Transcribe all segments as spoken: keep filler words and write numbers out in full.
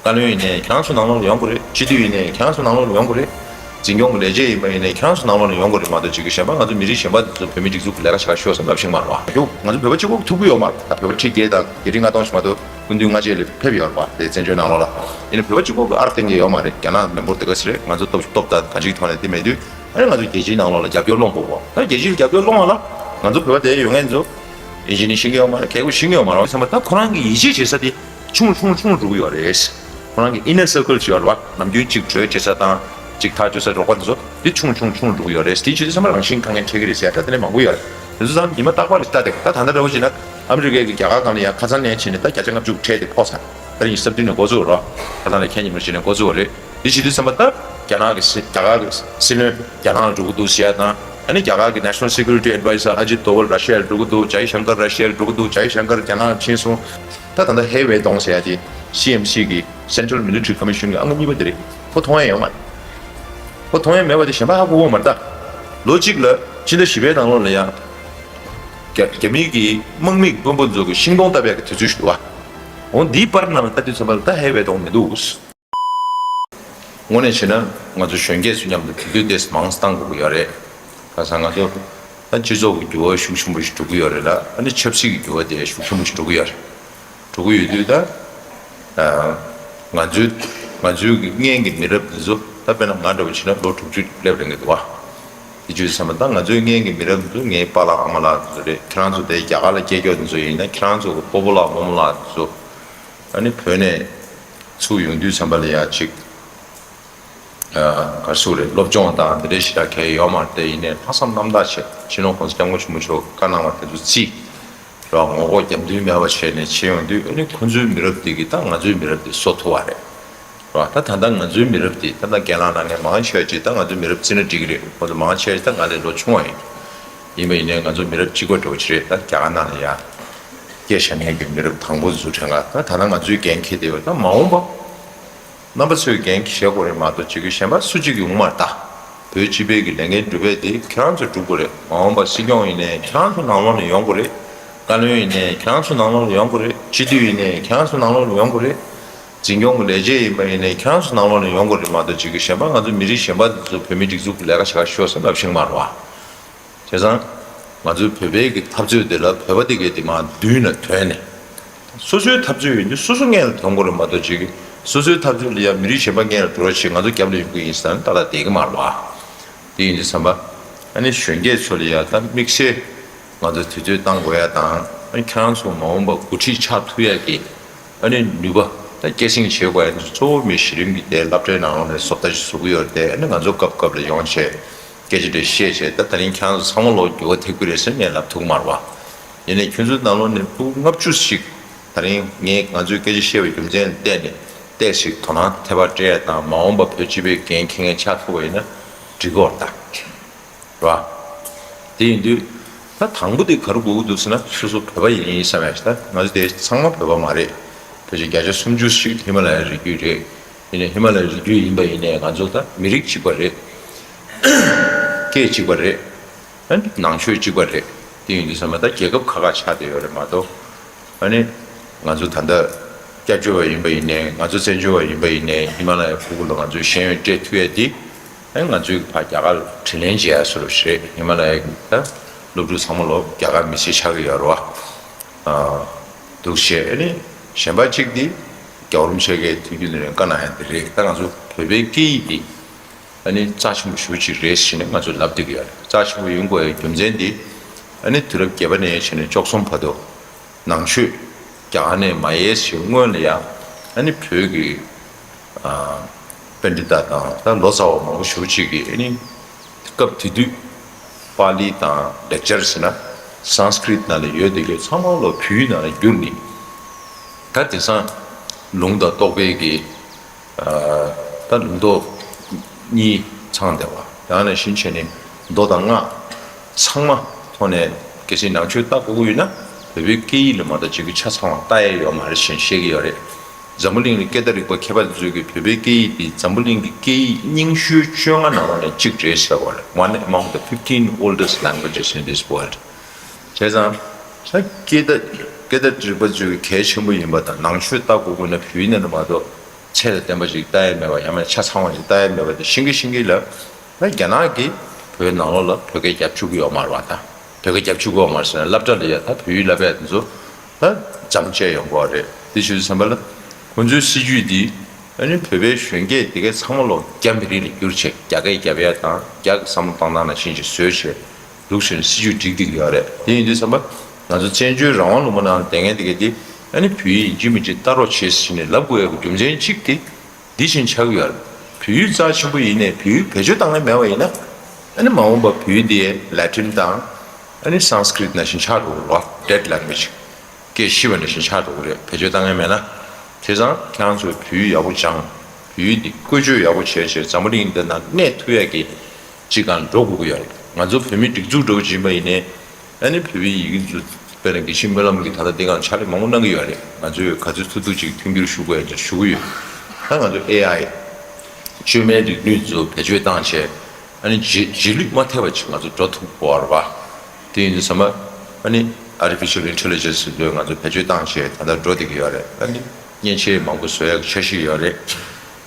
བཀའ་བློན་ཡིན་ནའི་ཁྱེད་རང་ཚོ་ནང་ལོགས་ལ་ཡོང་དགོས་རེད། སྤྱི་འཐུས་ཡིན་ནའི་ཁྱེད་རང་ཚོ་ནང་ལོགས་ལ་ཡོང་དགོས་རེད། འཛིན་སྐྱོང་གི་ལས་བྱེད་ཡིན་པ་ཡིན་ནའི་ཁྱེད་རང་ཚོ་ནང་ལོགས་ལ་ཡོང་དགོས་རེད་མ་གཏོགས་ཅིག་གི་གཞན་པ་ང་ཚོ་མི་རིགས་གཞན་པ་དེ་ཚོ་བོད་མི་སྒྲིག་འཛུགས་ཀྱི་ལས་ཀ་བྱེད་ག་ཤོག་ཟེར་ལབ་ཤེས་མ་རེད་བ། ཡོ། ང་ཚོ་བོད་པ་གཅིག་པོ་ཐུག་གི་ཡོད་མ་རེད། ད་བོད་པ་ཁྲི་བརྒྱད་དང་བརྒྱད་ཁྲི་ལྔ་སྟོང་ཞིག་མ་གཏོགས་སྐུ་མདུན་སྔ་རྗེས་ལ་ཕེབས་ཡོད་རེད་བ། དེ་བཙན་བྱོལ་ནང་ལོགས་ལ། ཡིན་ནའི་བོད་པ་གཅིག་པོ་གི་ཨར་གཏོང་གི་ཡོད་མ་རེད། རྒྱ་ནག་མི་འབོར་དེ་ག་ཚོད་རེད། ང་ཚོ་སྟོབས་ཤུགས་སྟོབས་དང་གང་ཅིའི་ཐོག་ནས་དེ་མེད་དུས། ཨ་ནི་ང་ཚོ་རྒྱལ་སྤྱིའི་ནང་ལོགས་ལ་རྒྱབ་སྐྱོར་སློང་དགོས་གོ། ད་རྒྱལ་སྤྱིར་རྒྱབ་སྐྱོར་སློང་བ་ལ་ང་ཚོ་བོད་པ་དེ་ཡོད་མཁན་ཚོ་ཨིན་ཇི་ནི་ཤེས་ཀྱི་ཡོད་མ་རེད། གལ་ཆེ་ཤོས་ཤེས་ཀྱི་ཡོད་མ་རེད་བསམ་པ། ད་ཁོ་རང་གི་ཡིད་ཆེས་བྱེད་ས་དེ་ཆུང་ཆུང་ཆུང་འགྲོ་གི་ཡོད་རེད། ཁོ་རང་གི་inner circle་ཅིག་ཡོད་རེད་བ། ནམ་རྒྱུན་གཅིག་གྲོས་བྱེད་ས་དང་གཅིག་ཐག་གཅོད་ས་རོགས་པ་འདི་ཚོ་དེ་ཆུང་ཆུང་ཆུང་འགྲོ་གི་ཡོད་རེད། དེ་བྱེད་དུས་ཚང་མ་རང་བཞིན་དཀའ་ངལ་འཕྲད་ཀྱི་རེད་ཟེར་ཡ་ད་དེ་ནས་མང་པོ་ཡོད་རེད། དེ་ཚོ་ཚང་ཉི་མ་རྟག་པར་ལྟ་བསྡད་དགོས། ད་ད་ལྟ་འདྲ་བོ་བྱས་ན་ཨ་མི་རི་ཀའི་གི་རྒྱ་གར་སྒང་ལ་ཡ་ཁ་སང་ནས་བྱས་ནས་ད་བརྒྱ་ཆ་ལྔ་བཅུ་ཁྲལ་དེ་ཕོག་ཚར། ད་རིང་ཉི་ཤུ་རྩ་བདུན་ནས་འགོ་བཙུགས་རོགས། ཁ་སང་ནས་ཁྱེད་ཉིན་མོ་བྱས་ནས་འགོ་བཙུགས་པ་རེད། འདི་བྱེད་དུས་ཙམ་པ་ད་རྒྱ་ནག་གི་སྲིད་རྒྱ་གར་གི་སྲིད་བློན་རྒྱ་ནག་ལ་འགྲོ་གི་འདུག་ཟེར་ཡ་དང་། ཨ་ནི་རྒྱ་གར་གི་National Security Adviser་Ajit Doval་ར་ཤི་ཡ་ལ་འགྲོ་གི་འདུག་ཇའི་ཤང་ཀར་ར་ཤི་ཡ་ལ་འགྲོ་གི་འདུག་ཇའི་ཤང་ཀར་རྒྱ་ནག་ལ་ཕྱིན་སོང་། ད་ད་ལྟ་ཧེ་ཝེ་ཏོང་ཟེར་ཡ་དེ་སི་ཨེམ་སི་གི་Central Military Commission་གི་ཨང་གཉིས་པ་དེ་རེད། ཁོ་མཐོང་ཡ་ཡོད་མ་རེད། ཁོ་མཐོང་ཡ་མེད་པ་དེ་གཞན་པ་ཧ་གོ་གི་མ་རེད་ད། ལོ་གཅིག་ལ་ཕྱི་ཟླ་བཞི་པའི་ནང་ལོགས་ལ་ཡ་རྒྱ་རྒྱ་མི་གི་དམག་མི་གི་དཔོན་པོ་ཚོ་གི་ཤིང་སྡོང་བཏབ་ཡ་གི་དུས་ཚོད་ཞིག་འདུག་བ། འོ་འདིའི་བར་ནང་ལ་ལྟ་དུས་ཙམ་པ་ལ་ད་ཧེ་ཝེ་ཏོང་མི་འདུག་དངོས་གནས་བྱས་ན་ང་ཚོ་གཞོན་སྐྱེས་ཚོ་མཉམ་དུ་དུས་ཚོད་དེ་མང་བཏང་དགོས་ཀྱི་ཡོད་རེད། ཁ་སང་ང་ཚོ་ད་སྤྱི་ཚོགས་ཀྱི་འགྱུར་བ་ཤུགས་ཆེན་པོ་ཞིག་འགྲོ་གི་ཡོད་རེད་ལ། ཨ་ནི་ཆབ་སྲིད་ཀྱི་འགྱུར་བ་དེ་ཤུགས་ཆེན་པོ་ཞིག་འགྲོ་གི་ཡོད་རེད། འགྲོ་གི་ཡོད་དུས་ད་ང་ཚོའི་ང་ཚོའི་གི་སྔོན་གྱི་མི་རབས་འདི་ཚོ་ད་དཔེར་ན་ང་འདྲ་བོ་བྱས་ན་ལོ་དྲུག་ཅུ་སླེབས་རན་གྱི་འདུག་བ། དེ་བྱས་ཙང་ད་ང་ཚོའི་སྔོན་གྱི་མི་རབས་འདི་ཚོ་ངའི་པཱ་ལགས་ཨ་མ་ལགས་འདི་ཚོ་རེད། ཁྱེད་རང་ཚོ་དེ་རྒྱ་གར་ལ་སྐྱེས་མཁན་འདི་ཚོ་ཡིན་ན་ཁྱེད་རང་ཚོ་གི་སྤོ་བོ་ལགས་རྨོ་མོ་ལགས་འདི་ཚོ་ཨ་ནི་བོད་ནས་ཚུར་ཡོང་དུས་ཙམ་པ་ལ་ཡ་ཅིག་ག་རེ་ཟེར་དགོས་རེད། སློབ་སྦྱོང་དང་དེ་འདྲའི་ཞེ་དྲག་གང་ཡང་ཡོད་མ་རེད། དེ་ཡིན་ནའི་ལྷག་བསམ་རྣམ་དག་བྱས་སྤྱི་ནོར་༸གོང་ས་༸སྐྱབས་མགོན་ཆེན་པོ་མཆོག་གིས་བཀའ་གནང་བ་དེ་ཚོ་བརྩིས་རོགས། ངོ་ལྐོག་རྒྱབ་མདུན་མེད་པ་བྱས་ནས་བྱེད་ཡོང་དུས་ཨ་ནི་ཁོ་ཚོའི་མི་རབས་འདི་གིས་ད་ང་ཚོའི་མི་རབས་འདི་བཟོ་ཐུབ་པ་རེད། རོགས། ད་ད་ལྟ་ང་ཚོའི་མི་རབས་འདི་ད་ལྟ་རྒན་ལགས་ནང་ནས་མང་ཆེ་བ་ཅིག་ད་ང་ཚོའི་མི་རབས་བརྩིས་ན་འགྲིག་གི་རེད། ཁོ་ཚོ་མང་ཆེ་བ་ཅིག་ད་ང་ལས་ལོ་ཆུང་བ་ཡིན། ཡིན་པ་ཡིན་ནའི་ང་ཚོ་མི་རབས་གཅིག་པ་འདྲ་བོ་ཅིག་རེད། ད་རྒྱ་གར་ནང་ལ་ཡ་སྐྱེས་བཞག་མཁན་གྱི་མི་རབས་དང་པོ་ཚོ་དྲན་ག་ད་ད་ལྟ་ང་ཚོའི་འགན་འཁྱེར་བསྡད་ཡོད། ད་མ་འོངས་པ་རྣམ་པ་ཚོས་འགན་འཁྱེར་དགོས་རེད་མ་གཏོགས་ཅིག་གི་གཞན་པ་སུ་གཅིག་ཡོང་མ་རེད་ད། བོད་སྤྱི་པའི་གི་ལས་འགན་སྒྲུབ་པ་དེ་ཁྱེད་རང་ཚོས་སྒྲུབ་དགོས་རེད། མ་འོངས་པ་སྲིད་སྐྱོང་ཡིན་ནའི་ཁྱེད་རང་ཚོ་ནང་ལོགས་ནས་ཡོང་དགོས་རེད། བཀའ་བློན་ཡིན་ནའི་ཁྱེད་རང་ཚོ་ནང་ལོགས་ནས་ཡོང་དགོས་རེད། སྤྱི་འཐུས་ཡིན་ནའི་ཁྱེད་རང་ཚོ་ནང་ལོགས་ནས་ཡོང་དགོས་རེད། འཛིན་སྐྱོང་གི་ལས་བྱེད་ཡིན་པ་ཡིན་ནའི་ཁྱེད་རང་ཚོ་ནང་ལོགས་ནས་ཡོང་དགོས་རེད་མ་གཏོགས་ཅིག་གི་གཞན་པ་ང་ཚོ་མི་རིགས་གཞན་པ་དེ་ཚོ་བོད་མིའི་སྒྲིག་འཛུགས་ཀྱི་ལས་ཀ་བྱེད་ག་ཤོག་ཟེར་ལབ་ཤེས་མ་རེད་བ། བྱས་ཙང་། ང་ཚོའི་བོད་པའི་གི་འཐབ་རྩོད་དེ་ལ་བོད་པ་དེ་གའི་དེ་མར་མདུན་ལ་ཐོན་ནས། སོ་སོའི་འཐབ་རྩོད་ཡིན་དུས་སོ་སོ་སྔོན་ལ་ཐོན་དགོས་རེད་མ་གཏོགས་ཅིག་སོ་སོའི་འཐབ་རྩོད་ལ་ཡང་མི་རིགས་གཞན་པ་སྔོན་ལ་འགྲོ་རོགས་བྱེད། ང་ཚོ་རྒྱབ་ལ་ཡོང་གི་ཡིན་ཟེར་ན་ཏག་ཏག་བསྡད་ཀྱི་མ་རེད་བ། དེ་ཡིན་དུས་ཙམ་པ། ཨ་ནི་གཞོན་སྐྱེས་ཚོ་ལ་ཡང་ད་དམིགས་བསལ་ང་ཚོ་དུས་ཚོད་བཏང་དགོས་ཡ་དང་ཨ་ནི་ཁྱེད་རང་ཚོ་མ་འོངས་པ་འགོ་ཁྲིད་ཆགས་ཐུབ་ཡ་གི་ཨ་ནི་ནུས་པ་ད་སྐྱེད་སྲིང་བྱེད་དགོས་ཡ་འདི་ཚོ་གཙོ་བོ་མི་གཞི་རིམ་གྱི་དེ་སློབ་གྲྭའི་ནང་ལོགས་ནས་བཟོ་ལྟ་ཞིག་བཟོ་གི་ཡོད་རེད་དེ། ཨ་ནི་ང་ཚོ་སྐབས་སྐབས་ལ་ཡོང་བྱས། སྐད་ཆ་དེ་བཤད་བྱས་ད་ད་རིང་ཁྱེད་རང་ཚོ་ཚང་མ་ལོག་འགྱུར་བ་ཐེབས་ཀྱི་རེད་ཟེར་ངས་ལབ་ཐུབ་ཀྱི་མ་རེད་བ། ཡིན་ནའི་ཁྱོད་ཚོའི་ནང་ལོགས་ནས་ཕྲུ་གུ་ལྔ་བཅུ་ཞིག་ད་རིང་ངས་ང་ཚོའི་སྐད་ཆ་བཤད་པའི་རྒྱུ་མཚན་ལ་བལྟས་ནས་ཏོག་ཙམ་དོ་སྣང་ཐེབས་པ་སྤྲད་ཡ་དང་མ་འོངས་པ་བོད་སྤྱི་པའི་འགན་འཁྱེར་མཁན་ཆགས་ཐུབ་པ་ཡིན་ན་འགྲིག་གི་རེད་ད། རེད་བ། དེ་ཡིན་དུས་ད་དང་པོ་དེ་ག་རེ་དགོས་ཀྱི་འདུག་ཟེར་ན་སོ་སོ་བོད་པ་ཡིན་བསམ་ཡ་ཞིག་ད་ང་ཚོ་དེ་ཚང་མ་བོད་པ་མ་རེད། ཕལ་ཆེར་བརྒྱ་ཆ་སུམ་ཅུ་ཞིག་ཧི་མ་ལ་ཡའི་རི་རྒྱུད་རེད། ཡིན་ནའི་ཧི་མ་ལ་ཡའི་རི་རྒྱུད་ཡིན་པ་ཡིན་ནའི་ང་ཚོ་ད་མི་རིགས་གཅིག་པ་རེད། སྐད་གཅིག་པ་རེད། ཨ་ནི་ནང་ཆོས་གཅིག་པ་རེད། དེ་ཡིན་དུས་ཙམ་པ་ད་རྒྱལ་ཁབ་ཁག་ཁག་ཆགས་བསྡད་ཡོད་རེད་མ་གཏོགས། ཨ་ནི་ང་ཚོ་ད་ལྟ་སྐྱབས་བཅོལ་བ་ཡིན་པ་ཡིན་ནའི་ང་ཚོ་བཙན་བྱོལ་བ་ཡིན་པ་ཡིན་ནའི་ཧི་མ་ལ་ཡའི་ཕྲུ་གུ་ལ་ང་ཚོས་ཤེས་ཡོན་སྤྲད་ཐུབ་ཡ་དེ་ཨ་ནི་ང་ཚོའི་ཕར་རྒྱ་གར་ལ་དྲིན་ལན་འཇལ་ཡ་བཟོ་འདྲ་ཞིག་རེད། ཧི་མ་ལ་ཡའི་ད་སློབ་ཕྲུག་ཚང་མ་ལོ་རྒྱ་གར་མི་སེར་ཆགས་ཀྱི་ཡོད་རེད་བ། འདུག་བྱས། ཨ་ནི་གཞན་པ་གཅིག་དེ་རྒྱལ་བ་རིན་པོ་ཆེ་གིས་དུས་རྒྱུན་ནས་བཀའ་གནང་ཡ་དེ་རེད། ད་ང་ཚོ་བོད་པའི་སྐད་ཡིག་འདི་ཨ་ནི་རྩ་ཆེན་པོ་ཞེ་པོ་ཅིག་རེད་ཟེར་ནས་ང་ཚོ་ལབ་བསྡད་ཀྱི་ཡོད་རེད། རྩ་ཆེན་པོ་ཡིན་དགོས་ཡའི་རྒྱུ་མཚན་འདི་ཨ་ནི་དུས་རབས་བརྒྱད་པ་ནས་བྱས་ནས་བཅུ་གསུམ་བར་དུ་ནང་ཆོས་རྒྱ་གར་ནས་མ་ཡལ་ཞིག་སྔོན་ལ་ཡང་ཨ་ནི་བོད་ཀྱི་པཎྜི་ཏ་དང་ད་ལོ་ཙཱ་བ་མང་པོ་ཞེ་པོ་ཅིག་གིས་ཨ་ནི་སྐབས་དེ་དུས་པཱ་ལི་དང་ལེགས་སྦྱར་ཟེར་ན་སཾ་སྐྲྀཏ་ནང་ལ་ཡོད་དེ་གའི་ཚང་མ་ལོ་བོད་ཡིག་ནང་ལ་བསྒྱུར་ནས། ད་དེང་སང་ལུང་དང་རྟོགས་པའི་གི་ད་ལུང་རྟོགས་གཉིས་ཚང་བསྡད་པ། ཡང་ན་གཞན་བྱས་ནས་མདོ་དང་སྔགས་ཚང་མ་ཐོག་ནས་གལ་སྲིད་ནང་ཆོས་ལྟ་དགོས་ཀྱི་ཡོད་ན་བོད་པའི་སྐད་ཡིག་ལ་མ་གཏོགས་ཅིག་གི་ཆ་ཚང་བ་ལྟ་ཡས་ཡོད་མ་རེད་ཞེས་བཤད་ཀྱི་ཡོད་རེད། འཛམ་བུ་གླིང་ལ་སྐད་བརྡ་རིག་པ་མཁས་པ་དེ་ཚོས་ཀྱི་བོད་པའི་སྐད་ཡིག་འདི་འཛམ་བུ་གླིང་གི་སྐད་ཡིག་རྙིང་ཤོས་བཅོ་ལྔ་ནང་ལོགས་ནས་གཅིག་རེད་ཟེར་བ་རེད། One among the fifteen oldest languages in this world། བྱས་ཙང་ད་སྐད་བརྡ་སྐད་བརྡ་རིག་པ་ཚོས་ཀྱི་གལ་ཆེན་པོ་ཡིན་པ་དང་ནང་ཆོས་ལྟ་དགོས་དགོས་ན་བོད་ཡིག་ནང་ལ་མ་གཏོགས་ ཚད་དང་ལྡན་པ་ཞིག་ལྟ་ཡ་མེད་པ། ཡང་མིན་ཆ་ཚང་བ་ཞིག་ལྟ་ཡ་མེད་པ་དེ་ཤེས་ཀྱི་ཤེས་ཀྱི་ལ། ད་རྒྱ་ནག་གིས་བོད་ནང་ལོགས་ལ་བོད་སྐད་རྒྱབ་བཅུག་གི་ཡོད་མ་རེད་བ། ད་བོད་སྐད་རྒྱབ་བཅུག་གི་ཡོད་མ་རེད་ཟེར་ན། སློབ་གྲྭ་ལ་ཡ་ད་བོད་ཡིག་བསླབ་ཡ་དེ་ཚོ་ད་འཇམ་བཅད་ཡོང་གི་ཡོད་རེད། དེ་ཆུ་ཚོད་ཙམ་པ་ལ་ཁོང་ཚོའི་སྲིད་ཇུས་འདི་ཨ་ནི་བོད་པའི་གཞོན་སྐྱེས་དེ་གའི་ཚང་མ་ལོ་རྒྱ་མི་རིགས་ལ་བསྒྱུར་བྱས། རྒྱ་སྐད་རྒྱབ་ཡ་དང་རྒྱ་གི་བསམ་བློ་བཏང་སྟངས་ནང་བཞིན་ཅིག་བཟོས་བྱས། ལུགས་ཤིག་སྲིད་ཇུས་སྒྲིག་བསྡད་ཀྱི་ཡོད་རེད། དེ་ཡིན་དུས་ཙམ་པ་ང་ཚོ་བཙན་བྱོལ་རང་དབང་ལུང་པ་ནང་ལ་བསྡད་མཁན་དེ་ག་དེ་ཨ་ནི་བོད་ཡིག་ཡིན་གཅིག་མིན་གཅིག་ལྟ་རོགས་བྱེད་ཟེར་ནས་ལབ་དགོས་ཡག་གི་རྒྱུ་མཚན་གཅིག་དེ་འདི་བཞིན་ཆགས་ཀྱི་ཡོད་རེད། བོད་ཡིག་རྩ་ཆེན་པོ་ཡིན་ནས་བོད་ཡིག་བེད་སྤྱོད་བཏང་མཁན་མེད་པ་ཡིན་ན། ཨ་ནི་མ་འོངས་པ་བོད་ཡིག་དེ་ལ་ཏིན་དང་ཨ་ནི་སཾ་སྐྲྀཏ་ནང་བཞིན་ཆགས་འགྲོ་གི་རེད་བ། ཌེཌ་ལེང་གུ་ཨེ་ཇི། སྐད་ཤེས་པ་ནང་བཞིན་ཆགས་འགྲོ་གི་རེད། བེད་སྤྱོད་བཏང་མཁན་མེད་ན། བྱས་ཙང་ཁྱེད་རང་ཚོས་བོད་ཡིག་ཡག་པོ་སྦྱངས། བོད་ཡིག་འདི་བཀོལ་སྤྱོད་ཡག་པོ་བྱས་བྱས་འཛམ་བུ་གླིང་འདི་ནང་གནས་ཐུབ་ཡག་གི་ཅིག་སྒང་འགྲོ་དགོས་ཀྱི་ཡོད་རེད། ང་ཚོ་བོད་མི་སྒྲིག་འཛུགས་འདྲ་བོ་ཅིག་ཡིན་པ་ཡིན་ནའི། ཨ་ནི་བོད་པའི་ཡི་གེ་འཛུགས་དཔེར་ན་དགེ་བཤེས་སྨོན་ལམ་གྱིས་ད་ལྟ་འདི་སྒང་ཕྱག་ལས་མང་པོ་གནང་གི་ཡོད་རེད། ང་ཚོས་ག་ཚོད་ཐུབ་ཐུབ་ཅིག་མཐུན་འགྱུར་ཞུ་དགོས་ཡག་ཅིག་ཞུ་གི་ཡོད། ད་ང་ཚོ་ཨེ་ཨའི་བཅོས་མའི་རིག་ནུས་ཚོ་བེད་སྤྱོད་བཏང་བྱས། ཨ་ནི་རྗེས་རྗེས་ལུས་མ་ཐེབས་པ་ཅིག་ང་ཚོ་འགྲོ་ཐུབ་དགོས་པ་རེད་པ། དེ་ཡིན་དུས་ཙམ་པ་ཨ་ནི་ཨར་ཊི་ཕི་ཤལ་ཨིན་ཊེ་ལི་ཇེན་སི་ཚོ་ང་ཚོ་བེད་སྤྱོད་བཏང་བྱས་ད་ལྟ་འགྲོ་བསྡད་ཀྱི་ཡོད་རེད། ཨ་ནི་མཉེན་ཆས་མང་པོ་བཟོ་ཡག་འཆར་གཞི་ཡོད་རེད།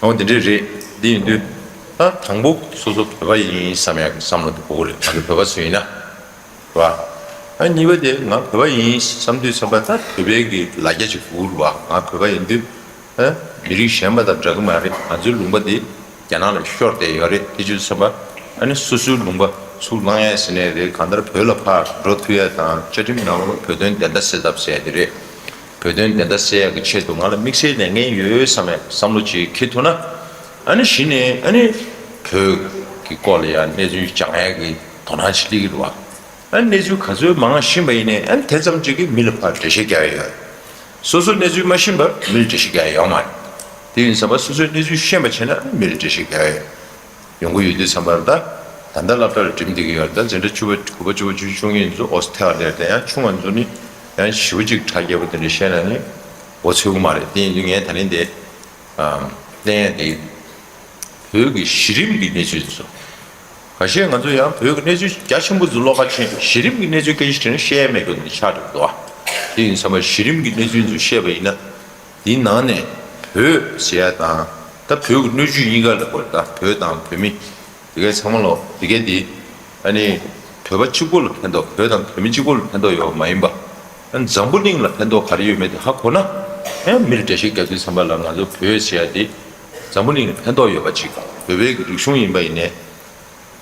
འོ་དེ་འདྲས་རེད། དེ་ཡིན་དུས་ད་དང་པོ་སོ་སོ་བོད་པ་ཡིན་བསམ་ཡག་གི་བསམ་བློ་དེ་དགོས་ཀྱི་རེད། ང་ཚོ་བོད་པ་ཚོ་ཡིན་ན། རེད་པ། ཨ་གཉིས་པ་དེ་ང་བོད་པ་ཡིན་བསམ་དུས་ཙམ་པ་ད་བོད་པའི་གི་ལ་རྒྱ་ཅིག་དགོས་རེད་པ། ང་བོད་པ་ཡིན་དུས་ཨ་མི་རིགས་གཞན་པ་དང་འདྲ་གི་མ་རེད། ང་ཚོའི་ལུང་པ་འདི་རྒྱ་ནག་ལ་ཤོར་བསྡད་ཡོད་རེད། དེ་ཆུ་ཚོད་ཙམ་པ་ཨ་ནི་སོ་སོའི་ལུང་པ་ཚུར་བླང་ཡ་ཟེར་ནའི་རེད། གང་ལྟར་བོད་ལ་ཕར་འགྲོ་ཐུབ་ཡ་དང་བཅའ་ཁྲིམས་ནང་ལ་བོད་དོན་བདེན་མཐའ་གསལ་ཐབས་ཟེར་ཡ་དེ་རེད། བོད་དོན་བདེན་མཐའ་གསལ་ཡ་གི་ཆེད་དུ་ང་ལ་དམིགས་བསལ་ལས་འགན་ཡོད་བསམ་ཡ་བསམ་བློ་ཅིག་འཁྱེར་ཐུབ་ན། ཨ་ནི་གཞི་ནས་ཨ་ནི་བོད་ཀྱི་སྐོར་ལ་ཡ་གནས་ཚུལ་སྦྱང་ཡ་གི་དོ་སྣང་ཅིག་སླེབས་ཀྱི་རེད་པ། ཨ་ནི་གནས་ཚུལ་ག་ཚོད་མང་ཤེས་པ་ཡིན་ནའི་ཨ་ནི་དེ་ཙམ་ཅིག་གིས་མི་ལ་ཕར་འགྲེལ་བཤད་རྒྱག་ཡ་ཡོད་རེད། སོ་སོ་གནས་ཚུལ་མ་ཤེས་པར་མི་ལ་འགྲེལ་བཤད་རྒྱག་ཡ་ཡོད་མ་རེད། དེ་ཡིན་ཙམ་པ་སོ་སོའི་གནས་ཚུལ་ཤེས་པ་བྱས་ན་ཨ་ནི་མི་ལ་འགྲེལ་བཤད་རྒྱག་ཡ་ཡོད་རེད། ཡོང་གི་ཡོད་དུས་ཙམ་པར་ད་ད་ལྟ་སློབ་གྲྭ་ལ་འགྲིམ་བསྡད་ཀྱི་ཡོད་རེད། ད་འཛིན་གྲྭ་བཅུ་པ་དགུ་པ་བཅུ་པ་བཅུ་བཅུ་གཉིས་ཚོ་ཨོ་སི་ཐེ་ལ་ཡ་རེད། ད་ཡང་ཆུང་བ་ཚོ་ནི་ཡང་ཞེ་པོ་ཅིག་གྲ་རྒྱས་པོ་དེ་འདྲ་བཤད་ན་ནི་མགོ་ཚོད་ཀྱི་མ་རེད། དེ་ཡིན་དུས་ངས་ད་ནི་འདི་གླེང་ཡ་དེ་བོད་ཀྱི་གཞི་རིམ་གྱི་གནས་ཚུལ་ཚོ། ཁ་ཤས་ང་ཚོ་ཡང་བོད་ཀྱི་གནས་ཚུལ་རྒྱ་ཆེན་པོ་ཚོ་བློ་ཁ་ཕྱིན། གཞི་རིམ་གྱི་གནས་ཚུལ་སྐད་ཆ་དྲིས་ན་བཤད་ཡ་མེད་དགོས་ནི་ཆགས་འགྲོ་གི་འདུག་ཨ། དེ་ཡིན་ཙམ་པ་གཞི་རིམ་གྱི་གནས་ཚུལ་ཚོ་བཤད་པ་ཡིན་ན། དེའི་ནང་ནས་བོད་ཟེར་ཡ་དང་ད་བོད་ཀྱི་སྣོད་བཅུད་གཉིས་ཀ་ལ་གོ་ད་བོད་དང་བོད་མི་དེ་གའི་ཚང་མ་ལོ་དེ་གའི་དེ་ཨ་ནི་བོད་པ་གཅིག་པོ་ལ་ཕན་ཐོགས། བོད་དང་བོད་མི་གཅིག་པོ་ལ་ཕན་ཐོགས་ཡོད་མ་ཡིན་པ། ཨ་ནི་འཛམ་བུ་གླིང་ལ་ཕན་ཐོགས་ག་རེ་ཡོད་མེད་དེ་ཧ་གོ་ན། ཡང་མི་ལ་འགྲེལ་བཤད་རྒྱག་དུས་ཙམ་པ་ལ་ང་ཚོ་བོད་ཟེར་ཡ་དེ་འཛམ་བུ་གླིང་ལ་ཕན་ཐོགས་ཡོད་པ་ཅིག་བོད་པའི་གི་རིག་གཞུང་ཡིན་པ་ཡིན་ནའི།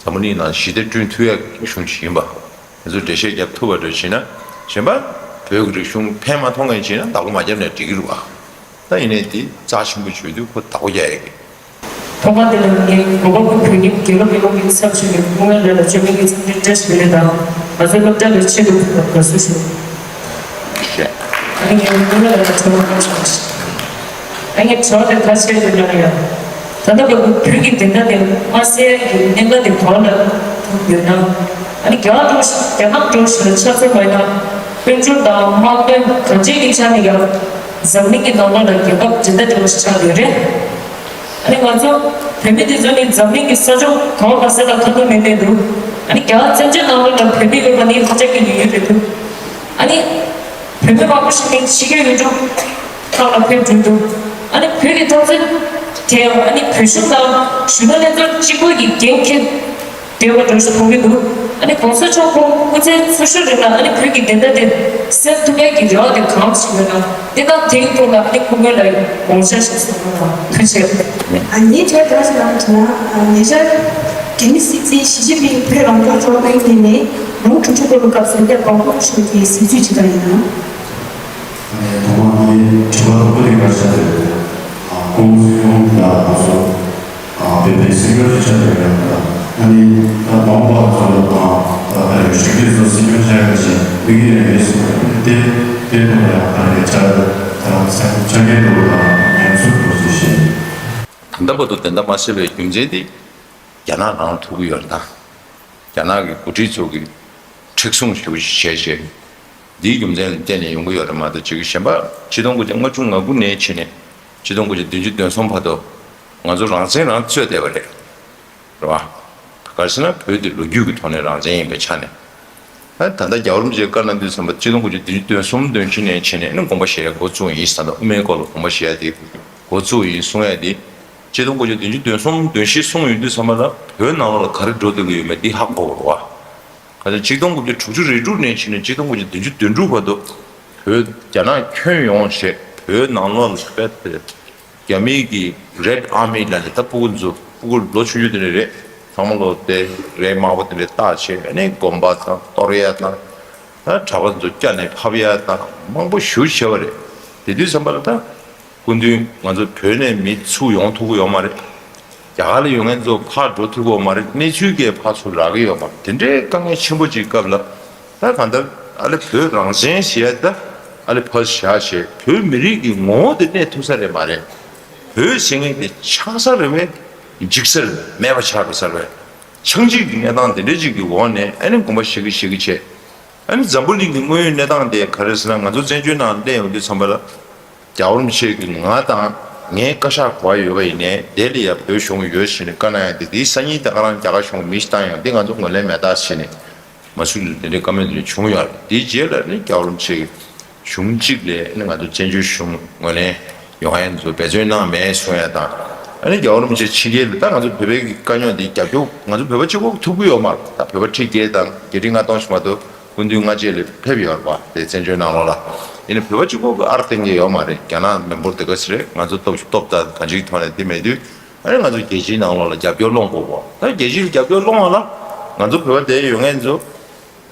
འཛམ་བུ་གླིང་ནང་ཞི་བདེ་བསྐྲུན་ཐུབ་ཡག་གི་རིག་གཞུང་ཞིག་ཡིན་པ། དེ་ཚོ་འགྲེལ་བཤད་རྒྱབ་ཐུབ་པ་འདྲ་བྱས་ན། གཞན་པ་བོད་ཀྱི་རིག་གཞུང་ཕན་མ་ཐོགས་མཁན་བྱས་ན་བདག་པོ་མ་བརྒྱབ་ནས་འགྲིག་གི་རེད་པ། ད་ཡིན་ནའི་དེ་རྩ་ཆེན་པོ་བརྗོད་དུས་ཁོ་བདག་པོ་རྒྱག་ཡག་གི། ཐོག་མ་དེ་ལ་ངས་གོ་བ་ཁོ་བོད་ཉིད་རྒྱལ་ཁབ་ཀྱི་དབུ་ཁྲིད་ཚབ་ཞུས་པའི་སྐུ་ངལ་ལ་བཅོས་མིན་གྱི་འཚམས་འདྲི་བཀྲ་ཤིས་བདེ་ལེགས་དང་། ང་ཚོའི་སློབ་གྲྭ་ལ་ཆེད་དུ་ཕེབས་པར་དགའ་བསུ་ཞུ། ཨ་ནི་ངའི་སྐུ་ངལ་ལ་ཁྲོ་བ་མ་བྱུང་ཞིག་ཨ་ངའི་དྲི་བ་དེ་ཁ་ཤས་ཡོད་ན་ཡང་། ད་ལྟ་བར་དུ་བོད་ཀྱི་བདེན་མཐའ་དེ་མ་གསལ་གྱི་གནད་འགག་དེ་ག་པར་ལ་ཐུག་ཡོད་ན། ཨ་ནི་རྒྱ་གར་འགྲོ་ཞིག་རྒྱ་ནག་འགྲོ་ཞིག་ལ་ཆ་མཚོན་པ་ཡིན་ན། དཔལ་འབྱོར་དང་དམག་དོན་གང་ཅིའི་ཆ་ནས་ཡང་འཛམ་གླིང་གི་ནང་ལོགས་ལ་རྒྱལ་ཁབ་འགྲན་ཟླ་བྲལ་བ་ཞིག་ཆགས་ཡོད་རེད། ཨ་ནི་ང་ཚོ་བོད་མི་དེ་ཚོ་ནི་འཛམ་གླིང་གི་ས་ཕྱོགས་གང་བ་ག་ས་ལ་ཁ་ཐུག་མེད་མེད་འདུག་ཨ་ནི་རྒྱ་གར་བཙན་བྱོལ་ནང་ལོགས་ལ་བོད་མི་ཡོད་པ་ནི་ཧ་ཅང་གི་ཉུང་ཉུང་རེད་འདུག་ཨ་ནི་བོད་མི་མང་པོ་ཞིག་ནི་ཕྱི་རྒྱལ་ཡུལ་གྲུ་ཁག་ལ་ཕེབས་འགྲོ་འདུག་ཨ་ནི་བོད་ཀྱི་འཐབ་རྩོད་དེ་ཡང་ཨ་ནི་བོད་གཞུང་དང་གཞོན་ནུ་ལྷན་ཚོགས་གཅིག་པུ་གི་འགན་འཁྱེར་བསྡད་པ་འདྲ་ཞིག་མཐོང་གི་འདུག་ཨ་ནི་གོང་ས་མཆོག་ཁོང་སྐུ་ཚེ་འཚོ་བཞུགས་རིང་ལ་ཨ་ནི་བོད་ཀྱི་བདེན་མཐའ་དེ་གསལ་ཐུབ་ཡག་གི་རེ་བ་དེ་གང་ཞིག་ཡོད་ན། དེ་དང་དེའི་ཐོག་ལ་ཨ་ནི་སྐུ་ངོ་ལ་དགོངས་འཆར་ཞིག་གསུང་རོགས་གནང་། ཐུགས་རྗེ་ཆེ། ཨ་ངའི་དྲི་བ་དག་ཞིག་ལ་དྲིས་ན། ཨ་ཉེ་ཆར་རྒྱ་མི་སྲིད་འཛིན་ཞི་ཅིན་ཕིང་བོད་རང་སྐྱོང་ལྗོངས་ལ་ཕེབས་ནས་ལོ་དྲུག་ཅུ་འཁོར་བའི་སྐབས་སུ་སྐྱབས་དགོངས་ཞུས་པའི་གཟིགས་ཚུལ་ཇི་ལྟར་ཡིན་ནམ། ཨ་ནི་ཐོག་མར་ངའི་དྲི་བ་དང་པོ་དེ་ག་རེ་ཆགས་ཡོད་ན། ཨ་སྐུ་ངོ་ཚེ་རིང་ལགས་ང་ཚོ་ཨ་བོད་པའི་སེམས་ཤུགས་ཞིག་ཆགས་ཡོད་ཡང་ད་ཨ་ནི་ད་མ་འོངས་པ་ཚོ་ལ་ད་ད་ད་ཡོད་ཤུགས་དེ་ཚོ་སེམས་ཤུགས་ཆགས་ཡོད་ཞིང་མི་གི་ཡང་ཡོད་སྲིད་པ་དེ་དེ་ཐོག་ལ་ཡང་ད་རེ་ཆགས་ད་ཆགས་ཆགས་ཀྱི་འདུག་ད་ངས་ཚུར་འགྲོ་ཟིན་ཞིང་། ད་ལྟ་བར་དུ་བདེན་མཐའ་མ་གསལ་བའི་རྒྱུ་མཚན་དེ་རྒྱ་ནག་རང་ཐུག་གི་ཡོད་རེད་ད། རྒྱ་ནག་གི་འགོ་ཁྲིད་ཚོ་གིས་མཁྲེགས་བཟུང་ཞེ་པོ་ཞིག་བྱས་བྱས། འདིའི་རྒྱུ་མཚན་ལ་བརྟེན་ནས་ཡོང་གི་ཡོད་རེད་མ་གཏོགས་ཅིག་གཞན་པ་ཆིག་སྟོང་དགུ་བརྒྱ་ལྔ་བཅུ་ང་དགུ་ནས་བྱས་ནས་ཆིག་སྟོང་དགུ་བརྒྱ་བདུན་ཅུ་དོན་གསུམ་བར་དུ་ང་ཚོ་རང་བཙན་རང་རྩོད་བསྡད་པ་རེད། རེད་བ། ག་རེ་ཟེར་ན་བོད་འདི་ལོ་རྒྱུས་ཀྱི་ཐོག་ནས་རང་བཙན་ཡིན་པའི་ཆ་ནས། ཨ་ད་ལྟ་རྒྱལ་བ་རིན་པོ་ཆེས་བཀའ་གནང་དུས་ཙམ་པ་ཆིག་སྟོང་དགུ་བརྒྱ་བདུན་ཅུ་དོན་གསུམ་དོན་བཞི་ནས་བྱས་ནས་ནི་དགོངས་པ་བཞེས་ཡ་འགོ་བཙུགས་ཡིན་ཟེར་འདུག་དབུ་མའི་སྐོར་ལ་དགོངས་པ་བཞེས་ཡ་དེ། འགོ་བཙུགས་ཡིན་གསུང་ཡ་དེ། ཆིག་སྟོང་དགུ་བརྒྱ་བདུན་ཅུ་དོན་གསུམ་དོན་བཞི་གསུངས་ཡོང་དུས་ཙམ་པ་ལ་བོད་ནང་ལོགས་ལ་ག་རེ་འགྲོ་སྡོད་ཀྱི་ཡོད་མེད་འདི་ཧ་གོ་དགོས་རེད་བ། ག་ཚོད་ཆིག་སྟོང་དགུ་བརྒྱ་དྲུག་ཅུ་རེ་དྲུག་ནས་ཕྱིན་ནས་ཆིག་སྟོང་དགུ་བརྒྱ་བདུན་ཅུ་དོན་དྲུག་བར་དུ་བོད་རྒྱ་ནག་ཁྱོན་ཡོངས་བྱས་བོད་ནང་ལོགས་ལ་དཔེ་དེ། རྒྱ་མིའི་གི་Red Army ལ་ནི་ད་སྤུ་གུ་ཚོ་སྤུ་གུ་ལོ་ཆུང་ཆུང་དེ་འདྲ་རེད། ཚང་མ་ལོ་དེ་རས་དམར་པོ་དེ་འདྲ་བཏགས་བྱས་ཨ་ནི་དགོན་པ་དང་གཏོར་ཡ་དང་། ད་གྲྭ་པ་ཚོ་བསྐྱབས་ནས་ཕབ་ཡ་དང་མང་པོ་ཞེ་པོ་བྱས་པ་རེད། དེ་དུས་ཙམ་པ་ལ་ད་སྐུ་མདུན་ང་ཚོ་བོད་ནས་མི་ཚུར་ཡོང་ཐུབ་ཀྱི་ཡོད་མ་རེད། རྒྱ་གར་ལ་ཡོད་མཁན་ཚོ་ཕར་འགྲོ་ཐུབ་ཀྱི་ཡོད་མ་རེད། གནས་ཚུལ་གྱིས་ཕར་ཚུར་རག་གི་ཡོད་མ་རེད། དེ་འདྲའི་དཀའ་ངལ་ཆེན་པོ་ཅིག་སྐབས་ལ་ད་གང་ལྟར་ཨ་ལེ་བོད་རང་བཙན་ཟེར་ཡ་ད་ཨ་ལེ་ཕར་བཞག་བྱས་བོད་མི་རིགས་ཀྱི་ངོ་བོ་དེ་གནས་ཐུབ་ས་རེད་མ་རེད། བོད་ཟེར་མཁན་དེ་ཆགས་ས་རེད་པས། འཇིག་ས་རེད་པས། མེད་པ་ཆགས་འགྲོ་ས་རེད་པས། ཆགས་འཇིག་གི་གནས་སྟངས་དེ་འདྲ་ཅིག་གི་འོག་ནས་ཨ་ནི་དགོངས་པ་བཞེས་ཀྱི་བཞེས་ཀྱི་བྱས། ཨ་ནི་འཛམ་བུ་གླིང་གི་དངོས་ཡོད་གནས་སྟངས་དེ་ག་རེ་ཟེར་ན་ང་ཚོ་བཙན་བྱོལ་ནང་སླེབས་ཡོང་དུས་ཙམ་པ་ལ། རྒྱལ་བ་རིན་པོ་ཆེ་གིས་ང་དང་ངའི་བཀའ་ཤག་ག་པར་ཡོད་པ་ཡིན་ནའི་དེ་ལ་ཡ་བོད་གཞུང་ཡོད་ཟེར་ནས་བཀའ་གནང་ཡ་དེ་དེའི་སང་ཉིན་ད་ག་རང་རྒྱ་གར་གཞུང་མི་ཞིག་བཏང་ཡང་འདི་ང་ཚོ་ངོས་ལེན་མེད་ད་ཟེར་ནས་མ་སུ་ལ་དེ་འདྲའི་བཀའ་མོལ་དེ་འདྲ་བྱུང་ཡོད་རེད། དེའི་རྗེས་ལ་ནི་རྒྱལ་བ་རིན་པོ་ཆེ་གིས་གཞུང་གཅིག་ལ་ནི་ང་ཚོ་བཙན་བྱོལ་གཞུང་ངོས་ལེན་ཡོང་ཡ་ཚོ་འབད་བརྩོན་གནང་མེད་གསུང་ཡ་དང་། ཨ་ནི་རྒྱལ་བ་རིན་པོ་ཆེ་ཕྱི་རྒྱལ་ལ་ད་ང་ཚོ་བོད་པའི་གི་དཀའ་རྙོག་འདི་རྒྱབ་སྐྱོར་ང་ཚོ་བོད་པ་གཅིག་པོ་ཐུབ་ཀྱི་ཡོད་མ་རེད། ད་བོད་པ་ཁྲི་བརྒྱད་དང་བརྒྱད་ཁྲི་ལྔ་སྟོང་ཞིག་མ་གཏོགས། སྐུ་མདུན་སྔ་རྗེས་ལ་ཕེབས་ཡོད་རེད་པ། དེ་བཙན་བྱོལ་ནང་ལོགས་ལ། ཡིན་ནའི་བོད་པ་གཅིག་པོ་གི་ཨར་བསྟན་གྱི་ཡོད་མ་རེད། རྒྱ་ནག་མི་འབོར་དེ་ག་ཚོད་རེད། ང་ཚོ་སྟོབས་ཤུགས་སྟོབས་དང་གང་ཅིའི་ཐོག་ནས་དེ་མེད་དུས། ཨ་ནི་ང་ཚོ་རྒྱལ་སྤྱིའི་ནང་ལོགས་ལ་རྒྱབ་སྐྱོར་སློང་དགོས་གོ། ད་རྒྱལ་སྤྱིའི་རྒྱབ་སྐྱོར་སློང་བ་ལ་ང་ཚོ་བོད་པ་དེ་ཡོད་མཁན་ཚོ་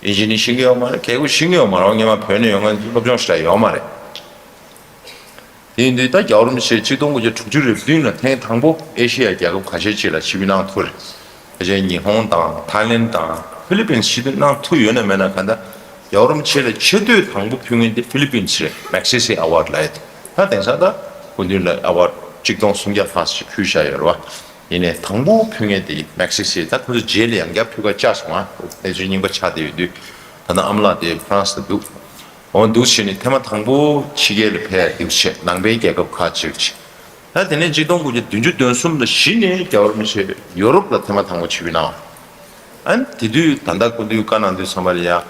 ཨིན་ཇི་ནི་ཤེས་ཀྱི་ཡོད་མ་རེད། གལ་ཁུ་ཤེས་ཀྱི་ཡོད་མ་རེད། སྔོན་མ་བོད་ནས་ཡོང་མཁན་ཚོ་སློབ་སྦྱོང་ཞེ་དྲག་ཡོད་མ་རེད། དེ་ཡིན་དུས་ད་རྒྱལ་བ་རིན་པོ་ཆེ་ཆིག་སྟོང་དགུ་བརྒྱ་དྲུག་ཅུ་རེ་བདུན་ལ་ཐེངས་དང་པོ་ཨེ་ཤེ་ཡ་རྒྱལ་ཁབ་ཁ་ཤས་ཅིག་ལ་ཆིབས་བསྒྱུར་གནང་ཐུབ་རེད། ཕལ་ཆེར་ཉི་ཧོང་དང་ཐའི་ལེན་དང་ཧྥི་ལི་པིན་ཆིབས་བསྒྱུར་གནང་ཐུབ་ཡོད་ན་མེད་ན་ག་འདྲ། རྒྱལ་བ་རིན་པོ་ཆེ་ལ་ཆེ་བསྟོད་དང་པོ་ཕུལ་མཁན་དེ་ཧྥི་ལི་པིན་རེད། མེག་སེ་སེ་ཨ་ཝར་ལབ་ཡ་དེ། ད་དེང་སང་ད་སྐུ་མདུན་ལ་ཨ་ཝར་ཆིག་སྟོང་སུམ་བརྒྱ་ལྷག་ཅིག་ཕུལ་བཞག་ཡོད་རེད་བ། ཡིན་ནའི་དང་པོ་ཕུལ་མཁན་དེ་མེག་སེ་སེ། ད་ཁོ་ཚོ་རྗེས་ལ་ཡང་བསྐྱར་ཕུལ་ཁ་བཅར་སོང་ང་། གནས་ཚུལ་རྙིང་པ་ཆགས་བསྡད་ཡོད་དུས། ད་ལྟ་ཨ་མ་ལགས་དེ་ཧྥ་རན་སི་ལ་འདུག་འོ་འདུག་བྱས་ནས་ཐེངས་མ་དང་པོ་ཕྱི་རྒྱལ་ལ་ཕེབས་ཡ་འདུག་བྱས། ནང་པའི་རྒྱལ་ཁབ་ཁག་ཅིག་བྱས། ད་དེ་ནས་ཆིག་སྟོང་དགུ་བརྒྱ་བདུན་ཅུ་དོན་གསུམ་ལ་གཞི་ནས་རྒྱལ་བ་རིན་པོ་ཆེ་ཡོ་རོབ་ལ་ཐེངས་མ་དང་པོ་ཆིབས་བསྒྱུར་གནང་བ། ཨ་ནི་དེ་དུས་ད་ལྟ་སྐུ་མདུན་བཀའ་གནང་དུས་ཙམ་པ་ལ་ཡ། ཨ་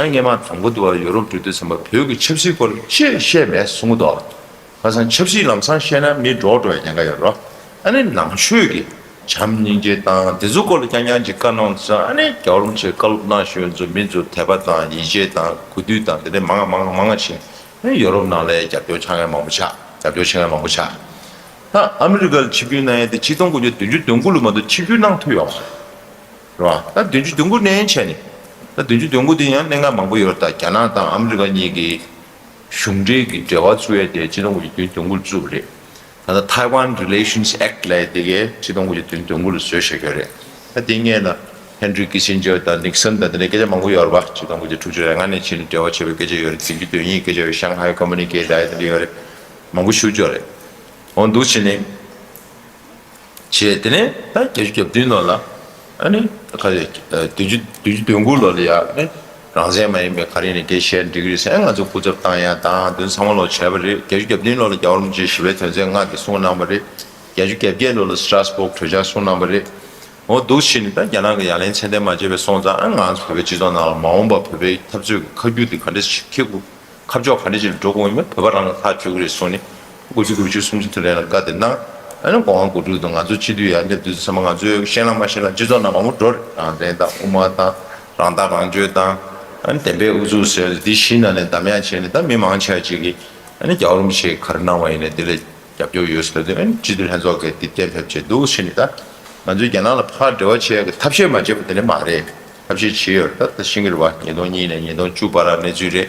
ནི་སྔས་མ་དང་པོ་དུ་བ་ཡོ་རོབ་འགྲོ་དུས་ཙམ་པ་བོད་ཀྱི་ཆབ་སྲིད་སྐོར་ཅི་བཤད་མེད་གསུང་གི་འདུག་ཁ་སང་ཆབ་སྲིད་ལམ་སང་བཤད་ན་མི་འདྲོག་འགྲོ་བའི་ཉེན་ཁ་ཡོད་རེད། ཨ་ནི་ནང་ཆོས་ཀྱི་བྱམས་སྙིང་རྗེ་དང་དེ་ཚོ་སྐོར་ལ་རྐྱང་རྐྱང་ཅིག་བཀའ་གནང་ཙང་། ཨ་ནི་རྒྱལ་བ་རིན་པོ་ཆེས་བཀའ་སློབ་གནང་ཞུ་ཚོ་མི་ཚོ་དད་པ་དང་ཡིད་ཆེས་དང་གུས་འདུད་དང་དེ་འདྲ་མང་ང་མང་ང་མང་ང་བྱས། ཨ་ནི་ཡོ་རོབ་ནང་ལ་རྒྱབ་སྐྱོར་བྱ་མཁན་མང་པོ་ཆགས། རྒྱབ་སྐྱོར་བྱེད་མཁན་མང་པོ་ཆགས། ད་ཨ་མི་རི་ཀ་ལ་ཆིབས་བསྒྱུར་གནང་ཡས་དེ་ཆིག་སྟོང་དགུ་བརྒྱ་བདུན་ཅུ་དོན་དགུ་ལོ་མ་གཏོགས་ཆིབས་བསྒྱུར་གནང་ཐུབ་ཡོད་མ་རེད། རེད་བ། ད་བདུན་ཅུ་དོན་དགུ་ནས་བྱས་ནས། ད་བདུན་ཅུ་དོན་དགུ་དེ་ཡང་གནད་འགག་མང་པོ་ཡོད་རེད། ད་རྒྱ་ནག་དང་ཨ་མི་རི་ཀ་གཉིས་ཀྱི་གཞུང་འབྲེལ་གྱི་འབྲེལ་བ་བཙུགས་ཡས་དེ་ཆིག་སྟོང་དགུ་བརྒྱ་བདུན་ཅུ་དོན་དགུ་ལ་བཙུགས་པ་རེད། ད་ལྟ་Taiwan Relations Act ལབ་ཡས་དེ་གས་ཆིག་སྟོང་དགུ་བརྒྱ་བདུན་ཅུ་དོན་དགུ་ལ་བཟོས་བཞག་ཡོད་རེད། ད་དེ་སྔོན་ལ་ཧན་རི་ཀི་སིན་ཇར་དང་ནིག་སན་དང་དེ་འདྲའི་སྐད་ཆ་མང་པོ་ཡོད་རེད་བ། ཆིག་སྟོང་དགུ་བརྒྱ་དྲུག་ཅུ་རེ་ལྔ་ནས་ཕྱིན་ནས་འབྲེལ་བ་བྱས་པའི་སྐད་ཆ་ཡོད་རེད། བདུན་ཅུ་དོན་གཉིས་སྐད་ཆ་ཡོད། ཤང་ཧའེ་ཁོ་མུ་ནི་ཀེ་ལབ་ཡས་དེ་འདྲ་ཡོད་རེད། མང་པོ་ཞེ་པོ་ཅིག་ཡོད་རེད། འོ་འདུག་བྱས་ནས། བྱས། དེ་ནས་ད་བརྒྱད་ཅུ་གྱ་བདུན་ལོ་ལ་ཨ་ནི་ཁ་བདུན་ཅུ་བདུན་ཅུ་དོན་དགུ་ལོ་ལ་ཡ་ནི་རང་བཙན་མ་ཡིན་པའི་ག་རེ་ནས་སྐད་བཤད་འགྲིག་གི་རེད་ཟེར། ང་ཚོ་སྐུ་ཚབ་བཏང་ཡ་དང་དེ་ཚང་མ་ལོ་བྱས་པ་རེད། བརྒྱད་ཅུ་གྱ་བདུན་ལོ་ལ་རྒྱལ་བ་རིན་པོ་ཆེས་ཞི་བའི་དོན་ཚན་ལྔ་དེ་གསུངས་གནང་བ་རེད། བརྒྱད་ཅུ་གྱ་བརྒྱད་ལོ་ལ་སི་ཏྲ་སི་བོག་གྲོས་འཆར་གསུངས་གནང་བ་རེད། འོ་འདུག་བྱས་ནས་ད་རྒྱ་ནག་གི་ཡ་ལན་ཚད་ལྡན་མ་བྱས་པའི་སོང་ཙང་། ཨ་ང་ཚོ་བོད་པའི་སྤྱི་ཚོགས་ནང་ལ་མ་འོངས་པ་བོད་པའི་འཐབ་རྩོད་ཀྱི་ཁ་རྒྱུན་དེ་ག་འདྲ་ཞིག་འཁྱེར་དགོས། ཁ་ཕྱོགས་ག་འདྲ་ཅིག་ལ་འགྲོ་དགོས་ཡིན་མིན་བོད་པ་རང་ལ་ཐག་གཅོད་ཀྱི་རེད་གསུངས་ནས། དགུ་བཅུ་དགུ་བཅུ་སུམ་ཅུ་དེ་ལ་བཀའ་དེ་གནང་། ཨ་ནི་གོང་དགུ་ཕྲུག་དང་ང་ཚོ་སྤྱི་འཐུས་ཡར་སླེབས་དུས་ཚང་མ་ང་ཚོས་ཤེས་ན་མ་ཤེས་ན་སྤྱི་ཚོགས་ནང་མང་པོ་འགྲོ་རེད། རང་བཙན་དང་དབུ་མ་དང་རང་ཐག་རང་གཅོད་དང་། ཨ་ནི་བདེན་པའི་ཨུ་ཚུགས་ཟེར་འདི་བཞི་ནང་ནས་འདམ་ཡག་བྱས་ནས། ད་མི་མང་ཆེ་བ་ཅིག་གིས་ཨ་ནི་རྒྱལ་བ་རིན་པོ་ཆེས་ག་རེ་གནང་བ་ཡིན་ནའི་དེ་ལ་རྒྱབ་སྐྱོར་ཡོད་ཟེར་དུས། ཨ་ནི་སྤྱི་འཐུས་ལྷན་ཚོགས་ཀྱིས་འདི་གཏན་འབེབས་བྱས་འདུག་བྱས་ནས། ད་ང་ཚོས་རྒྱ་ནག་ལ་ཕར་འབྲེལ་བ་བྱེད་ཡག་གི་ཐབས་ཤེས་མ་བྱས་པ་དེ་འདྲ་མ་རེད། ཐབས་ཤེས་བྱས་ཡོད་རེད། ད་ད་ཤེས་ཀྱི་རེད་བ། ཉིས་སྟོང་གཉིས་ནས་ཉིས་སྟོང་བཅུ་བར་གནས་ཚུལ་རེད།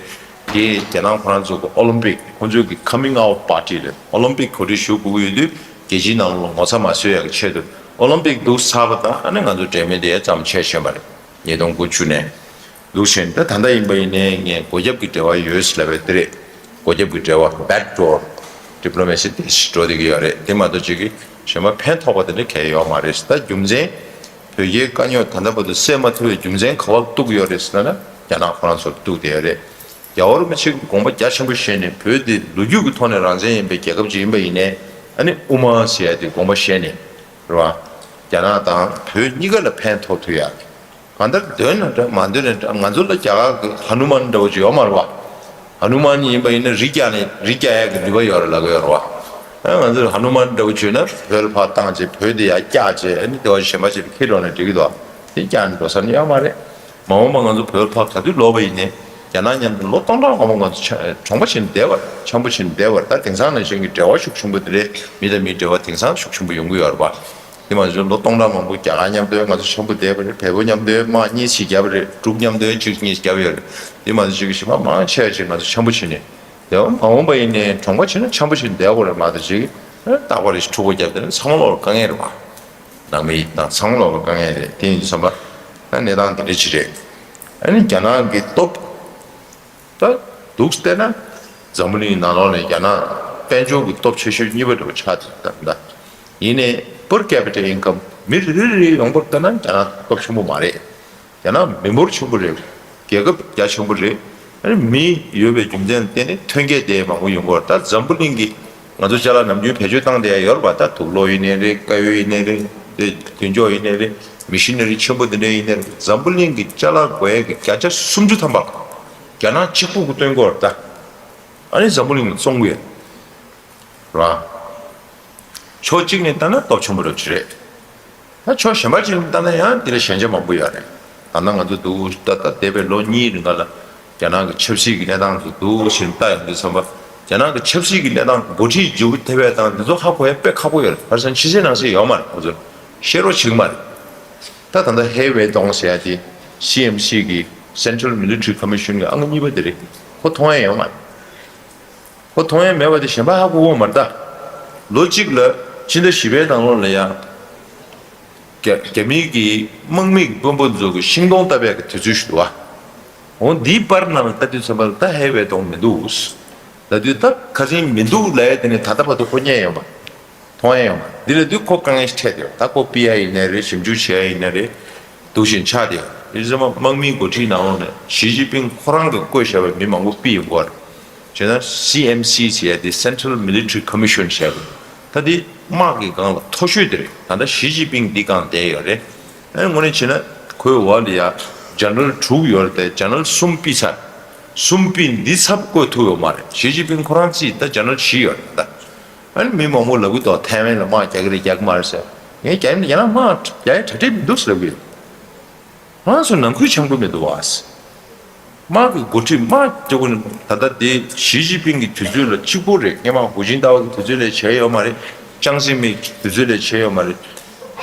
དེ་རྒྱ་ནག་ཁོ་རང་ཚོ་གི་ཨོ་ལིམ་པིག་ཁོང་ཚོའི་གི་ཁ་མིང་ཨའུ་ཊི་པར་ཊི་རེད། ཨོ་ལིམ་པིག་གོ་སྒྲིག་ཞུ་དགོས་ཀྱི་ཡོད་དུས་རྒྱལ་སྤྱིའི་ནང་ལོགས་ངོ་ཚ་མ་བཟོ་ཡག་གི་ཆེད་དུ་ཨོ་ལིམ་པིག་འདུག་ཚར་བ་དང་། ཨ་ནི་ང་ཚོ་འབྲེལ་མོལ་དེ་མཚམས་ཆད་བཞིན་པ་རེད། ཉིས་སྟོང་དགུ་བཅུ་ནས། འདུག་བྱས་ནས་ད་ད་ལྟ་ཡིན་པ་ཡིན་ནའི་ངས་སྒོ་རྒྱབ་ཀྱི་འབྲེལ་བ་ཡོད་ཟེར་ལབ་པའི་དེ་རེད། སྒོ་རྒྱབ་ཀྱི་འབྲེལ་བ། བེག་ཌོར་ཌི་པི་ལོ་མེ་སི་དེ་འགྲོ་བསྡད་ཀྱི་ཡོད་རེད། དེ་མ་གཏོགས་ཅིག་གིས་གཞན་པ་ཕན་ཐོགས་པ་དེ་འདྲ་གང་ཡང་ཡོད་མ་རེད། ད་རྒྱུ་མཚན། བོད་རྒྱའི་དཀའ་རྙོག་ད་ལྟ་བར་དུ་སེལ་མ་ཐུབ་པའི་རྒྱུ་མཚན་ག་པར་གཏུགས་ཡོད་རེད་ཟེར་ན། རྒྱ་ནག་ཁོ་རང་ཚོར་གཏུགས་བསྡད་ཡོད་རེད། རྒྱལ་བ་རིན་པོ་ཆེ་གིས་དགོངས་པ་རྒྱ་ཆེན་པོ་བཞེས་ནས། བོད་འདི་ལོ་རྒྱུས་ཀྱི་ཐོག་ནས་རང་བཙན་ཡིན་པའི་རྒྱལ་ཁབ་ཅིག་ཡིན་པ་ཡིན་ནའི། ཨ་ནི་དབུ་མ་ཟེར་ཡ་དེ་དགོངས་པ་བཞེས་ནས། རེད་བ། རྒྱ་ནག་དང་བོད་གཉིས་ཀ་ལ་ཕན་ཐོགས་ཐུབ་ཡ། གང་ལྟར་འདོད་ན་འདྲ་མ་འདོད་ན་འདྲ། ང་ཚོ་ལ་རྒྱ་གར་གྱི་ཧ་ནུ་མན་འདྲ་བོ་ཅིག་ཡོད་མ་རེད་བ། ཧ་ནུ་མན་ཡིན་པ་ཡིན་ན་རི་རྒྱག་ནས་རི་རྒྱག་ཡག་གི་ནུས་པ་ཡོད་རེད་ལབ་ཀྱི་ཡོད་རེད་བ། ཨ་ང་ཚོས་ཧ་ནུ་མན་འདྲ་བོ་བྱོས་ན་བོད་ལ་ཕར་བཏང་བྱས་བོད་དེ་ཡར་བཀྱགས་བྱས། ཨ་ནི་དེ་བ་གཞན་པ་ཞིག་ལ་འཁྱེར་འགྲོ་ན་འགྲིག་གི་འདུག་དེ་བཀྱགས་ནས་འགྲོ་ས་ནི་ཡོད་མ་རེད། མ་འོངས་པ་ང་ཚོ་བོད་ལ་ཕར་ག་དུས་ལོག་པ་ཡིན་ནའི་རྒྱ་ནག་མཉམ་དུ་ལོ་སྟོང་ཕྲག་མང་པོ་ང་ཚོ་ཆ་གྲོང་པ་བྱས་ནས་བསྡད་པ་རེད། འཆམ་པོ་བྱས་ནས་བསྡད་པ་རེད། ད་དེང་སང་ནང་བཞིན་གྱི་འབྲེལ་བ་ཤུགས་ཆེན་པོ་དེ་འདྲའི་མི་དང་མིའི་འབྲེལ་བ་དེང་སང་ཤུགས་ཆེན་པོ་ཡོང་གི་ཡོད་རེད་པ། དེ་མ་ཟད་ལོ་སྟོང་ཕྲག་མང་པོ་རྒྱ་གར་མཉམ་དུ་ང་ཚོ་འཆམ་པོ་བསྡད་པ་རེད། བལ་པོ་མཉམ་དུ་དམག་གཉིས་ཤིག་བརྒྱབ་པ་རེད། འབྲུག་མཉམ་དུ་གཅིག་གཉིས་བརྒྱབ་ཡོད་རེད། དེ་མ་ཟད་གཅིག་གི་གཞན་པ་མང་ཆེ་བ་ཅིག་ང་ཚོ་འཆམ་པོ་བྱས་ནས་དེ་མ་འོངས་པ་ཡིན་ནའི་གྲོང་པ་བྱས་ན་འཆམ་པོ་བྱས་ནས་བསྡད་དགོས་རེད་མ་གཏོགས་ཅིག་རྟག་པར་འཁྲུག་པ་བརྒྱབ་བསྡད་ན་ཚང་མ་ལོག་དཀའ་ངལ་རེད་པ། ནང་མི་དང་ཚང་མ་ལོག་དཀའ་ངལ་རེད། དེ་ཡིན་དུས་ཙམ་པ་ད་གནས་སྟངས་དེ་འདྲ་ཅིག་རེད། ཨ་ནི་རྒྱ་ནག་གི་སྟོབས་ད་འདུག་བལྟས་ན་འཛམ་བུ་གླིང་ནང་ལོགས་ནས་རྒྱ་ནག་དཔལ་འབྱོར་གྱི་སྟོབས་ཆེ་ཤོས་གཉིས་པ་འདྲ་བོ་ཆགས་ཐུབ་ད་ད། ཡིན་ནའི་per capita income མི་རེ་རེ་རེ་ཡོང་བར་ལྟ་ན་རྒྱ་ནག་སྟོབས་ཆེན་པོ་མ་རེད། རྒྱ་ནག་མི་འབོར་ཆེན་པོ་རེད། རྒྱལ་ཁབ་རྒྱ་ཆེན་པོ་རེད། ཨ་ནི་མི་ཡོད་པའི་རྒྱུ་མཚན་ལ་བརྟེན་ནས་ཐོན་སྐྱེད་དེ་མང་པོ་ཡོང་གི་ཡོད་རེད། ད་འཛམ་བུ་གླིང་གི་ང་ཚོ་ཅ་ལག་ནམ་རྒྱུན་བེད་སྤྱོད་བཏང་བསྡད་ཡ་ཡོད་རེད་པ། ད་དུག་ལོག་ཡིན་ནའི་རེད། དཀར་ཡོལ་ཡིན་ནའི་རེད། དེ་མདུན་ཅོག་ཡིན་ནའི་རེད། མི་ཤི་ན་རི་ཆེན་པོ་དེ་འདྲ་ཡིན་ནའི་རེད། འཛམ་བུ་གླིང་གི་ཅ་ལག་བགོ་ཡས་ཀྱི་བརྒྱ་ཆ་སུམ་ཅུ་ཐམ་པ་རྒྱ་ནག་གཅིག་པུ་གིས་བཏོན་གྱི་ཡོད་རེད་ད། ཨ་ནི་འཛམ་བུ་གླིང་ལ་བཙོང་གི་ཡོད་རེད། ཕྱོགས་གཅིག་ནས་ལྟ་ན་སྟོབས་ཆེན་པོ་འདྲ་བོ་ཅིག་རེད། ད་ཕྱོགས་གཞན་པ་ཅིག་ནས་ལྟ་ན་ཡང་དེ་ལས་ཞན་ཆ་མང་པོ་ཡོད་རེད། ད་ལྟ་ང་ཚོ་འདུག་ད་ལྟ་འདས་པའི་ལོ་གཉིས་རིང་ག་ལ་རྒྱ་ནག་གི་ཆབ་སྲིད་ཀྱི་གནས་སྟངས་ཚོ་འདུག་བྱས་ནས་ལྟ་ཡོང་དུས་ཙམ་པ། རྒྱ་ནག་གི་ཆབ་སྲིད་ཀྱི་གནས་སྟངས་འགོ་ཁྲིད་འཇུག་ཐེབས་པ་དང་འདི་ཚོ་ཧ་གོ་ཡ་དཔེ་ཁག་པོ་ཡོད་རེད། ཁ་སང་ཕྱི་གསལ་ནང་གསལ་ཡོད་མ་རེད། ཁོ་ཚོ་ཤེས་རོགས་བྱེད་ཀྱི་མ་རེད། ད་ད་ལྟ་ཧེ་ཝེ་ཏོང་ཟེར་ཡ་དེ་སི་ཨེམ་སི་གི་Central Military Commission གི་ཨང་གཉིས་པ་དེ་རེད། ཁོ་མཐོང་ཡ་ཡོད་མ་རེད། ཁོ་མཐོང་ཡ་མེད་པ་དེ་གཞན་པ་ཧ་གོ་གི་མ་རེད་ད། ལོ་གཅིག་ལ་ཕྱི་ཟླ་བཞི་པའི་ནང་ལོགས་ལ་ཡ། རྒྱ་རྒྱ་མི་གི་དམག་མི་གི་དཔོན་པོ་ཚོ་གི་ཤིང་སྡོང་བཏབ་ཡ་གི་དུས་ཚོད་ཞིག་འདུག་བ། འོ་འདིའི་བར་ནང་ལ་ལྟ་དུས་ཙམ་པ་ལ་ད་ཧེ་ཝེ་ཏོང་མི་འདུག་ལྟ་དུས་ད་ཁ་སང་མི་འདུག་ལབ་ཡ་དེ་ནི་ད་ལྟ་བར་དུ་ཁོ་རྙེད་ཡོད་པ། མཐོང་ཡ་ཡོད་མ་རེད། འདི་ལ་དུས་ཁོ་དཀའ་ངལ་ཞིག་འཕྲད་དེ་ད་ཁོ་ཕུད་ཡ་ཡིན་ནའི་རེད། ཞིབ་འཇུག་བྱེད་ཡ་ཡིན་ནའི་རེད། འདུག་བཞིན་ཆགས་དེ་ཡོད། དེ་ཚང་མ་དམག་མིའི་འགོ་ཁྲིད་ནང་ལོགས་ནས་ཞི་ཅིན་ཕིང་ཁོ་རང་གིས་བསྐོས་བཞག་པའི་མི་མང་པོ་ཕུད་ཡོང་གི་ཡོད་རེད། བྱས་ན་སི་ཨེམ་སི་ཟེར་ཡ་དེ་Central Military Commission ཟེར་ཡ་རེད། ད་དེ་དམག་གི་སྒང་ལ་མཐོ་ཤོས་དེ་རེད། ད་ལྟ་ཞི་ཅིན་ཕིང་འདི་སྒང་བསྡད་ཡོད་རེད། ཨ་ནི་དངོས་གནས་བྱས་ན་ཁོའི་འོག་ལ་ཡ་ཇེ་ནེ་རལ་དྲུག་ཡོད་རེད་དེ་ཇེ་ནེ་རལ་གསུམ་ཕུད་ཚར། གསུམ་ཕུད་འདི་ཚབ་བསྐོས་ཐུབ་ཡོད་མ་རེད། ཞི་ཅིན་ཕིང་ཁོ་རང་རྩིས་ད་ཇེ་ནེ་རལ་བཞི་ཡོད་རེད་ད། ཨ་ནི་མི་མང་པོ་ལབ་གི་འདུག་ཐའེ་ཝན་ལ་དམག་རྒྱག་གི་རེད་རྒྱག་གི་མ་རེད་ཟེར། ངས་རྒྱ་ཡིན་ན་ཡང་ན་དམག་རྒྱག་ཡ་གྲ་སྒྲིག་མི་འདུག་ཟེར་ལབ་གི་ཡོད། ང་ཚོ་ནང་ཁུལ་འཆམ་གི་མི་འདུག་བ། དམག་གི་འགོ་ཁྲིད་དམག་རྒྱག་གི་ད་ལྟ་དེ་ཞི་ཅིན་ཕིང་གི་དུས་ཚོད་ལ་གཅིག་པོ་རེད། སྔོན་མ་ཧུའུ་ཅིན་ཏའོ་གི་དུས་ཚོད་ལས་བྱས་ཡོད་མ་རེད། ཅང་ཙེ་མིན་གི་དུས་ཚོད་ལས་བྱས་ཡོད་མ་རེད།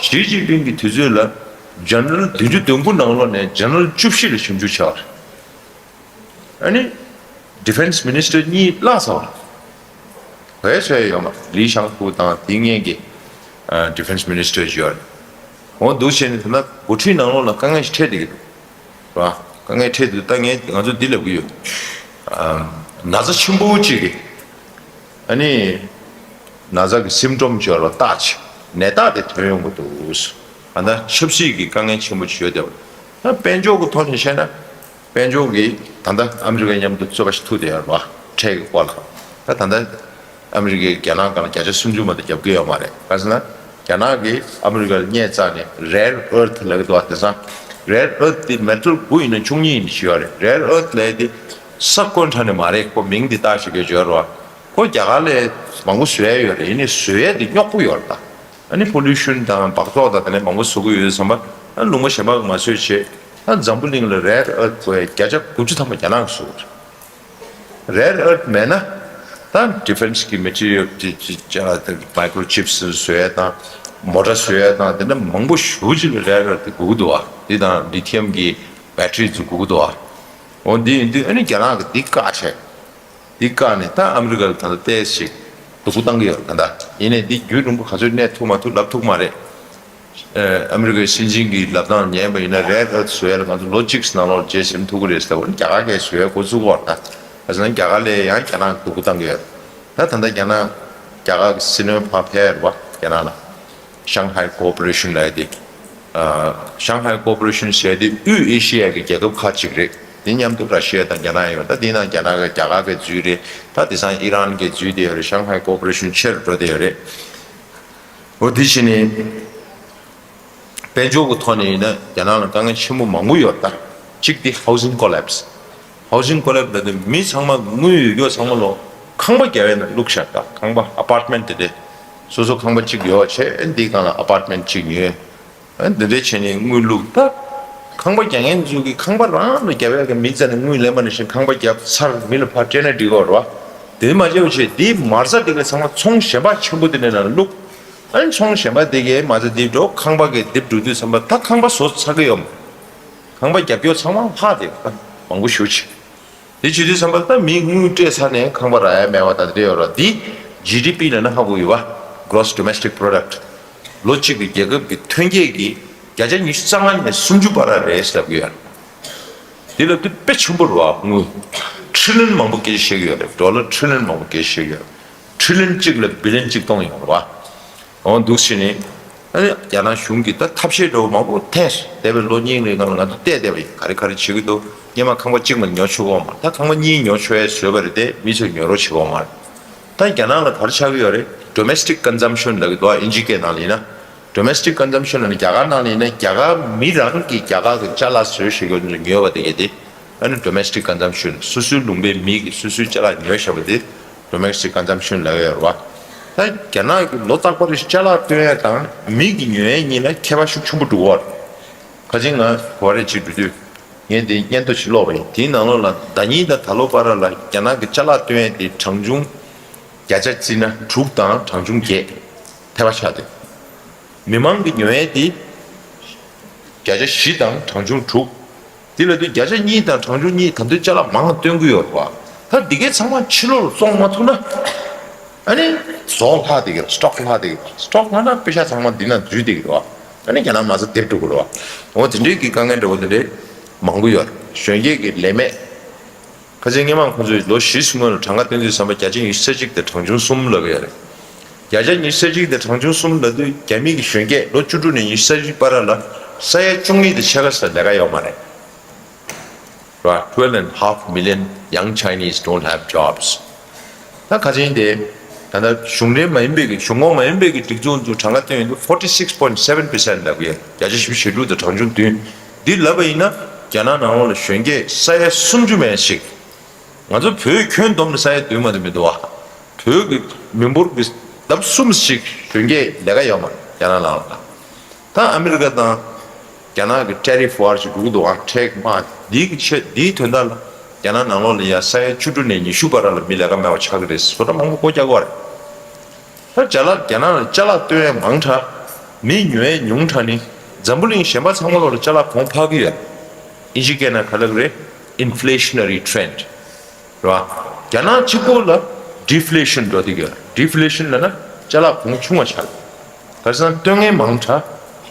ཞི་ཅིན་ཕིང་གི་དུས་ཚོད་ལ་ཇེ་ནེ་རལ་བདུན་ཅུ་དོན་དགུ་ནང་ལོགས་ནས་ཇེ་ནེ་རལ་བཅུ་བཞི་ལ་ཞིབ་འཇུག་བྱས་པ་རེད། ཨ་ནི་Defence Minister གཉིས་བརླགས་ཚར་བ་རེད། བོད་བཟོས་ཡོད་མ་རེད། ལི་ཤང་ཧུ་དང་དེ་སྔོན་གྱི་ཨ་Defence Minister ཡོད་རེད། འོ་འདུག་བྱས་ནས་ད་ལྟ་འགོ་ཁྲིད་ནང་ལོགས་ལ་དཀའ་ངལ་ཞིག་འཕྲད་བསྡད་ཀྱི་འདུག་རེད་བ། དཀའ་ངལ་འཕྲད་དུས་ད་ངས་ང་ཚོ་འདི་ལབ་ཀྱི་ཡོད། ཨ་ན་ཚ་ཆེན་པོ་གཅིག་གིས་ཨ་ནི་ན་ཚ་གི་སིམ་ཊོམ་ཅིག་ཡོད་རེད་བ། རྟགས་ཅིག་ནད་རྟགས་དེ་ཐོན་ཡོང་གི་འདུག་ཨ་ད་ཆབ་སྲིད་ཀྱི་དཀའ་ངལ་ཆེན་པོ་ཅིག་ཡོད་བསྡད་པ། ད་དཔལ་འབྱོར་གྱི་ཐོག་ནས་བཤད་ན། དཔལ་འབྱོར་གྱིས་ད་ལྟ་ཨ་མི་རི་ཀ་མཉམ་དུ་རྩོད་པ་ཞིག་ཐུག་བསྡད་ཡོད་རེད་བ། ཁྲལ་གྱི་སྐོར་ལ། ད་ད་ལྟ་ཨ་མི་རི་ཀས་རྒྱ་ནག་སྒང་ལ་བརྒྱ་ཆ་སུམ་ཅུ་མ་གཏོགས་རྒྱབ་ཀྱི་ཡོད་མ་རེད། ག་ཟེར་ན། རྒྱ་ནག་གིས་ཨ་མི་རི་ཀ་ལ་བརྙས་བཅག་ནས་rare earth ལབ་ཀྱི་འདུག་བ། དེང་སང་rare earth དེ་མེ་ཊལ་དགུ་ཡིན་ན་བཅུ་གཉིས་ཡིན་ཞུ་ཡོད་རེད། rare earth ལབ་དེ་ས་བརྐོས་དྲགས་ནི་མ་རེད། ཁོ་མིང་འདི་བཏགས་ཞིག་གི་བརྗོད་རེད་བ། ཁོ་རྒྱ་གར་ལ་མང་པོ་བཟོ་ཡ་ཡོད་རེད། ཡིན་ནའི་བཟོ་ཡ་དེ་རྙོག་པོ་ཡོད་རེད་ད། ཨ་ནི་pollution དང་འབག་བཙོག་དང་དེ་ནས་མང་པོ་བཟོ་གི་ཡོད་བསམ་པ། ཨ་ལུང་པ་གཞན་པ་གིས་མ་བཟོས་བྱས། ད་འཛམ་བུ་གླིང་ལ་rare earth དགོས་ཡ་བརྒྱ་ཆ་དགུ་བཅུ་ཐམ་པ་རྒྱ་ནག་གིས་བཟོ་གི་རེད། rare earth མེད་ན་ད་defence གི་material ཅི་ཅི་ཅ་ལག་དེ་microchips བཟོ་ཡ་དང་མོ་ཊ་བཟོ་ཡ་དང་དེ་འདྲ་མང་པོ་ཞེ་པོ་ཅིག་ལ་rare earth དེ་དགོས་ཀྱི་འདུག་བ། དེ་དང་lithium གི་battery ཚོ་དགོས་ཀྱི་འདུག་བ། འོ་འདི་ཡིན་དུས་ཨ་ནི་རྒྱ་ནག་གིས་འདི་བཀག་བྱས། འདི་བཀག་ནས་ད་ཨ་མི་རི་ཀ་ལ་ད་ལྟ་ཏོག་ཙམ་ཞིག་སྡུག་པོ་བཏང་གི་ཡོད་རེད་ད། ཡིན་ནའི་འདི་རྒྱུན་རིང་པོ་ག་ཚོད་གནས་ཐུབ་མ་ཐུབ་ལབ་ཐུབ་མ་རེད། ཨ་མི་རི་ཀའི་སྲིད་འཛིན་གྱི་ལབ་སྟངས་ཉན་པ་ཡིན་ན་rare earth བཟོ་ཡ་ལ་ང་ཚོ་ལོ་གཅིག་ནང་ལོགས་རྗེས་ཟིན་ཐུབ་ཀྱི་རེད་ཟེར་བ་ནི་རྒྱ་གར་གས་བཟོ་ཡ་འགོ་བཙུགས་པ་རེད་ད། ག་ཟེར་ན་རྒྱ་གར་ལ་ཡང་རྒྱ་ནག་སྡུག་པོ་བཏང་གི་ཡོད་རེད། ད་ད་ལྟ་རྒྱ་ནག་རྒྱ་གར་གྱི་སྲིད་བློན་ཕར་ཕེབས་རེད་བ་རྒྱ་ནག་ལ། Shanghai Cooperation ལབ་ཡ་དེ། ཨ་Shanghai Cooperation ཟེར་ཡ་དེ་དབུས་ཨེ་ཤི་ཡ་གི་རྒྱལ་ཁབ་ཁག་ཅིག་རེད། དེ་མཉམ་དུ་ར་ཤི་ཡ་དང་རྒྱ་ནག་ཡོད། ད་དེ་ནང་རྒྱ་ནག་གི་རྒྱ་གར་གི་འཛུལ་རེད། ད་དེང་སང་ཨི་རན་གི་འཛུལ་བསྡད་ཡོད་རེད། Shanghai Cooperation ཆེ་རུ་འགྲོ་བསྡད་ཡོད་རེད། འོ་དེ་བྱས་ནས་དཔལ་འབྱོར་གི་ཐོག་ནས་ཡིན་ན་རྒྱ་ནག་ལ་དཀའ་ངལ་ཆེན་པོ་མང་པོ་ཡོད་ད། གཅིག་དེ་housing collapse། Housing collapse ལབ་དུས་མི་ཚང་མ་དངུལ་ཡོད་རྒྱུ་ཚང་མ་ལོག་ ཁང་པ་རྒྱབ་ཡས་ནང་བླུགས་བཞག་ད་ཁང་པ་ཨ་པར་ཊི་མེན་ཊི་དེ་འདྲས་སོ་སོ་ཁང་པ་གཅིག་ཡོད་བྱས་འདིའི་སྒང་ལ་ཨ་པར་ཊི་མེན་ཊི་གཅིག་ཉོས། ཨ་འདི་འདྲས་བྱས་ནས་དངུལ་བླུགས་ད། ཁང་པ་རྒྱག་མཁན་ཚོ་གིས་ཁང་པ་རང་ལ་རྒྱབ་ཡག་གི་མི་རྩ་ནས་དངུལ་ལེན་པ་ནང་བཞིན་ཁང་པ་རྒྱབ་ཚར་མི་ལ་ཕར་སྤྲད་ན་འགྲིག་གི་རེད་བ། དེ་མ་བྱས་པ་བྱས་དེའི་མ་རྩ་དེ་ག་ཚང་མ་ཚོང་གཞན་པ་ཆེན་པོ་དེ་འདྲས་ནང་ལ་བླུགས། ཨ་ནི་ཚོང་གཞན་པ་དེ་གའི་མ་རྩ་དེ་འགྲོ་ཁང་པ་གི་དེབ་འགྲོ་དུས་ཙམ་པ་ད་ཁང་པ་བཟོ་ཚར་གི་ཡོད་མ། ཁང་པ་རྒྱབ་སྐྱོར་ཚང་མ་ལྷག་དེ་ད་མང་པོ་ཞེ་པོ་ཅིག་དེ་བྱེད་དུས་ཙམ་པ་ད་མི་དངུལ་སྤྲད་ཚར་ནས་ཁང་པ་རག་ཡ་མེད་པ་ད་དེ་འདྲས་ཡོད་རེད་བ། འདི་ཇི་ཌི་པི་ལབ་ན་ཧ་གོ་ཡོད་བ། Gross Domestic Product། ལོ་གཅིག་གི་རྒྱལ་ཁབ་ཀྱི་ཐོན་སྐྱེད་ཀྱི་བརྒྱ་ཆ་ཉི་ཤུ་རྩ་ལྔ་ནས་སུམ་ཅུ་བར་རེད་ལབ་ཀྱི་ཡོད། དེ་ལ་དེ་དཔེ་ཆེན་པོ་རེད་བ། དངུལ་ཁྲི་ལིན་མང་པོ་སྐད་ཆ་བཤད་ཀྱི་ཡོད་རེད། ཌོ་ལར་ཁྲི་ལིན་མང་པོ་སྐད་ཆ་བཤད་ཀྱི་ཡོད་རེད། ཁྲི་ལིན་གཅིག་ལ་བི་ལིན་གཅིག་སྟོང་ཡོད་རེད་བ། འོ་འདུག་བྱས་ནས་ཨ་ནི་རྒྱ་ནག་གཞུང་གིས་ད་ཐབས་ཤེས་འདྲ་བོ་མང་པོ་འཐེན་སོང་། འདས་པའི་ལོ་གཉིས་ལྔའི་སྒང་ལ་ང་ཚོ་བལྟས་བསྡད་པ་ཡིན། ག་རེ་ག་རེ་བྱེད་ཀྱི་འདུག་སྔོན་མ་ཁང་པ་གཅིག་མ་ཉོ་ཆོག་གི་ཡོད་མ་རེད། ད་ཁང་པ་གཉིས་ཉོ་ཆོག་ཡ་བཟོས་པ་རེད་དེ་མི་ཚོས་ཉོ་རོགས་བྱེད་ཀྱི་ཡོད་མ་རེད། ད་རྒྱ་ནག་ལ་ག་རེ་ཆགས་ཀྱི་ཡོད་རེད། Domestic Consumption ལབ་ཀྱི་འདུག་ཨིན་ཇི་སྐད་ནང་ལ་ཡིན་ན། Domestic Consumption ལབ་ན་རྒྱ་གར་ནང་ལ་ཡིན་ན་རྒྱ་གར་མི་རང་གིས་རྒྱ་གར་གྱི་ཅ་ལག་བཟོས་བྱེད་ཀྱི་ཉོས་པ་དེ་གས་དེ། ཨ་ནི་Domestic Consumption སོ་སོའི་ལུང་པའི་མི་གིས་སོ་སོའི་ཅ་ལག་ཉོས་བཞག་པ་དེ་Domestic Consumption ལབ་ཡོད་རེད་བ། ད་རྒྱ་ནག་གི་ལོ་རྟག་པར་ཅ་ལག་སྟོན་ཡ་དང་མི་གིས་ཉོ་ཡ་གཉིས་ལ་ཁྱད་པར་ཤུགས་ཆེན་པོ་འདུག་གོ། ཁ་ཅིག་ང་ག་རེ་བྱེད་འགྲོ་དུས་ངས་འདི་སྙན་ཐོ་ཞིག་ཀློག་པ་ཡིན། དེའི་ནང་ལོགས་ལ་ཟླ་ཉིན་དང་ད་ལོ་བར་ལ་རྒྱ་ནག་གི་ཅ་ལག་སྟོན་ཡ་དེ་གྲངས་ཆུང་བརྒྱ་ཆ་བརྩིས་ན་དྲུག་དང་གྲངས་ཆུང་བརྒྱད་ཐལ་བ་ཆགས་འདུག་མི་མང་གིས་ཉོ་ཡ་དེ་བརྒྱ་ཆ་བཞི་དང་གྲངས་ཆུང་དྲུག་དེ་ལ་དུས་བརྒྱ་ཆ་གཉིས་དང་གྲངས་ཆུང་གཉིས་ད་དུང་ཅ་ལག་མང་སྟོན་གྱི་ཡོད་རེད་བ། ད་འདི་གའི་ཚང་མ་ཕྱི་ལོགས་ལ་བཙོང་མ་ཐུབ་ན། ཨ་ནི་ཟོག་ལྷག་བསྡད་ཀྱི་རེད། སི་ཊོག་ལྷག་བསྡད་ཀྱི་རེད། སི་ཊོག་ལྷག་ན་པེ་ཤ་ཚང་མ་འདི་ན་འཛུལ་བསྡད་ཀྱི་རེད་བ། ཨ་ནི་རྒྱ་ནག་མ་རྩ་འདེབས་འགྲོ་གི་རེད་བ། འོ་དེ་འདྲའི་གི་དཀའ་ངལ་འདྲ་བོ་དེ་འདྲའི་མང་པོ་ཡོད་རེད། གཞོན་སྐྱེས་ཀྱི་ལས་མེད། ཁ་ཆེ་སྔོན་མ་ཁོང་ཚོས་ལོ་བཞི་སྔོན་ལ་གྲངས་ཀ་བཏོན་དུས་ཙམ་པ་བརྒྱ་ཆ་ཉི་ཤུ་རྩ་གཅིག་དང་གྲངས་ཆུང་གསུམ་ལབ་ཀྱི་ཡོད་རེད། བརྒྱ་ཆ་ཉི་ཤུ་རྩ་གཅིག་དང་གྲངས་ཆུང་གསུམ་ལབ་དུས་རྒྱ་མི་གི་གཞོན་སྐྱེས་ལོ་བཅུ་དྲུག་ནས་ཉི་ཤུ་རྩ་གཅིག་བར་ལ་ས་ཡ་བཅུ་གཉིས་དང་ཕྱེད་ཀ་ཙམ་ལས་ཀ་ཡོད་མ་རེད། ར། Twelve and half million young Chinese don't have jobs. ད་ཁ་ཆེན་དེ་ད་ལྟ་གཞུང་འབྲེལ་མ་ཡིན་པའི་གི་གཞུང་ཁོངས་མ་ཡིན་པའི་གི་སྒྲིག་འཛུགས་ཚོ་གྲངས་ཀ་བཏོན་ཡོང་དུས་forty six point seven percent ལབ་ཀྱི་ཡོད། བརྒྱ་ཆ་བཞི་བཅུ་ཞེ་དྲུག་དང་གྲངས་ཆུང་བདུན། འདི་ལབ་པ་ཡིན་ན་རྒྱ་ནག་ནང་ལོགས་ལ་གཞོན་སྐྱེས་ས་ཡ་སུམ་ཅུ་མན་ཞིག་ང་ཚོ་བོད་ཁྱོན་བསྡོམས་ནས་ས་ཡ་བདུན་མ་གཏོགས་མི་འདུག་བ། བོད་ཀྱི་མི་འབོར་གྱི་ལྡབ་གསུམ་ཞིག་གཞོན་སྐྱེས་ལས་ཀ་ཡོད་མ་རེད་རྒྱ་ནག་ནང་ལ། ད་ཨ་མི་རི་ཀ་དང་རྒྱ་ནག་གི་ཊེ་རིཕ་ཝར་ཞིག་འགྲོ་གི་འདུག་ཨང་། ཊེ་རིཕ་དམག་འདིའི་གི་ཆེད་འདིའི་དོན་དག་ལ་རྒྱ་ནག་ནང་ལོགས་ལ་ཡ་ས་ཡ་བཅུ་དྲུག་ནས་ཉི་ཤུ་བར་ལ་མི་ལས་ཀ་མེད་པ་ཆགས་ཀྱི་རེད། བཟོ་གྲྭ་མང་པོ་སྒོ་རྒྱག་གི་རེད། ད་རྒྱ་ལ་རྒྱ་ནག་ལ་ཅ་ལག་སྟོན་ཡས་མང་དྲགས། མི་ཉོ་ཡས་ཉུང་དྲགས་ནི་འཛམ་བུ་གླིང་གཞན་པ་ཚང་མ་ལོགས་ལ་ཅ་ལག་གོང་འཕར་གྱི་ཡོད། ཨིན་ཇི་སྐད་ནང་ག་ལབ་ཀྱི་རེད། Inflationary trend རེད་བ། རྒྱ་ནག་གཅིག་པོ་ལ་ཌི་ཕི་ལེ་ཤན་འགྲོ་བསྡད་ཀྱི་ཡོད། ཌི་ཕི་ལེ་ཤན་ལབ་ན་ཅ་ལག་གོང་ཆུང་བ་ཆགས། ག་རེ་ཟེར་ན་སྟོན་མཁན་མང་དྲགས།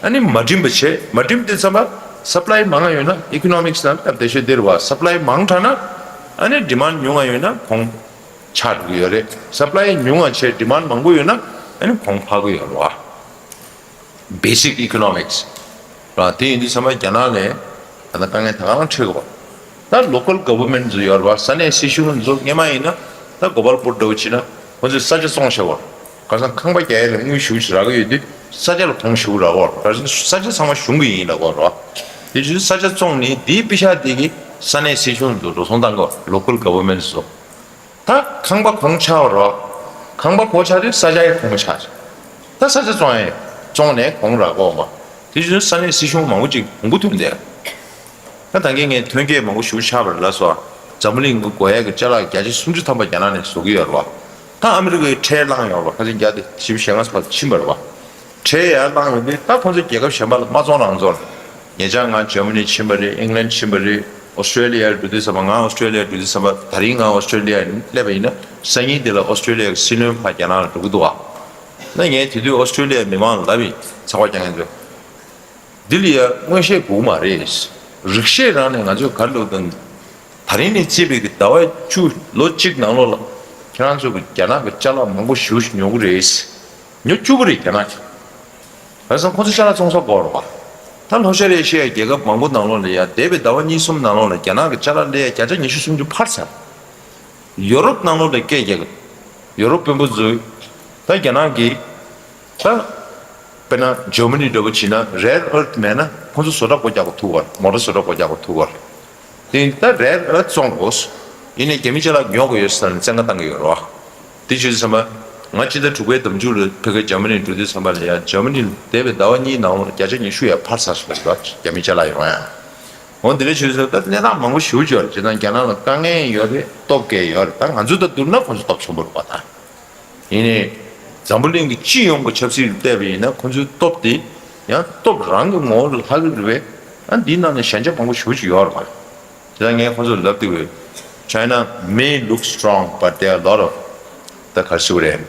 ཨ་ནི་མ་འགྲིམ་པ་བྱས། མ་འགྲིམ་དུས་ཙམ་པ་སབ་ལའི་མང་ང་ཡོད་ན་ཨི་ཀོ་ནོ་མིག་སི་ནང་སྟབས་བདེ་ཤོས་འདི་རེད་བ། སབ་ལའི་མང་དྲགས་ན་ཨ་ནི་ཌི་མན་ཌི་ཉུང་ང་ཡོད་ན་གོང་ཆག་འགྲོ་གི་ཡོད་རེད། སབ་ལའི་ཉུང་བ་བྱས་ཌི་མན་ཌི་མང་པོ་ཡོད་ན་ཨ་ནི་གོང་འཕར་གི་ཡོད་རེད་བ། Basic Economics ར། དེ་ཡིན་དུས་ཚང་མ་རྒྱ་ནག་ནས་ད་ལྟ་དཀའ་ངལ་ད་ག་རང་འཕྲད་དགོས་པ། ད་local government ཚོ་ཡོད་རེད་བ། ས་གནས་སྲིད་གཞུང་ཚོ་སྔོན་མ་ཡིན་ན་ད་གོ་པལ་པུར་འདྲ་བོ་བྱས་ན་ཁོ་ཚོས་ས་ཆ་བཙོང་བཞག་པ་རེད། ག་ས་ཁང་པ་རྒྱག་ཡས་ལ་དངུལ་ཞེ་པོ་ཅིག་རག་གི་ཡོད་དུས་ས་ཆ་ལ་གོང་ཞེ་པོ་རག་གི་ཡོད་རེད། ག་ས་ས་ཆ་ཚང་མ་གཞུང་གི་ཡིན་ལབ་ཀྱི་ཡོད་རེད་བ། དེ་བྱས་ས་ཆ་བཙོང་ནས་དེའི་པེ་ཤག་དེ་གིས་ས་གནས་སྲིད་གཞུང་ཚོ་འགྲོ་སོང་བཏང་གི་ཡོད་རེད། Local government ཚོ། ད་ཁང་པ་གོང་ཆག་པ་རེད། ཁང་པ་གོང་ཆག་དུས་ས་ཆ་ཡང་གོང་ཆག་ཆགས། ད་ས་ཆ་བཙོང་ཡས་བཙོང་ནས་གོང་རག་གོ་མ། དེ་བཞིན་ས་གནས་སྲིད་གཞུང་མང་པོ་ཅིག་གོང་བུ་ཐོན་ཏེ། ད་ད་གིན་ངས་ཐོན་སྐྱེད་མང་པོ་ཞེ་པོ་ཆགས་པ་རེད་ལབ་སོང་། འཛམ་བུ་གླིང་གི་དགོས་ཡས་ཀྱི་ཅ་ལག་བརྒྱ་ཆ་སུམ་ཅུ་ཐམ་པ་རྒྱ་ནག་ནས་བཟོ་གི་ཡོད་རེད་བ། ད་ཨ་མི་རི་ཀའི་ཁྲལ་བླངས་ཡོད་རེད་བ། ཁ་ཆེ་བརྒྱ་དང་བཞི་བཅུ་ཞེ་ལྔ་ཙམ་ཕྱིན་པ་རེད་བ། ཁྲལ་ཡར་བཏང་ཡོང་དུས་ད་ཁོང་ཚོ་རྒྱལ་ཁབ་གཞན་པ་ལ་མ་བཙོང་རང་བཙོང་རེད། ཉེ་ཆར་ང་ཇར་མ་ནི་ཕྱིན་པ་རེད། ཨིང་ལན་ཕྱིན་པ་རེད། ཨོ་སི་ཀྲེ་ལི་ཡར་འགྲོ་དུས་ཙམ་པ། ང་ཨོ་སི་ཀྲེ་ལི་ཡར་འགྲོ་དུས་ཙམ་པ། ད་རིང་ང་ཨོ་སི་ཀྲེ་ལི་ཡར་སླེབས་པ་ཡིན་ན་སང་ཉིན་དེ་ལ་ཨོ་སི་ཀྲེ་ལི་ཡ་གི་སྲིད་བློན་ཕར་རྒྱ་ནག་ལ་འགྲོ་གི་འདུག་བ། ན་ངས་དེ་དུས་ཨོ་སི་ཀྲེ་ལི་ཡའི་མི་མང་ལ་ལབ་ཡིན། ཚགས་པར་རྒྱག་མཁན་ཚོས། འདི་ལ་ཡ་མངོན་ཤེས་དགོས་མ་རེད། རིག་ཤེས་རང་ནས་ང་ཚོས་ག་རེ་ལབ་དང་། ད་རིང་ནས་བརྩིས་པའི་གི་ཟླ་བ་བཅུ་ལོ་གཅིག་ནང་ལོགས་ལ་ཁྱེད་རང་ཚོ་གི་རྒྱ་ནག་གི་ཅ་ལག་མང་པོ་ཞེ་པོ་ཞིག་ཉོ་གི་རེད། ཉོ་བཅུག་གི་རེད་རྒྱ་ནག་གིས། བྱས་ཙང་ཁོ་ཚོ་ཅ་ལག་བཙོང་ས་དགོས་རེད་བ། ད་ལྷོ་ཤར་ཨེ་ཤི་ཡའི་རྒྱལ་ཁབ་མང་པོ་ནང་ལོགས་ལ་ཡ་འདས་པའི་ཟླ་བ་གཉིས་གསུམ་ནང་ལོགས་ལ་རྒྱ་ནག་གི་ཅ་ལག་སླེབས་ཡ་བརྒྱ་ཆ་ཉི་ཤུ་སུམ་ཅུ་འཕར་ཚར། ཡོ་རོབ་ནང་ལོགས་ལ་སྐད་རྒྱག་གི། ཡོ་རོབ་དཔོན་པོ་ཚོས་ད་རྒྱ་ནག་གིས་ད་དཔེར་ན་ཇར་མ་ནི་འདྲ་པོ་བྱས་ན་རེར་ཨར་ཐི་མེད་ན་ཁོ་ཚོ་བཟོ་གྲྭ་སྒོ་རྒྱག་དགོས་ཐུག་གི་རེད། མོ་ཊ་བཟོ་གྲྭ་སྒོ་རྒྱག་དགོས་ཐུག་གི་རེད། དེ་ད་རེར་ཨར་ཐི་བཙོང་དགོས། ཡིན་ནའི་རྒྱ་མི་ཅ་ལག་ཉོ་དགོས་ཡོད་ཟེར་ནས་བཙན་བཀའ་བཏང་གི་ཡོད་རེད་བ། དེ་བྱས་ཙང་ང་སྤྱི་ཟླ་དྲུག་པའི་ཟླ་མཇུག་ལ་ཕ་གིར་འཇར་མ་ནི་འགྲོ་དུས་ཙམ་པ་ལ་ཡང་འཇར་མ་ནི་ལ་འདས་པའི་ཟླ་བ་གཉིས་ནང་ལ་བརྒྱ་ཆ་ཉི་ཤུ་ཡར་འཕར་ཚར་སོང་ཟེར་བ་རྒྱ་མི་ཅ་ལག་ཡོང་ཡ། འོ་འདི་འདྲ་བྱས་ཙང་ད་གནས་སྟངས་མང་པོ་ཞེ་པོ་ཅིག་ཡོད་རེད། བྱས་ཙང་རྒྱ་ནག་ལ་དཀའ་ངལ་ཡོད་རེད། སྟོབས་ཀྱི་ཡོད་རེད། ད་ང་ཚོ་དང་བསྡུར་ན་ཁོང་ཚོ་སྟོབས་ཆེན་པོ་རེད་པ། ད་ཡིན་ནའི་འཛམ་བུ་གླིང་གི་སྤྱི་ཡོངས་ཀྱི་ཆབ་སྲིད་ལ་བལྟས་པ་ཡིན་ན་ཁོང་ཚོའི་སྟོབས་དེ་ཡང་སྟོབས་རང་གི་ངོ་བོ་ལ་ལྷག་གི་རེད་པས། ཨ་འདིའི་ནང་ནས་ཞན་ཆ་མང་པོ་ཞེ་པོ་ཅིག་ཡོད་རེད་པ། དེ་ལ་ངས་ཁོ་ཚོར་ལབ་དུས། China may look strong, but there are a lot of the considerable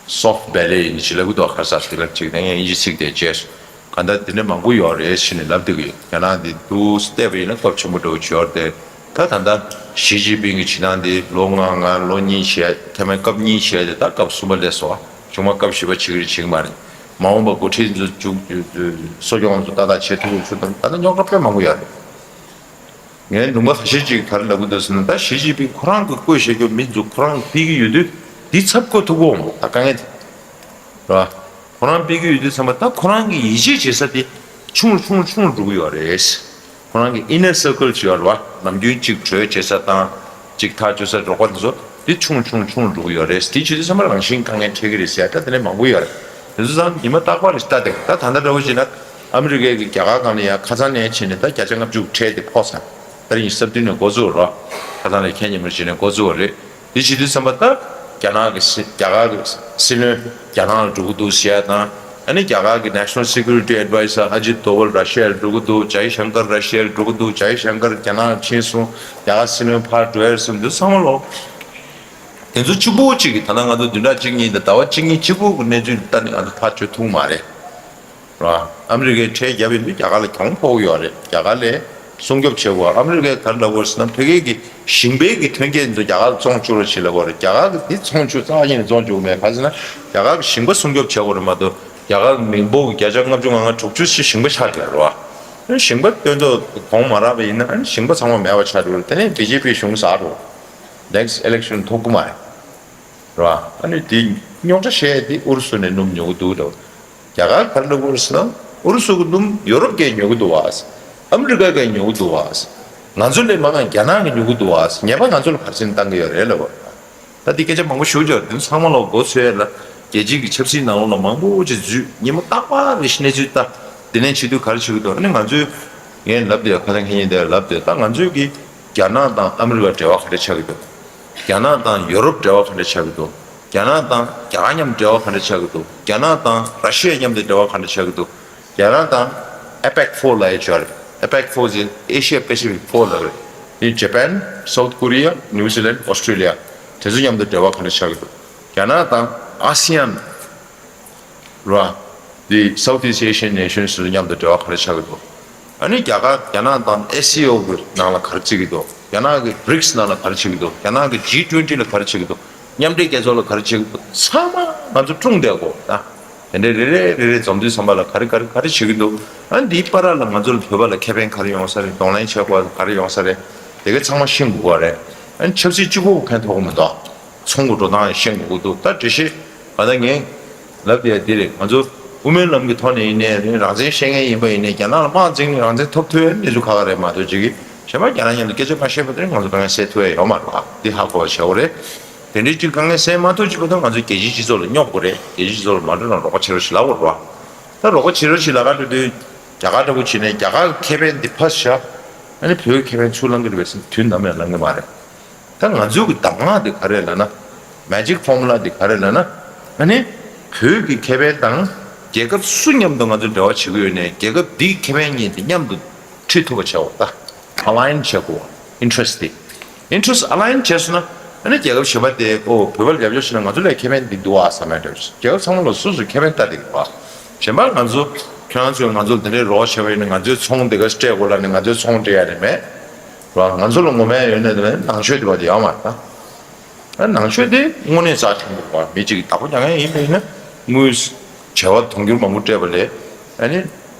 soft belly ཡིན་ཅི་ལབ་གི་འདུག་ཁ་ས་ཞིག་ལབ་ཅིག་ནས་ངས་དབྱིན་ཇི་ཚིག་དེ་བརྗེད་སོང་། གང་ལྟར་དེ་འདྲ་མང་པོ་ཡོད་རེད་ཟེར་ནས་ལབ་བསྡད་ཀྱི་ཡོད། རྒྱ་ནག་འདི་འདུག་བལྟས་པ་ཡིན་ན་སྟོབས་ཆེན་པོ་འདྲ་བོ་ཅིག་ཡོད་རེད་དེ། ད་ད་ལྟ་ཞི་ཅིན་ཕིང་གི་བྱེད་སྟངས་འདི་ལོ་ལྔ་ལྔ་ལོ་གཉིས་བྱས་ཐ་མའི་སྐབས་གཉིས་བྱས་ཏེ་ད་སྐབས་གསུམ་པ་སླེབས་སོང་། ཆུང་མ་སྐབས་བཞི་པ་བྱེད་ཀྱི་རེད་བྱེད་ཀྱི་མ་རེད། མ་འོངས་པ་འགོ་ཁྲིད་ཚོ་བཅུག་གསོ་སྐྱོང་ཚོ་ཏག་ཏག་བྱེད་ཐུབ་ཚུལ་དང་ད་ལྟ་རྙོག་དྲ་དཔེ་མང་པོ་ཡོད་རེད། ངའི་ལུང་པ་ཁ་ཤས་ཅིག་ག་རེ་ལབ་ཀྱི་འདུག་ཟེར་ན། ད་ཞི་ཅིན་ཕིང་ཁོ་རང་གི་བསྐོས་བཞག་རྒྱུ་མི་ཚོ་ཁོ་རང་སྤེལ་གྱི་ཡོད་དུས་འདི་ཚབ་བཀོད་ཐུབ་ཀྱི་ཡོད་མ་རེད། ད་དཀའ་ངལ་དེ་རེད་བ། ཁོ་རང་སྤེལ་གྱི་ཡོད་དུས་ཙམ་པ་ད་ཁོ་རང་གི་ཡིད་ཆེས་བྱེད་ས་དེ་ཆུང་ཆུང་ཆུང་འགྲོ་གི་ཡོད་རེད། ཁོ་རང་གི་inner circle ཅིག་ཡོད་རེད་བ། ནམ་རྒྱུན་གཅིག་གྲོས་བྱེད་ས་དང་གཅིག་ཐག་གཅོད་ས་རོགས་པ་འདི་ཚོ་འདི་ཆུང་ཆུང་ཆུང་འགྲོ་གི་ཡོད་རེད། དེ་བྱེད་དུས་ཙམ་པ་རང་བཞིན་དཀའ་ངལ་འཕྲད་ཀྱི་རེད་ཟེར་ད་དེ་ནས་མང་པོ་ཡོད་རེད། དེ་ཚོ་ཚང་ཉི་མ་རྟག་པར་རེད་ལྟ་དེ། ད་ད་ལྟ་འདྲ་བོ་བྱས་ན་ཨ་མི་རི་ཀའི་གི་རྒྱ་གར་སྒང་ལ་ཡང་ཁ་སང་ནས་བྱས་ནས་ད་བརྒྱ་ཆ་ལྔ་བཅུ་ཁྲལ་དེ་ཕོག་ཚར། ད་རིང་གཟའ་བདུན་ནས་འགོ་བཙུགས་རོགས། ཁ་སང་ལས་ཁྱེད་ཉིན་མོ་བྱས་ནས་འགོ་བཙུགས་པ་རེད། དེ་བྱེད་དུས་ཙམ་པ་ད་རྒྱ་ནག་གི་སྲིད་རྒྱ་གར་གི་སྲིད་བློན་རྒྱ་ནག་ལ་འགྲོ་གི་འདུག་ཟེར་ཡ་དང་། ཨ་ནི་རྒྱ་གར་གི་National Security Adviser Ajit Doval ར་ཤི་ཡ་ལ་འགྲོ་གི་འདུག་ཇའི་ཤང་ཀར་ར་ཤི་ཡ་ལ་འགྲོ་གི་འདུག་ཇའི་ཤང་ཀར་རྒྱ་ནག་ལ་ཕྱིན་སོང་། རྒྱ་གར་སྲིད་བློན་ཕར་འགྲོ་ཡ་སོང་། འདི་ཚང་མ་ལོ། དེ་ཚོ་གཅིག་པོ་གཅིག་གིས་ད་ལྟ་ང་ཚོ་བདུན་ཕྲག་གཅིག་གཉིས་དང་ཟླ་བ་གཅིག་གཉིས་གཅིག་པོ་གི་གནས་ཚུལ་ལྟ་ནས་ང་ཚོ་ཐག་གཅོད་ཐུབ་མ་རེད། ར། ཨ་མི་རི་ཀས་ཁྲལ་བརྒྱབ་ཡོད་དུས་རྒྱ་གར་ལ་གྱོང་ཕོག་ཡོད་རེད། རྒྱ་གར་ལ་སྲུང་སྐྱོབ་བྱེད་དགོས། ཨ་མི་རི་ཀས་ག་རེ་ལབ་དགོས་ཟེར་ན་ཕ་གི་གི་ཞིང་པའི་གི་ཐོན་སྐྱེད་ཚོ་རྒྱ་གར་ལ་བཙོང་བཅུག་རོགས་བྱེད་ལབ་དགོས་རེད། རྒྱ་གར་གི་དེ་བཙོང་བཅུག་རྩ་བ་ཉིད་ནས་བཙོང་བཅུག་མེད། ག་རེ་ཟེར་ན་རྒྱ་གར་གི་ཞིང་པ་སྲུང་སྐྱོབ་བྱེད་དགོས་རེད་མ་གཏོགས་རྒྱ་གར་གི་མི་འབོར་གི་བརྒྱ་ཆ་ལྔ་བཅུ་ང་ལྔ་དྲུག་ཅུ་ཞིག་ཞིང་པ་ཆགས་བསྡད་རེད་བ། ཞིང་པ་སྟོན་ཐོག་གོང་མ་རག་པ་ཡིན་ན་ཞིང་པ་ཚང་མ་མེད་པ་ཆགས་འགྲོ་རེད། དེ་ནས་བི་ཇེ་པི་གཞུང་ཟག་འགྲོ། Next election ཐོབ་ཀྱི་མ་རེད། རེད་བ། ཨ་ནི་དེ་རྙོག་དྲ་བཤད་དེ་ཨུ་རུ་སུ་ནས་སྣུམ་ཉོ་གི་འདུག་ལབ། རྒྱ་གར་ག་རེ་ལབ་ཀྱི་ཡོད་རེད་ཟེར་ན། ཨུ་རུ་སུ་གི་སྣུམ་ཡོ་རོབ་གས་ཉོ་གི་འདུག་བ། ཨ་མི་རི་ཀ་གས་ཉོ་གི་འདུག་བ། ང་ཚོ་ལས་མང་ང་རྒྱ་ནག་གིས་ཉོ་གི་འདུག་བ། ཉེས་པ་ང་ཚོ་ལ་ག་རེ་བྱས་ནས་བཏང་གི་ཡོད་རེད་ལབ་པ། ད་འདི་སྐད་ཆ་མང་པོ་ཞུ་རྒྱུ་རེད། དེ་ཚང་མ་ལ་མགོ་ཚོས་ལ་རྒྱལ་སྤྱིའི་གི་ཆབ་སྲིད་ནང་ལོགས་ལ་མང་པོ་ཅིག་འཛུལ། ཉིན་མོ་རྟག་པར་རེ་ཞིག་གནས་ཚུལ་ལྟ། དེ་ནས་བྱེད་དུས་ག་རེ་བྱེད་ཀྱི་འདུག་ཨ་ནི་ང་ཚོས་ངས་ལབ་བསྡད། ཁ་སང་ཁ་ཉིན་དེར་ལབ་བསྡད། ད་ང་ཚོས་གི་རྒྱ་ནག་དང་ཨ་མི་རི་ཀ་འབྲེལ་བ་ག་འདྲ་ཆགས་ཀྱི་འདུག་རྒྱ་ནག་དང་ཡོ་རོབ་འབྲེལ་བ་ག་འདྲ་ཆགས་ཀྱི་འདུག་རྒྱ་ནག་དང་རྒྱ་གར་མཉམ་འབྲེལ་བ་ག་འདྲ་ཆགས་ཀྱི་འདུག་རྒྱ་ནག་དང་ར་ཤི་ཡ་མཉམ་དུ་འབྲེལ་བ་ག་འདྲ་ཆགས་ཀྱི་འདུག་རྒྱ་ནག་དང་ཨེ་པེག་ཕོར་ལབ་ཡ་ཅིག་ཡོད་རེད། ཨེ་པེག་ཕོར་ཟེར་Asia Pacific Four ལབ་རེད། དེ་Japan, South Korea, New Zealand, Australia དེ་ཚོ་མཉམ་དུ་འབྲེལ་བ་ག་འདྲ་ཆགས་ཀྱི་འདུག་རྒྱ་ནག་དང་ཨ་སི་ཡན་རེད་བ། དེ་Southeast Asian nations དེ་ཚོ་མཉམ་དུ་འབྲེལ་བ་ག་འདྲ་ཆགས་ཀྱི་འདུག་ཨ་ནི་རྒྱ་གར་རྒྱ་ནག་དང་ཨེ་སི་ཨོ་གི་ནང་ལ་ག་རེ་བྱེད་ཀྱི་འདུག་རྒྱ་ནག་གི་བྷི་རིག་སི་ནང་ལ་ག་རེ་བྱེད་ཀྱི་འདུག་རྒྱ་ནག་གི་ཇི་ཊུ་ཝེན་ཊི་ལ་ག་རེ་བྱེད་ཀྱི་འདུག་མཉམ་འབྲེལ་རྒྱལ་ཚོགས་ལ་ག་རེ་བྱེད་ཀྱི་འདུག་ཚང་མ་ང་ཚོ་སྲུང་བསྡད་དགོས་ད། དེ་འདྲའི་རེ་རེ་རེ་རེ་འཛོམས་དུས་ཙམ་པ་ལ་ག་རེ་ག་རེ་ག་རེ་བྱེད་ཀྱི་འདུག་ཨ་ནི་འདིའི་བར་ལ་ང་ཚོ་ལ་བོད་པ་ལ་ཁེ་ཕན་ག་རེ་ཡོང་ས་རེད། གདོང་ལེན་བྱེད་དགོས་ག་རེ་ཡོང་ས་རེད། དེ་ག་ཚང་མ་ཤེས་དགོས་པ་རེད། ཨ་ནི་ཆབ་སྲིད་གཅིག་པོ་གི་ཕན་ཐོགས་ཀྱི་མི་འདུག་ཚོང་གི་འགྲོ་སྟངས་ཤེས་དགོས་ཀྱི་འདུག་ད་འགྲེལ་བཤད་ག་ད་ངས་ལབ་དེ་འདི་རེད། ང་ཚོ་དབུ་མའི་ལམ་གྱི་ཐོག་ནས་ཡིན་ནའི་རེད། རང་བཙན་བཤད་མཁན་ཡིན་པ་ཡིན་ནའི་རྒྱ་ནག་ལ་དམག་འཛིང་ནས་རང་བཙན་ཐོབ་ཐུབ་ཡ་གནས་ཚུལ་ཁག་ཁག་རེད་མ་གཏོགས་ཅིག་གིས་གཞན་པ་རྒྱ་ནག་མཉམ་དུ་སྐད་ཆ་མ་བཤད་པ་དེ་ང་ཚོ་དཀའ་ངལ་སེལ་ཐུབ་ཡ་ཡོད་མ་རེད་བ། འདི་ཧ་གོ་བ་བྱེད་དགོས་རེད། དེ་འདྲའི་ཅིག་དཀའ་ངལ་སེལ་མ་ཐུབ་ཅིག་བར་དུ་ང་ཚོ་རྒྱལ་སྤྱིའི་སྤྱི་ཚོགས་ལ་སྙོབ་དགོས་རེད། རྒྱལ་སྤྱིའི་སྤྱི་ཚོགས་ལ་མ་འགྲོ་ན་རོགས་པ་བྱེད་རོགས་ཞེས་ལབ་དགོས་རེད་བ། ད་རོགས་པ་བྱེད་རོགས་ཞེས་ལབ་ག་འགྲོ་དུས་རྒྱ་གར་འདྲ་པོ་བྱས་ནས་རྒྱ་གར་གྱི་ཁེ་ཕན་འདི་ཕར་བཞག་ཨ་ནི་བོད་ཀྱི་ཁེ་ཕན་ཚུར་བླང་གི་རེད་པས་ཟེར་དུས་ནམ་ཡང་བླང་གི་མ་རེད། ད་ང་ཚོའི་གི་གདམས་ངག་འདི་ག་རེ་ལབ་ན། Magic formula འདི་ག་རེ་ལབ་ན། ཨ་ནི་བོད་ཀྱི་ཁེ་ཕན་དང་རྒྱལ་ཁབ་སུ་མཉམ་དུ་ང་ཚོ་འབྲེལ་བ་བྱེད་ཀྱི་ཡོད་ནའི་རྒྱལ་ཁབ་འདིའི་ཁེ་ཕན་གཉིས་འདི་མཉམ་དུ་ཁྲིད་ཐུབ་པ་བྱེད་དགོས། ད་ཨ་ལ་ཡིན་བྱེད་དགོས། Interest འདི། Interest ཨ་ལ་ཡིན་བྱས་སོང་ན། ཨ་ནི་རྒྱལ་ཁབ་གཞན་པ་དེ་ཨོ་བོད་པ་ལ་རྒྱབ་སྐྱོར་བྱས་ན་ང་ཚོ་ལ་ཁེ་ཕན་འདི་འདུག་ཨ་བསམ་ཡ་འདྲ་བོ། རྒྱལ་ཁབ་ཚང་མ་ལ་སོ་སོའི་ཁེ་ཕན་ལྟ་བསྡད་ཀྱི་རེད་བ། གཞན་པ་ང་ཚོ་ཁྱོད་རང་ཚོས་ང་ཚོ་ལ་དེ་འདྲའི་རོགས་བྱས་པ་ཡིན་ན་ང་ཚོའི་ཚོང་དེ་ག་སྤྲད་དགོས་ལབ་ནས་ང་ཚོའི་ཚོང་སྤྲད་ཡ་རེད་མེད། རེད་བ། ང་ཚོ་ལ་ངོ་མ་ཡོད་ན་དེ་ནང་ཆོས་དེ་བ་དེ་ཡོད་མ་རེད་ད། ཨ་ནང་ཆོས་དེ་དངོས་གནས་རྩ་ཆེན་པོ་རེད་བ། མི་གཅིག་གིས་བདག་པོ་རྒྱག་མཁན་ཡིན་པ་ཡིན་ན་དངུལ་བྱ་བ་དུང་ཕྱུར་མང་པོ་སྤྲད་པ་ལས་ཨ་ནི་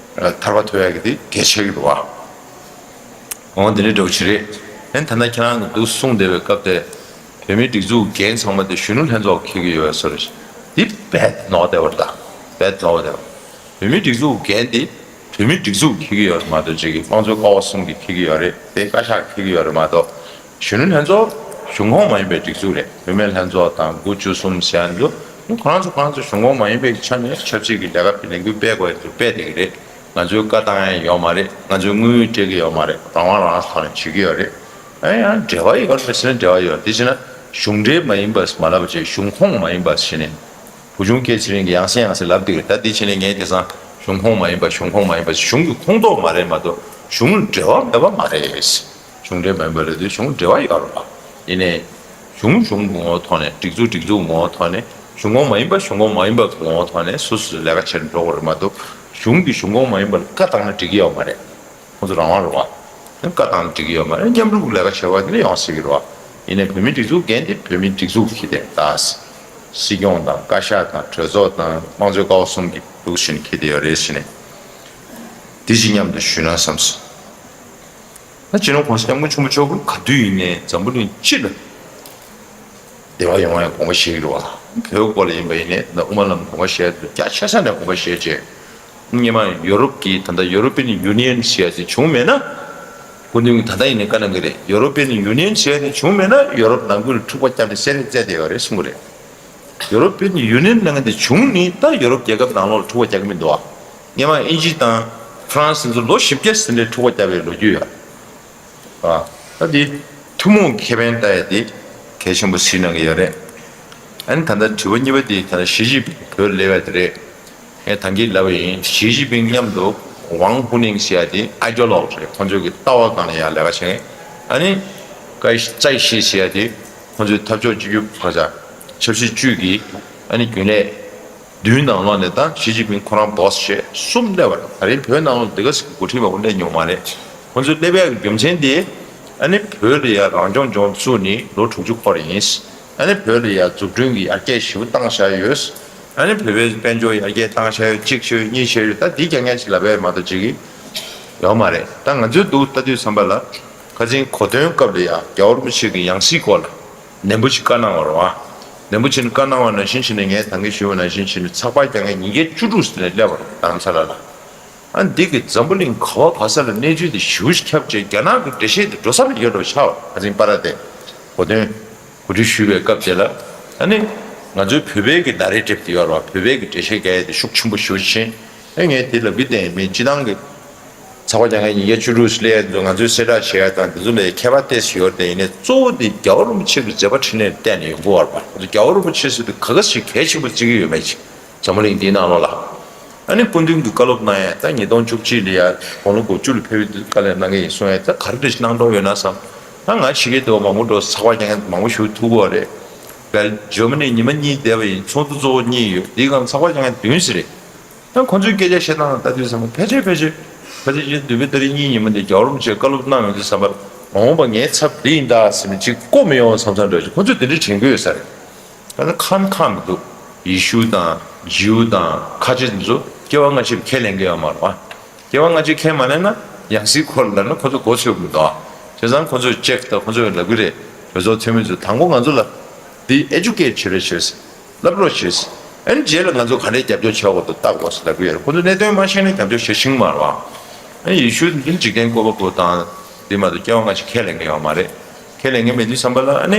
ཐར་པ་ཐོབ་ཡ་གི་དེ་གལ་ཆེ་གི་རེད་བ། འོ་འདི་འདྲའི་འདྲ་བོ་ཅིག་རེད། ཨ་ནི་ད་ལྟ་ཁྱེད་རང་གིས་འདུག་གསུངས་བསྡད་པའི་སྐབས་དེ། བོད་མིའི་སྒྲིག་འཛུགས་འགན་ཚང་མ་དེ་གཞོན་ནུ་ལྷན་ཚོགས་འཁྱེར་གྱི་ཡོད་ཟེར། འདི་རྦད་ནོར་བསྡད་པ་རེད་ད། རྦད་ནོར་བ་བསྡད་པ། བོད་མིའི་སྒྲིག་འཛུགས་འགན་དེ་བོད་མིའི་སྒྲིག་འཛུགས་འཁྱེར་གྱི་ཡོད་རེད་མ་གཏོགས་ཅིག་གིས་དམངས་གཙོའི་ཀ་བ་གསུམ་གྱིས་འཁྱེར་གྱི་ཡོད་རེད་དེ། བཀའ་ཤག་འཁྱེར་གྱི་ཡོད་རེད་མ་གཏོགས། གཞོན་ནུ་ལྷན་ཚོགས་ གཞུང་ཁོངས་མ་ཡིན་པའི་སྒྲིག་འཛུགས་རེད། བུད་མེད་ལྷན་ཚོགས་དང་དགུ་བཅུ་གསུམ་ཟེར་ཡ་འདུག་ཁོ་རང་ཚོ་ཁོ་རང་ཚོ་གཞུང་ཁོངས་མ་ཡིན་པའི་ཆ་ནས་ཆབ་སྲིད་ཀྱི་ལས་ཀ་ལས་འགུལ་སྤེལ་དགོས་ཡ་འདུག་སྤེལ་བསྡད་ཀྱི་རེད། ང་ཚོའི་བཀའ་བཏང་ཡ་ཡོད་མ་རེད། ང་ཚོའི་དངུལ་སྤྲད་ཀྱི་ཡོད་མ་རེད། རང་དབང་རང་དབང་ཐོག་ནས་བྱེད་ཀྱི་ཡོད་རེད། ཨ་ཡང་འབྲེལ་བ་ཡོད་མེད་ཟེར་ན་འབྲེལ་བ་ཡོད། དེ་བྱས་ན་གཞུང་འབྲེལ་མ་ཡིན་པ་མ་ལབ་པ་བྱས། གཞུང་ཁོངས་མ་ཡིན་པ་ཟེར་ནས། བུ་ཆུང་སྐྱེས་ཚེ་རིང་གིས་ཡང་སེ་ཡང་སེ་ལབ་བསྡད་ཀྱི་རེད། ད་འདི་བྱས་ནས་ངས་དེང་སང་གཞུང་ཁོངས་མ་ཡིན་པ། གཞུང་ཁོངས་མ་ཡིན་པ། གཞུང་གི་ཁོངས་གཏོགས་མ་རེད་མ་གཏོགས་གཞུང་འབྲེལ་བ་མེད་པ་མ་རེད། གཞུང་འབྲེལ་མ་ཡིན་པ་ལབ་དུས་གཞུང་འབྲེལ་བ་ཡོད་རེད་པ། ཡིན་ནའི་གཞུང་གཞུང་གི་ངོ་བོ་ཐོག་ནས། སྒྲིག་འཛུགས་སྒྲིག་འཛུགས་ངོ་བོ་ཐོག་ནས། གཞུང་ཁོངས་མ་ཡིན་པ་གཞུང་ཁོངས་མ་ཡིན་པ་གི་ངོ་བོ་ཐོག་ནས་སོ་སོས་ལས་ཀ་བྱེད་འགྲོ་དགོས་རེད་མ་གཏོགས། གཞུང་གིས་གཞུང་ཁོངས་མ་ཡིན་པ་ལ་བཀའ་བཏང་ན་འགྲིག་གི་ཡོད་མ་རེད། ཁོང་ཚོ་རང་དབང་རེད་པ། བཀའ་བཏང་ན་འགྲིག་གི་ཡོད་མ་རེད། མཉམ་རུབ་ལས་ཀ་བྱེད་པ་དེ་ལ་ཡོང་སྲིད་ཀྱི་རེད་པ། ཡིན་ནའི་བོད་མིའི་སྒྲིག་འཛུགས་འགན་དེ་བོད་མིའི་སྒྲིག་འཛུགས་ཀྱི་དེ་ད། སྲིད་སྐྱོང་དང་བཀའ་ཤག་དང་གྲོས་ཚོགས་དང་དམངས་གཙོའི་ཀ་བ་གསུམ་གྱི་འདུག་བཞིན་འཁྱེར་བསྡད་ཡོད་རེད་ཟེར་ནས། འདི་ཅིག་མཉམ་དུ་ཞུས་ན་བསམས་སོང་། ད་སྤྱི་ནོར་༸གོང་ས་༸སྐྱབས་མགོན་ཆེན་པོ་མཆོག་གིས་ག་དུས་ཡིན་ནའི་འཛམ་བུ་གླིང་སྤྱི་ལ་བདེ་བ་ཡོང་བའི་དགོངས་པ་བཞེས་ཀྱི་རེད་པ། བོད་སྐོར་ལ་ཡིན་པ་ཡིན་ནའི་ད་དབུ་མ་ལམ་དགོངས་པ་བཞེས་རྒྱ་ཆེ་ས་ནས་དགོངས་པ་བཞེས་བྱས། སྔོན་མ་ཡོ་རོབ་ཀྱི་ད་ལྟ་European Union་ཟེར་ཡ་དེ་བྱུང་མེད་ན། སྐུ་མདུན་གྱིས་ད་ལྟ་ཡིན་ནའི་བཀའ་གནང་གི་རེད། European Union་ཟེར་ཡ་དེ་བྱུང་མེད་ན་ཡོ་རོབ་ནང་ཁུལ་ལ་འཁྲུག་པ་བརྒྱབ་ནས་བསད་རེས་རྩེད་བསྡད་ཡོད་རེད་གསུང་གི་རེད། European Union་གནང་མཁན་དེ་བྱུང་ནས་ད་ཡོ་རོབ་རྒྱལ་ཁབ་ནང་ལོགས་ལ་འཁྲུག་པ་རྒྱག་གི་མི་འདུག་ཨ། སྔོན་མ་དབྱིན་ཇི་དང་ཧྥ་རན་སི་ཚོ་ལོ་བཞི་བརྒྱ་ཟིན་ནས་འཁྲུག་པ་བརྒྱབ་པའི་ལོ་རྒྱུས་ཡོད། ཨ། ད་དེ་ཐུན་མོང་ཁེ་ཕན་ལྟ་ཡ་དེ་གལ་ཆེན་པོ་གཟིགས་གནང་གི་ཡོད་རེད། ཨ་ནི་ད་ལྟ་དྲི་བ་གཉིས་པ་དེ་ད་ལྟ་ཞི་ཅིན་ཕིང་བོད་སླེབས་ཡ་དེ་རེད། ངས་ད་གིན་ལབ་པ་ཡིན། ཞི་ཅིན་ཕིང་མཉམ་དུ་ཝང་ཧུ་ནིང་ཟེར་ཡ་དེ་ཨའི་ཌི་ཡོ་ལོག་རེད། ཁོང་ཚོའི་གི་ལྟ་བ་སྒང་ལ་ཡ་ལས་ཀ་བྱེད་མཁན། ཨ་ནི་ཀའི་ཙའི་ཤི་ཟེར་ཡ་དེ་ཁོང་ཚོའི་འཐབ་ཕྱོགས་གཅིག་གྱུར་ག་ས་ཆབ་སྲིད་ཅུས་ཀྱི་ཨ་ནི་རྒྱུན་ལས་བདུན་ནང་ལོགས་ནས་ད་ཞི་ཅིན་ཕིང་ཁོ་རང་བོ་སི་བྱས་གསུམ་སླེབས་པ་རེད། ད་རིང་བོད་ནང་ལོགས་འདི་ག་ཟིག་གི་འགོ་ཁྲིད་མང་པོ་སླེབས་མྱོང་མ་རེད། ཁོང་ཚོ་སླེབས་ཡ་གི་རྒྱུ་མཚན་དེ་ཨ་ནི་བོད་ལ་ཡ་རང་སྐྱོང་ལྗོངས་བཙུགས་ནས་ལོ་དྲུག་ཅུ་འཁོར་ཡིན། ཨ་ནི་བོད་ལ་ཡ་འཛུགས་སྐྲུན་གྱི་ཡར་རྒྱས་ཞེ་པོ་བཏང་བཞག་ཡོད། ཨ་ནི་བོད་པའི་དཔལ་འབྱོར་ཡར་རྒྱས་བཏང་བཞག་ཡོད། གཅིག་བྱས་ཡོད། གཉིས་བྱས་ཡོད། ད་འདི་རྐྱང་རྐྱང་ཅིག་ལབ་ཡ་མ་གཏོགས་ཅིག་ཡོད་མ་རེད། ད་ང་ཚོའི་འདུག་ལྟ་དུས་ཙམ་པ་ལ་ཁ་སང་གོ་སྟོན་སྐབས་ལ་ཡ་རྒྱལ་བ་རིན་པོ་ཆེ་གི་ཡང་སྲིད་སྐོར་ལ་ནན་པོ་ཅིག་བཀའ་གནང་བ་རེད་པ། ནན་པོ་ཅིག་བཀའ་གནང་བ་ནང་བཞིན་བྱས་ནས། ངས་ད་གིན་ཞུས་པ་ནང་བཞིན་བྱས་ནས་ཚགས་པར་རྒྱག་མཁན་ཉིས་བརྒྱ་བཅུ་དྲུག་ཟེར་ནས་སླེབས་པ་རེད། རྡ་རམ་ས་ལ་ལ། ཨ་འདི་གི་འཛམ་བུ་གླིང་ག་བ་ག་ས་ལ་གནས་ཚུལ་འདི་ཞེ་པོ་ཅིག་ཁྱབ་བྱས། རྒྱ་ནག་གི་འགྲེལ་བཤད་འདི་འགྲོ་ས་མེད་ཡོད་འགྲོ་ཆགས་པ། ཁ་སང་པ་ར་དེ་གོ་སྟོན་གོ་སྒྲིག་ཞུས་པའི་སྐབས་དེ་ལ། ཨ་ནི་ང་ཚོའི་བོད་པའི་གི་ནཱ་རེ་ཊིབ་དེ་ཡོད་རེད་པ། བོད་པའི་གི་འགྲེལ་བཤད་རྒྱག་ཡ་དེ་ཤུགས་ཆེན་པོ་ཞེ་པོ་ཅིག་ཕྱིན། ཨ་ངས་དེ་ལབ་ཀྱི་བསྡད་ཡིན། མི་སྤྱི་བཏང་གི་ཚགས་པར་རྒྱག་མཁན་ཉིས་བརྒྱ་བཅུ་དྲུག་སླེབས་ཡ་དེ་ཚོ་ང་ཚོའི་གསལ་བསྒྲགས་བྱེད་ཡ་དང་དེ་ཚོ་ལ་ཁྱད་པར་ཏོག་ཙམ་ཡོད་རེད་དེ། ཡིན་ནའི་གཙོ་བོ་དེ་རྒྱལ་བ་རིན་པོ་ཆེ་གི་མཛད་པ་འཕྲིན་ལས་ལ་བལྟས་ནས་ཡོང་གི་ཡོད་རེད་པ། ང་ཚོ་རྒྱལ་བ་རིན་པོ་ཆེ་ཟེར་དུས་ག་ག་ཞིག་གལ་ཆེན་པོ་བརྩི་གི་ཡོད་མེད་ཅིག་འཛམ་བུ་གླིང་འདིའི་ནང་ལོགས་ལ། ཨ་ནི་སྐུ་མདུན་གྱིས་བཀའ་སློབ་གནང་ཡ་ད་ཉིས་སྟོང་བཅུ་གཅིག་ལ་ཡ་དགུང་ལོ་དགུ་བཅུ་ལ་ཕེབས་པའི་དུས་བཀའ་ལན་གནང་གི་ཡིན་གསུང་ཡ། ད་ག་རེ་འདྲ་ཞིག་གནང་འགྲོ་ཡོད་ན་བསམ། ད་ང་ཕྱི་རྒྱལ་དུ་མང་པོ་འགྲོ། ཚགས་པར་རྒྱག་མཁན་མང་པོ་ཞིག་ཐུག་གི་ཡོད་རེད། བལ་ཇར་མ་ནི་ཉི་མ་གཉིས་བསྡད་པ་ཡིན། ཚོགས་འདུ་གཙོ་བོ་གཉིས་ཡོད། དེའི་སྒང་ཚགས་པར་རྒྱག་མཁན་བདུན་ཙམ་རེད། ད་ཁོང་ཚོའི་སྐད་ཆ་བཤད་སྟངས་ལ་ལྟ་དུས་ཙམ་པ་ཕལ་ཆེར་ཕལ་ཆེར་ཕལ་ཆེར་ཅིག་འདུས་པའི་ཏ་རིག་གཉིས་ཉིན་མོ་འདི་རྒྱལ་བ་རིན་པོ་ཆེས་བཀའ་སློབ་གནང་ཡོང་དུས་ཙམ་པར་མ་འོངས་པ་ངའི་ཚབ་འདི་ཡིན་ད་ཟེར་ནས་ཅིག་བསྐོ་མི་ཡོང་བསམ་བསམ་འདྲ་ཞིག་ཁོང་ཚོས་དེ་འདྲ་དྲན་གྱི་ཡོད་ས་རེད། ད་ནི་ཁམ་ཁམ་མི་འདུག་ཡེ་ཤུ་དང་ཇིའུ་དང་ཁ་ཆེ་འདི་ཚོ་སྐྱེ་བ་སྔ་ཕྱི་ཁས་ལེན་གྱི་ཡོད་མ་རེད་པ། སྐྱེ་བ་སྔ་ཕྱི་ཁས་མ་ལེན་ན་ཡང་སྲིད་སྐོར་ལ་ལབ་ན་ཁོ་ཚོ་མགོ་ཚོས་ཀྱི་མི་འདུག་བྱས་ཙང་ཁོ་ཚོས་ཅེཀ་དང་ཁོ་ཚོས་ལབ་ཀྱི་རེད། གྲོས་ཚོགས་འཐུས་མི་ཚོས་དང་པོ་ང་ཚོ་ལ་འདི་ཨེ་ཌུ་ཀེཊ་བྱེད་རོགས་བྱོས་ཟེར། ལབ་རོགས་བྱོས་ཟེར། ཨ་ནི་རྗེས་ལ་ང་ཚོ་ག་འདྲས་རྒྱབ་སྐྱོར་བྱེད་དགོས་འདུག་ལྟ་དགོས་ཟེར་ལབ་ཀྱི་ཡོད་རེད། ཁོ་ཚོ་གནད་དོན་མ་ཤེས་ནས་རྒྱབ་སྐྱོར་བྱེད་ཤེས་ཀྱི་མ་རེད་པ། ཨ་ནི་ཡེ་ཤུ་འདི་འཇིག་རྟེན་བཀོད་པ་པོ་དང་འདི་མ་གཏོགས་སྐྱེ་བ་སྔ་ཕྱི་ཁས་ལེན་གྱི་ཡོད་མ་རེད། ཁས་ལེན་གྱི་མེད་དུས་ཙམ་པ་ལ་ཨ་ནི་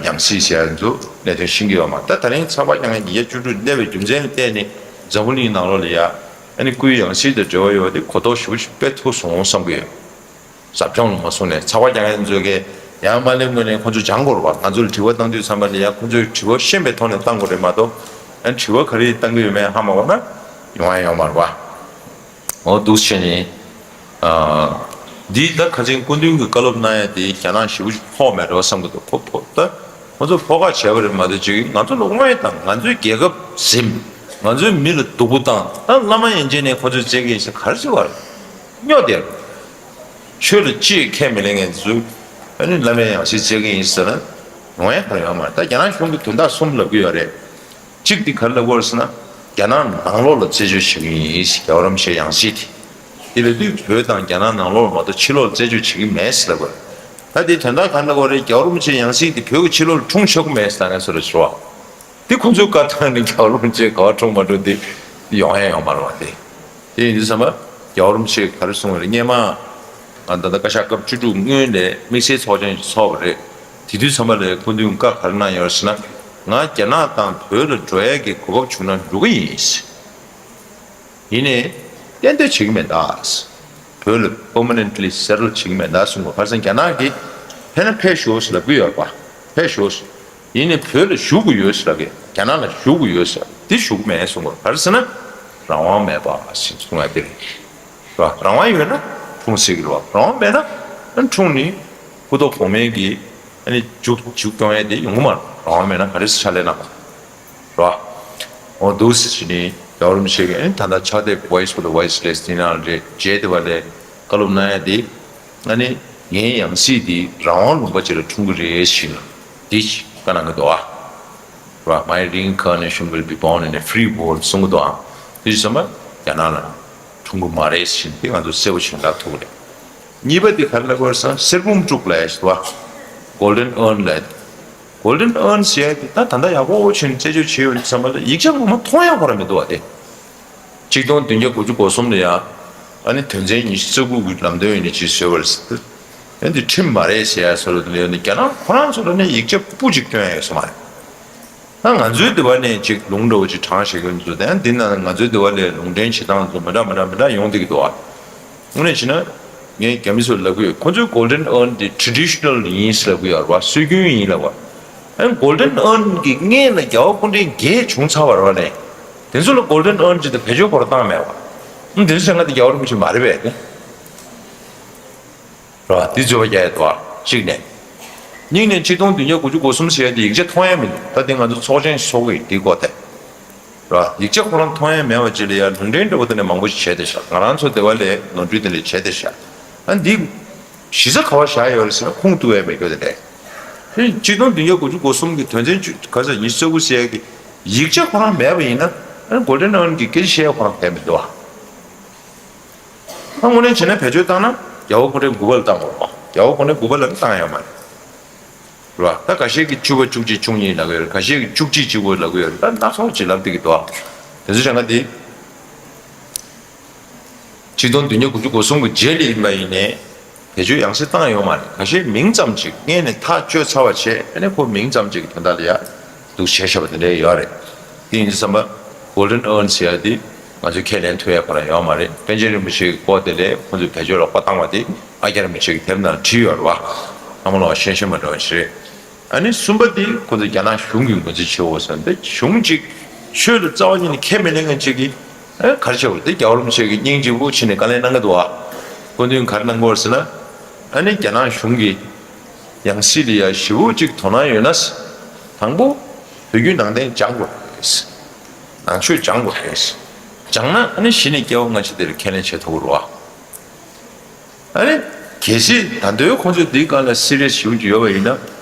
ཡང་སྲིད་ཟེར་ཡ་ཚོ་གནད་དོན་ཤེས་ཀྱི་ཡོད་མ་རེད། ད་ད་རིང་ཚགས་པར་རྒྱག་མཁན་ཉིས་བརྒྱ་བཅུ་དྲུག་སླེབས་པའི་རྒྱུ་མཚན་ལ་བལྟས་ནས་འཛམ་བུ་གླིང་ནང་ལོགས་ལ་ཡ་ཨ་ནི་སྐུའི་ཡང་སྲིད་དང་འབྲེལ་བ་ཡོད་པ་དེ་གོ་རྟོགས་ཞེ་པོ་ཞིག་སྤེལ་ཐུབ་སོང་བསམ་གྱི་ཡོད། ཟབ་སྦྱོང་ལ་མ་སོང་ནས་ཚགས་པར་རྒྱག་མཁན་ཚོས་ཀྱི་ཡང་མ་སླེབས་སྔོན་ནས་ཁོ་ཚོས་སྦྱང་དགོས་རེད་པ། ང་ཚོ་ལ་དྲི་བ་བཏང་དུས་ཙམ་པ་ལ་ཡང་ཁོ་ཚོས་དྲི་བ་ཤེས་པའི་ཐོག་ནས་བཏང་དགོས་རེད་མ་གཏོགས། ཨ་དྲི་བ་ག་རེ་བཏང་གི་ཡོད་མེད་ཧ་མ་གོ་ན་ཡོང་ཡ་ཡོད་མ་རེད་པ། འོ་འདུག་བྱས་ནས། ཨ། འདི་ད་ཁ་སང་སྐུ་མདུན་གྱིས་བཀའ་སློབ་གནང་ཡ་དེ་རྒྱ་ནག་ཞེ་པོ་ཅིག་ཕོག་མེད་འགྲོ་བསམ་གྱི་འདུག་ཁོ་ཕོག་ད། ང་ཚོ་ཕོག་ཁ་བྱས་པ་རེད་མ་གཏོགས་ཅིག་ང་ཚོ་ལ་དངོས་དང་ང་ཚོའི་རྒྱལ་ཁབ་ཟིན། ང་ཚོའི་མི་ལ་སྡུག་པོ་བཏང་། ད་བླ་མ་ཡན་ཆད་ནས་ཁོ་ཚོས་བཙལ་གྱི་ཡིན་ཟེར་ག་རེ་ཟེར་བ་རེད། སྨྱོ་བསྡད་རེད། ཆོས་ལ་ཅིས་ཁས་མི་ལེན་མཁན་ཚོས་ཨ་ནི་བླ་མའི་ཡང་སྲིད་བཙལ་གྱི་ཡིན་ཟེར་ན་ཡོང་ཡ་ག་རེ་ཡོད་མ་རེད། ད་རྒྱ་ནག་གཞུང་གིས་དོན་དག་གསུམ་ལབ་ཀྱི་ཡོད་རེད། གཅིག་དེ་ག་རེ་ལབ་ཀྱི་ཡོད་རེད་ཟེར་ན། རྒྱ་ནག་ནང་ལོགས་ལ་རྩད་གཅོད་བྱེད་ཀྱི་ཡིན་ཟེར། རྒྱལ་བ་རིན་པོ་ཆེའི་ཡང་སྲིད་དེ། དེ་ལབ་དུས་བོད་དང་རྒྱ་ནག་ནང་ལོགས་ལ་མ་གཏོགས་ཕྱི་ལོགས་ལ་རྩད་གཅོད་བྱེད་ཀྱི་མེད་ཟེར་ལབ་ཀྱི་ཡོད་རེད། ད་དེ་དོན་དག་ག་རེ་ལབ་ཀྱི་ཡོད་རེད། རྒྱལ་བ་རིན་པོ་ཆེའི་ཡང་སྲིད་དེ་བོད་ཀྱི་ཕྱི་ལོགས་ལ་འཁྲུངས་ཆོག་གི་མེད་ཟེར་ད་ངས་ཟེར་རོ་ཞུ་བ། དེ་ཁོང་ཚོའི་བཀའ་ཐང་ནི་རྒྱལ་བ་རིན་པོ་ཆེ་ག་པར་འཁྲུངས་མ་འཁྲུངས་དེ་ཡོང་ཡ་ཡོད་མ་རེད་པ་དེ། དེ་ཡིན་དུས་ཙམ་པ་རྒྱལ་བ་རིན་པོ་ཆེས་ག་རེ་གསུངས་པ་རེད། སྔོན་མ་ང་ད་ལྟ་བཀའ་ཤག་སྐབས་བཅུ་དྲུག་སྔོན་ལ་དམིགས་བསལ་ཚོགས་ཆེན་ཞིག་ཚོགས་པ་རེད། དེ་དུས་ཙམ་པ་ལ་སྐུ་མདུན་བཀའ་ག་རེ་གནང་ཡོད་ཟེར་ན། ང་རྒྱ་ནག་དང་བོད་ལ་འགྲོ་ཡས་ཀྱི་གོ་སྐབས་བྱུང་ན་འགྲོ་གི་ཡིན། ཡིན་ནའི་གཏན་སྡོད་བྱེད་ཀྱི་མེད་ད། བོད་ལ་པར་མ་ནེན་ཊི་ལི་སེ་ཊལ་བྱེད་ཀྱི་མེད་ད་གསུངས་པ། ཁ་སང་རྒྱ་ནག་གིས་ཕེབས་ན་ཕེབས་ཤོག་ཟེར་ལབ་ཀྱི་ཡོད་རེད་པ། ཕེབས་ཤོག་ཟེར། ཡིན་ནའི་བོད་ལ་བཞུགས་དགོས་ཡོད་ཟེར་ལབ་ཀྱི། རྒྱ་ནག་ལ་བཞུགས་དགོས་ཡོད་ཟེར། འདི་བཞུགས་མེད་གསུངས་པ། ག་རེ་ཟེར་ན་རང་དབང་མེད་པ་ཞེས་གསུངས་ཡ་དེ་རེད། རང་དབང་ཡོད་ན་འཁྲུངས་སྲིད་ཀྱི་རེད་པ། རང་དབང་མེད་ན་འཁྲུངས་ནས་སྐུ་ཐོག་གོང་མའི་གི་ཨ་ནི་མཇུག་མཇུག་སྐྱོང་ཡས་དེ་ཡོང་གི་མ་རེད། རང་དབང་མེད་ན་ག་རེ་ཕྱག་ལས་གནང་། རེད་པ། འོ་འདུག་སེ་བྱས་ནས་རྒྱལ་བ་རིན་པོ་ཆེ་གིས་ཨ་ནི་ད་ལྟ་ཕྱག་དེབ་Voice for the Voiceless དེ་ནང་རེད། རྗེས་དེ་བ་ལས་བཀའ་སློབ་གནང་ཡ་དེ། ཨ་ནི་ངའི་ཡང་སྲིད་དེ་རང་དབང་ལུང་པ་ཅིག་ལ་འཁྲུངས་ཀྱི་རེད་ཞེས་འདི་བཀའ་གནང་གི་འདུག་ཨ། རེད་པ། My reincarnation will be born in a free world གསུང་གི་འདུག་ཨ། དེ་བྱས་ཙང་རྒྱ་ནག་ལ་འཁྲུངས་ཀྱི་མ་རེད་ཞེས་འདི་ང་ཚོ་གསལ་པོ་ཞིག་ལབ་ཐུབ་ཀྱི་རེད། གཉིས་པ་དེ་ག་རེ་ལབ་དགོས་རེད་ཟེར་ན། གསེར་བུམ་དཀྲུག་ལབ་ཡ་ཞིག་འདུག་པ། Golden Urn ལབ་ཡ་དེ། Golden Urn ཟེར་ཡ་དེ་ད་ད་ལྟ་ཡག་པོ་བྱས་ནས་རྩད་གཅོད་བྱས་ཡོད་ཙམ་པ་ལ་ཡིག་ཆ་ངོ་མ་མཐོང་ཡ་ཁོ་རང་མི་འདུག་པ་དེ། ཆིག་སྟོང་བདུན་བརྒྱ་དགུ་བཅུ་གོ་གསུམ་ལ་ཡ་ཨ་ནི་དོན་ཚན་ཉི་ཤུ་རྩ་དགུ་གི་ལམ་སྟོན་ཡིན་ནི་ཅིག་བཟོས་པ་རེད་ཟེར། ཡང་དེ་ཁྲིམས་མ་རེད་ཟེར་ཡ་བཟོ་འདྲ་དེ་ལ་ཡོད་ནི། རྒྱ་ནག་ཁོ་རང་ཚོ་ལ་ནི་ཡིག་ཆ་སྤུ་གཅིག་སྟོན་ཡ་ཡོད་ས་མ་རེད། ད་ང་ཚོའི་འདི་བ་ནས་ཅིག་ལུང་འདྲ་བོ་ཅིག་དྲངས་བཞག་གི་ཡོད་ཚོ་དེ་ཡང་འདི་ན་ང་ཚོའི་འདི་བ་ལས་ལུང་འདྲེན་བྱེད་སྟངས་ཚོ་མི་འདྲ་མི་འདྲ་མི་འདྲ་ཡོང་བསྡད་ཀྱི་འདུག་ཨ། དངོས་གནས་བྱས་ན་ངས་རྒྱ་མི་ཚོར་ལབ་ཀྱི་ཡོད། ཁོ་ཚོའི་Golden Urn འདི་traditional ཡིན་ཟེར་ལབ་ཀྱི་ཡོད་རེད་པ། སྲོལ་རྒྱུན་ཡིན་ལབ་པ། ཨ་ནི་Golden Urn གི་སྔས་ལ་རྒྱལ་བ་སྐུ་ཕྲེང་བརྒྱད་བྱུང་ཚར་བ་རེད་པ། ནས་དེ་ཚོ་ལ་Golden Urn ཅིག་དང་བེད་སྤྱོད་ཁོ་རང་བཏང་མེད་པ། ཨ་ནི་དེ་ཚོ་བྱས་ན་དེ་རྒྱལ་བ་རིན་པོ་ཆེ་མ་རེད་པས་དེ། རེད་པ། འདི་བརྗོད་པ་རྒྱག་ཡ་འདུག་པ། གཅིག་ནས། གཉིས་ནས་ཆིག་སྟོང་བདུན་བརྒྱ་དགུ་བཅུ་གོ་གསུམ་ཟེར་ཡ་དེ་ཡིག་ཆ་མཐོང་ཡ་མི་འདུག། ད་དེ་ང་ཚོ་ཚོགས་ཆེན་ཞིག་ཚོགས་ཀྱི་ཡོད་དེའི་སྐོར་དེ། རེད་པ། ཡིག་ཆ་ཁོ་རང་མཐོང་ཡ་མེད་པ་ཅིག་ལ་ཡ་ལུང་འདྲེན་འདྲ་བོ་དེ་ནས་མང་པོ་ཞིག་བྱས་བསྡད་ཤག། ང་རང་ཚོ་སྡེ་བ་ལས་ནོར་འཁྲུལ་དེ་འདྲ་བྱས་བསྡད་ཤག། ཨ་འདི་གཞི་རྩ་ག་པར་བཞག་ཡོད་རེད་ཟེར་ན་ཁུངས་གཏུགས་ཡ་མེད་རྒྱུ་དེ་རེད། དེ་ཆིག་སྟོང་བདུན་བརྒྱ་དགུ་བཅུ་གོ་གསུམ་གི་དོན་ཚན་བཅུ་ག་ཚོད་ཉི་ཤུ་རྩ་དགུ་ཟེར་ཡ་གི་ཡིག་ཆ་ཁོ་རང་མེད་པ་ཡིན་ན། ཨ་Golden Urn གི་སྐད་ཆ་བཤད་ཡ་ཁོ་རང་ཕན་མི་འདུག་ཨ། ཨ་དངོས་གནས་བྱས་ན་བེད་སྤྱོད་བཏང་ན་རྒྱལ་བ་སྐུ་ཕྲེང་དགུ་པ་ལ་བཏང་དགོས་རེད་པ། རྒྱལ་བ་སྐུ་ཕྲེང་དགུ་པ་ལ་ནི་བཏང་ཡོད་མ་རེད། རེད་པ། ད་ཁ་ཤས་ཀྱིས་བཅུ་པ་བཅུ་གཅིག་བཅུ་གཉིས་ལབ་ཀྱི་ཡོད་རེད། ཁ་ཤས་ཀྱིས་བཅུ་གཅིག་བཅུ་དགུ་ལབ་ཀྱི་ཡོད་རེད། ད་སྣ་ཚོགས་ཅིག་ལབ་བསྡད་ཀྱི་འདུག་ཨ། དེ་ཚོ་བྱས་ན་དེ། ཆིག་སྟོང་བདུན་བརྒྱ་དགུ་བཅུ་གོ་གསུམ་གྱི་རྗེས་ལ་ཡིན་པ་ཡིན་ནའི་བེད་སྤྱོད་ཡང་སེ་བཏང་ཡོད་མ་རེད། ཁ་ཤས་མིང་ཙམ་ཅིག་སྔས་ནས་ཐག་གཅོད་ཚར་བ་བྱས། ཨ་ནི་ཁོ་མིང་ཙམ་ཅིག་གི་དོན་དག་ལ་ཡ་འདུག་བྱས་བཞག་པ་དེ་འདྲ་ཡོད་རེད། དེ་ཡིན་དུས་ཙམ་པ་Golden Urn ཟེར་ཡ་དེ་ང་ཚོས་ཁས་ལེན་ཐུབ་ཡ་ཁོ་རང་ཡོད་མ་རེད། པཎ་ཆེན་རིན་པོ་ཆེ་གི་སྐོར་དེ་ལས་ཁོ་ཚོས་བེད་སྤྱོད་ལོག་པ་བཏང་བ་དེ་ཨ་ཀྱ་རིན་པོ་ཆེ་གི་དེབ་ནང་བྲིས་ཡོད་རེད་པ། ཨ་མ་ལོ་ཤེས་ཤེས་མ་འགྲོ་བ་ཞིག་རེད། ཨ་ནི་གསུམ་པ་དེ་ཁོ་ཚོ་རྒྱ་ནག་གཞུང་གིས་ངོས་འཛིན་བྱེད་འོས་ཟེར་འདི། གཞུང་གཅིག་ཆོས་ལ་རྩ་བ་ཉིད་ནས་ཁས་མི་ལེན་མཁན་གཅིག་གིས་ཨ་ག་རེ་བྱེད་འོས་རེད། དེ་རྒྱལ་བ་རིན་པོ་ཆེ་གིས་སྙིང་རྗེ་པོ་བྱས་ནས་བཀའ་ལན་གནང་གི་འདུག་ཨ། སྐུ་མདུན་ག་རེ་གནང་གི་ཡོད་རེད་ཟེར་ན། ཨ་ནི་རྒྱ་ནག་གཞུང་གི་ཡང་སྲིད་ལ་ཡ་ཞེ་པོ་ཅིག་དོ་སྣང་ཡོད་ན། དང་པོ་བོད་བརྒྱུད་ནང་བསྟན་སྦྱང་དགོས་རེད། ནང་ཆོས་སྦྱང་དགོས་རེད། སྦྱངས་ན་ཨ་ནི་གཞི་ནས་སྐྱེ་བ་སྔ་ཕྱི་དེར་ཁས་ལེན་བྱེད་ཐུབ་ཀྱི་རེད་པ། ཨ་ནི་གལ་སྲིད་ད་དུང་ཁོང་ཚོས་འདིའི་སྒང་ལ་སི་རི་ཡས་ཞེ་པོ་ཅིག་ཡོད་པ་ཡིན་ན།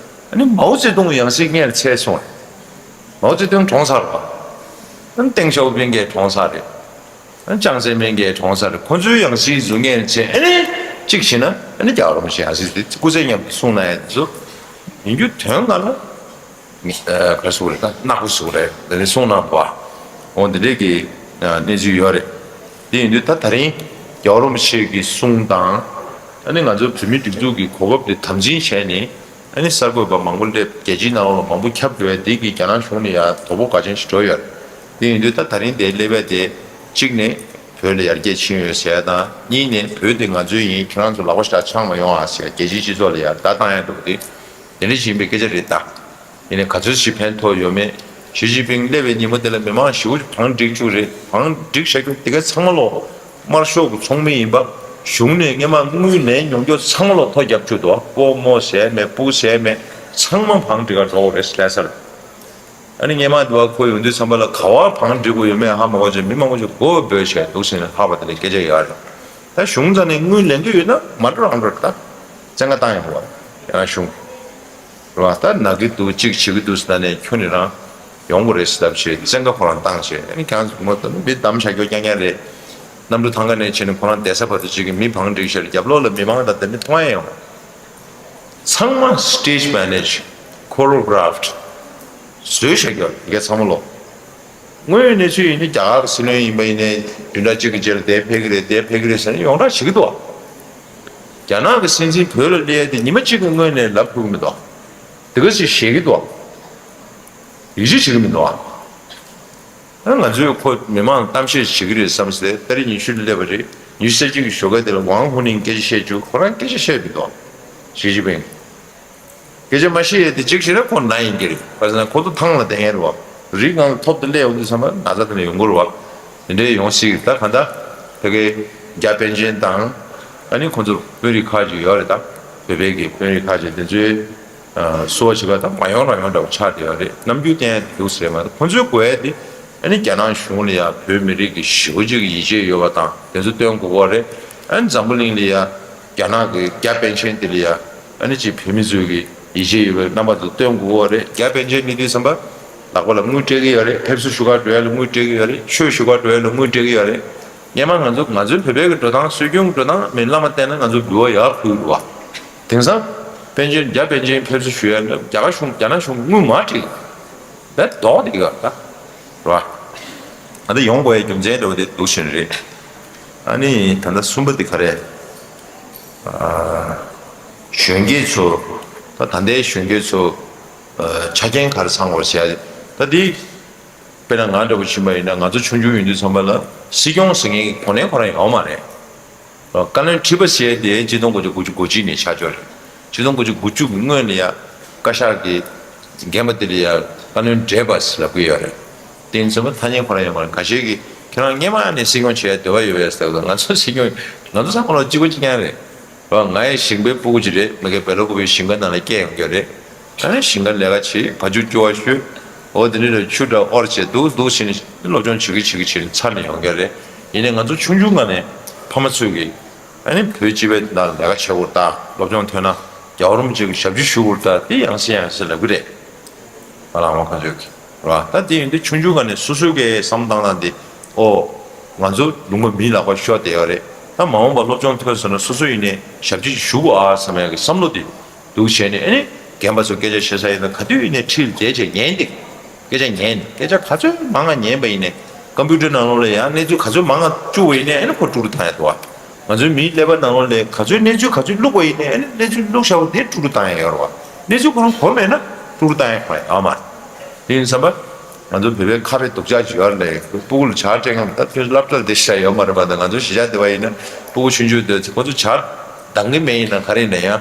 ཨ་ནི་མའོ་ཙེ་ཏུང་ཡང་སྲིད་སྔོན་ལ་ཚར་སོང་རེད། མའོ་ཙེ་ཏུང་གྲོངས་ཚར་རེད་པ། ཨ་ནི་ཏེང་ཞའོ་ཕིང་གིས་གྲོངས་ཚར་རེད། ཨ་ནི་ཅང་ཙེ་མིན་གྱིས་གྲོངས་ཚར་རེད། ཁོང་ཚོའི་ཡང་སྲིད་ཚོ་སྔོན་ལ་ཚར། ཨ་ནི་གཅིག་བྱས་ན་ཨ་ནི་རྒྱལ་བ་རིན་པོ་ཆེ་ཡང་སྲིད་དེ་སྐུ་ཚེ་མཉམ་དུ་སྲུང་གནང་ཡ་དེ་ཚོ་ཡིན་རྒྱུ་དོན་ལྔ་ལ། ག་རེ་ཟེར་དགོས་རེད། ད་ནག་པོ་ཟེར་དགོས་རེད། འདི་ནས་གསུང་གནང་བ། འོ་འདི་འདྲས་ཀྱི་གནས་ཚུལ་ཡོད་རེད། དེ་ཡིན་དུས་ད་ད་རིང་རྒྱལ་བ་རིན་པོ་ཆེ་གི་གསུང་དང་། ཨ་ནི་ང་ཚོ་བོད་མིའི་སྒྲིག་འཛུགས་ཀྱི་གོ་སྐབས་དེ་དམ་འཛིན་བྱས་ནས། ཨ་ནི་གསར་འགོད་པ་མང་པོ་སླེབས། རྒྱལ་སྤྱིའི་ནང་ལོགས་ལ་མང་པོ་ཁྱབ་འགྲོ་བས། འདི་གིས་རྒྱ་ནག་གཞུང་ལ་ཡ་དོ་ཕོག་འགའ་ཅན་ཞིག་འགྲོ་ཡོད་རེད། དེ་ཡིན་དུས་ད་ད་རིང་དེ་སླེབས་པ་དེ་གཅིག་ནས་བོད་ལ་ཡར་རྒྱས་ཕྱིན་ཡོད་ཟེར་ཡ་དང་། གཉིས་ནས་བོད་དེ་ང་ཚོའི་ཡིན། ཁྱེད་རང་ཚོ་ལག་པ་ཞེ་དྲག་འཆང་མ་ཡོང་ཨ་ཟེར་རྒྱལ་སྤྱིའི་སྤྱི་ཚོགས་ལ་ཡ་བརྡ་བཏང་ཡ་འདུག་དེ། དེ་འདྲ་ཞིག་ཡིན་པའི་སྐད་ཆ་རེད་ད། ཡིན་ནའི་ག་ཚོད་ཞིག་ཕན་ཐོགས་ཡོད་མེད། ཞི་ཅིན་ཕིང་སླེབས་པའི་ཉིན་མོ་དེ་ལ་མི་མང་ཞེ་པོ་ཅིག་བང་བསྒྲིགས་བཅུག་རེད། བང་བསྒྲིགས་བཞག་རྒྱུ་དེ་ག་ཚང་མ་ལོག་དམར་ཤོག་གི་ཚོགས་མི་ཡིན་པ། གཞུང་ནས་སྔོན་མ་དངུལ་ལེན་མྱོང་རྒྱུ་ཚང་མ་ལོག་ཐོ་བརྒྱབ་བཅུག་འདུག། སྒོར་མོ་ཟེར་མེད། སྤུ་ཟེར་མེད། ཚང་མ་བང་བསྒྲིགས་ག་འགྲོ་དགོས་རེད་ལྷ་སར། ཨ་ནི་སྔོན་མ་དེ་བ་ཁོ་ཡོང་དུས་ཙམ་པ་ལ་ག་བ་བང་བསྒྲིགས་དགོས་ཡོད་མེད་ཧ་མ་གོ་བྱས། མི་མང་པོ་ཞིག་མགོ་འབོད་བྱས་འདུག་ཟེར་ནས་ལྷག་པ་དེ་ལ་སྐད་ཆ་ཡོད་རེད། ད་གཞུང་རྩ་ནས་དངུལ་ལེན་གྱི་ཡོད་ན་མ་འགྲོ་རང་འགྲོ་རེད། ད་བཙན་བཀའ་བཏང་ཡོང་བ་རེད་རྒྱ་ནག་གཞུང་། རེད་བ། ད་ན་གི་འདུག་གཅིག་བྱེད་ཀྱི་འདུག་ཟེར་ནས་ཁྱོན་ནས་རང་ཡོང་དགོས་རེད་ཟེར་ལབ་བྱས་བཙན་བཀའ་ཁོ་རང་བཏང་བྱས། ཨ་ནི་ཁྱེད་རང་ཚོ་ངོ་ད་མི་གདམ་བྱ་རྒྱུ་རྐྱང་རྐྱང་རེད། གནམ་གྲུ་ཐང་ག་ནས་བྱས་ནས་ཁོ་རང་བསྡད་ས་བར་དུ་གཅིག་གི་མི་བང་བསྒྲིགས་བྱས། རྒྱབ་ལོགས་ལ་མི་མང་དང་དེ་མི་མཐོང་ཡ་ཡོང་། ཚང་མ་stage manage, choreographed བཟོས་བཞག་ཡོད་དེ་ག་ཚང་མ་ལོག། དངོས་ཡོད་གནས་ཚུལ་ཡིན་ན་རྒྱ་གར་གྱི་སྲིད་བློན་ཡིན་པ་ཡིན་ནའི་བདུན་ཕྲག་གཅིག་གི་རྗེས་ལ་དེ་ཕེབས་ཀྱི་རེད། དེ་ཕེབས་ཀྱི་རེད་ཟེར་ནས་ཡོངས་གྲགས་བྱེད་ཀྱི་འདུག། རྒྱ་ནག་གི་སྲིད་འཛིན་བོད་ལ་སླེབས་ཡ་དེ་ཉི་མ་གཅིག་གི་སྔོན་ནས་ལབ་ཐུབ་ཀྱི་མི་འདུག། དེ་ག་ཞིག་བཤད་ཀྱི་འདུག་ཨ། ཡིད་ཆེས་བྱེད་ཀྱི་མི་འདུག་ཨ། ང་ཚོས་ཁོ་མི་མང་གཏམ་བཤད་བྱེད་ཀྱི་རེད་བསམ་སྟེ་ཏ་རིག་ཉི་ཤུ་ལ་སླེབས་པ་རེད། ཉི་ཤུ་རྩ་གཅིག་གི་ཞོགས་ཀས་དེ་ལ་ཝང་ཧུ་ནིང་སྐད་ཆ་བཤད་བཅུག་ཁོ་རང་སྐད་ཆ་བཤད་མི་འདུག་ཞི་ཅིན་ཕིང་། སྐད་ཆ་མ་བཤད་ཡས་དེ་གཅིག་བྱས་ན་ཁོ་ན་ཡིན་གྱི་རེད། བར་སྣང་ཁོ་ཚོ་ཐང་ལ་བསྡད་མཁན་རེད་བ། རི་སྒང་ལ་ཐོབ་ཏུ་སླེབས་ཡོང་དུས་ཙམ་པ་ན་ཚ་དེ་ལ་ཡོང་གི་རེད་བ། དེ་འདྲའི་ཡོང་སྲིད་ཀྱི་རེད། ད་གང་ལྟར་ཕ་གིའི་རྒྱ་པཎ་ཆེན་དང་ཨ་ནི་ཁོ་ཚོ་དཔོན་རིགས་ཁག་ཅིག་ཡོད་རེད། ད་བོད་པའི་གི་དཔོན་རིགས་ཁག་ཅིག་དེ་ཚོའི་བསུ་བ་བྱེད་པ་དང་མ་ཡོང་རང་ཡོང་འདྲ་བོ་ཆགས་བསྡད་ཡོད་རེད། རྣམ་འགྱུར་བསྟན་ཡ་དེ་འདུག་ཟེར་མ་ཁོ་ཚོའི་དགོས་ཡ་དེ་ཨ་ནི་རྒྱ་ནག་གཞུང་ལ་ཡ་བོད་མི་རིགས་ཀྱི་ཞེ་པོ་ཅིག་གི་ཡིད་ཆེས་ཡོད་པ་དང་དེ་ཚོ་སྟོན་དགོས་ཀྱི་རེད། ཨ་ནི་འཛམ་བུ་གླིང་ལ་ཡ་རྒྱ་ནག་གི་རྒྱ་པཎ་ཆེན་དེ་ལ་ཡ་ཨ་ནི་ཅིག་བོད་མི་ཚོས་ཀྱི་ཡིད་ཆེས་ཡོད་པའི་རྣམ་པ་ཚོ་སྟོན་དགོས་ཀྱི་རེད། རྒྱ་པཎ་ཆེན་སླེབས་དུས་ཙམ་པ་ལག་པ་ལ་དངུལ་སྤྲད་ཀྱི་ཡོད་རེད། ཕེབས་བསུ་ཞུ་གར་འགྲོ་ཡ་ལ་དངུལ་སྤྲད་ཀྱི་ཡོད་རེད། ཆོས་ཞུ་གར་འགྲོ་ཡ་ལ་དངུལ་སྤྲད་ཀྱི་ཡོད་རེད། སྔོན་མ་ང་ཚོ་ང་ཚོའི་བོད་པའི་གི་འགྲོ་སྟངས་སྲོལ་རྒྱུན་གྱི་འགྲོ་སྟངས་མིན་བླ་མ་བསྟེན་ན་ང་ཚོ་འབུལ་བ་ཡར་ཕུལ་འགྲོ་བ། དེང་སང་དཔལ་འབྱོར་རྒྱ་དཔལ་འབྱོར་ཕེབས་བསུ་ཞུ་ཡ་ལ་རྒྱ་གར་གཞུང་རྒྱ་ནག་གཞུང་དངུལ་མ་སྤྲད་ཀྱི་རེད། ལྡོག་དེ་ག་ད་རེད་བ། ཨ་ད་ཡོང་དགོས་ཡའི་རྒྱུ་མཚན་འདྲ་བོ་དེ་འདུག་བཞིན་རེད། ཨ་ནི་ད་ལྟ་གསུམ་པ་དེ་ག་རེད། ཨ་གཞོན་སྐྱེས་ཚོ་ད་ད་ལྟའི་གཞོན་སྐྱེས་ཚོ་ཨ་ཆ་རྐྱེན་ག་རེ་ཚང་དགོས་བྱས་ད་དེ། དཔེར་ན་ང་འདྲ་བོ་ཕྱིན་པ་ཡིན་ན་ང་ཚོ་ཆུང་ཆུང་ཡིན་དུས་ཙམ་པ་ལ་སྲིད་སྐྱོང་ཟེར་མཁན་གྱི་གོ་གནས་ཁོ་རང་ཡོད་མ་རེད། བཀའ་བློན་ཁྲི་པ་ཟེར་དེ་ཆིག་སྟོང་དགུ་བརྒྱ་དགུ་བཅུ་གོ་གཅིག་ནས་ཆགས་ཆོག་རེད། ཆིག་སྟོང་དགུ་བརྒྱ་དགུ་བཅུ་གི་སྔོན་ལ་ཡ་བཀའ་ཤག་གི་རྒན་པ་དེ་ལ་ཡ་བཀའ་བློན་བགྲེས་པ་ཟེར་ལབ་ཀྱི་ཡོད་རེད། དེ་ཡིན་ཙམ་པ་ཐ་སྙད་ཁོ་རང་ཡོད་མ་རེད། འགའ་ཤས་ཀྱིས་ཁྱེད་རང་སྔོན་མ་ནས་སྲིད་སྐྱོང་བྱེད་ཡ་འདོད་པ་ཡོད་པས་ཟེར་ལ་ང་ཚོ་སྲིད་སྐྱོང་ང་ཚོ་ཚང་མ་ལོ་གཅིག་པ་གཅིག་རྐྱང་རེད། ང་ཡང་ཞིང་པའི་སྤུ་གུ་ཅིག་རེད། མ་གི་བེ་ལོ་ཀུ་པའི་ཞིང་ཁ་ནང་ལ་སྐྱེས་ཡོང་རྒྱུ་རེད། ཨ་ནི་ཞིང་ཁ་ལས་ཀ་བྱེད། བ་ཕྱུགས་སྐྱོ་བ་ཤོད། འོ་དེ་འདྲ་རེད། ཆུ་འདྲ་དབོར་བྱེད་འདུག་འདུག་བྱས་ནས་སློབ་སྦྱོང་བྱེད་ཀྱི་བྱེད་ཀྱི་བྱེད་ཀྱི་ཚར་ནས་ཡོང་རྒྱུ་རེད། ཡིན་ནའི་ང་ཚོ་ཆུང་ཆུང་སྒང་ནས་ཕ་མ་ཚོས་ཀྱིས་ཨ་ནི་བོད་སྤྱི་པའི་ནང་ལས་ཀ་བྱེད་དགོས་རེད་ད། སློབ་སྦྱོང་ཐོན་ན་རྒྱལ་བ་རིན་པོ་ཆེ་གི་ཞབས་ཕྱི་ཞུ་དགོས་རེད་ད། དེ་ཡང་སེ་ཡང་སེ་ལབ་ཀྱི་རེད། ང་ལ་མ་གང་ཚོད་ཀྱི་རེད་བ། ད་དེ་ཡིན་དུས་ཆུང་ཆུང་སྒང་ནས་སོ་སོའི་གི་བསམ་སྟངས་དང་དེ་ཨོ་ང་ཚོ་ལུང་པ་མིའི་ལག་པར་ཤོར་བསྡད་ཡོད་རེད། ད་མ་འོངས་པ་སློབ་སྦྱོང་ཐོན་སོང་ན་སོ་སོ་ཡིན་ནའི་ཞབས་ཕྱི་ཞུ་དགོས་ཨ་བསམ་ཡག་གི་བསམ་བློ་དེ་འདུག་བྱས་ནས་ཨ་ནི་རྒན་པ་ཚོ་སྐད་ཆ་བཤད་ས་ཡིན་ན་ག་དུས་ཡིན་ནའི་འཁྲིས་ལ་བསྡད་བྱས་ཉན་ཏེ་སྐད་ཆ་ཉན། སྐད་ཆ་ག་ཚོད་མང་ང་ཉན་པ་ཡིན་ནའི་ཀམ་པུ་ཊར་ནང་ལོགས་ལ་ཡང་གནས་ཚུལ་ག་ཚོད་མང་ང་བཅུག་པ་ཡིན་ནའི་ཨ་ནི་ཁོ་དཀྲུག་དཀྲུག་བཏང་ཡག་འདུག་བ། ང་ཚོའི་མིའི་ཀླད་པ་ནང་ལོགས་ལ་ག་ཚོད་གནས་ཚུལ་ག་ཚོད་བླུགས་པ་ཡིན་ནའི་ཨ་ནི་གནས་ཚུལ་བླུགས་བཞག་པ་དེ་དཀྲུག་དཀྲུག་བཏང་ཡག་ཡོད་རེད་བ། གནས་ཚུལ་ཁོ་རང་གོ་མེད་ན་དཀྲུག་དཀྲུག་བཏང་ཡག་ཁོ་རང་ཡོད་མ་རེད། དེ་ཡིན་ཙམ་པ། ང་ཚོ་བོད་པའི་ཁ་རེ་སྡུག་ཅག་ཅིག་ཡོད་རེད། སྤུ་གུ་ལ་ཇ་སྤྲད་མཁན་ད་ཁྱོད་སློབ་གྲྭ་ལ་བསྡད་ཤེས་ཡོད་མ་རེད་པ། ད་ང་ཚོ་གཞིས་ཆགས་བསྡད་པ་ཡིན་ན་སྤུ་གུ་ཆུང་ཆུང་དེ་ཁོ་ཚོ་ཇ་འདང་གི་མེད་ཡིན་ན་ག་རེ་ཡིན་ན་ཡང་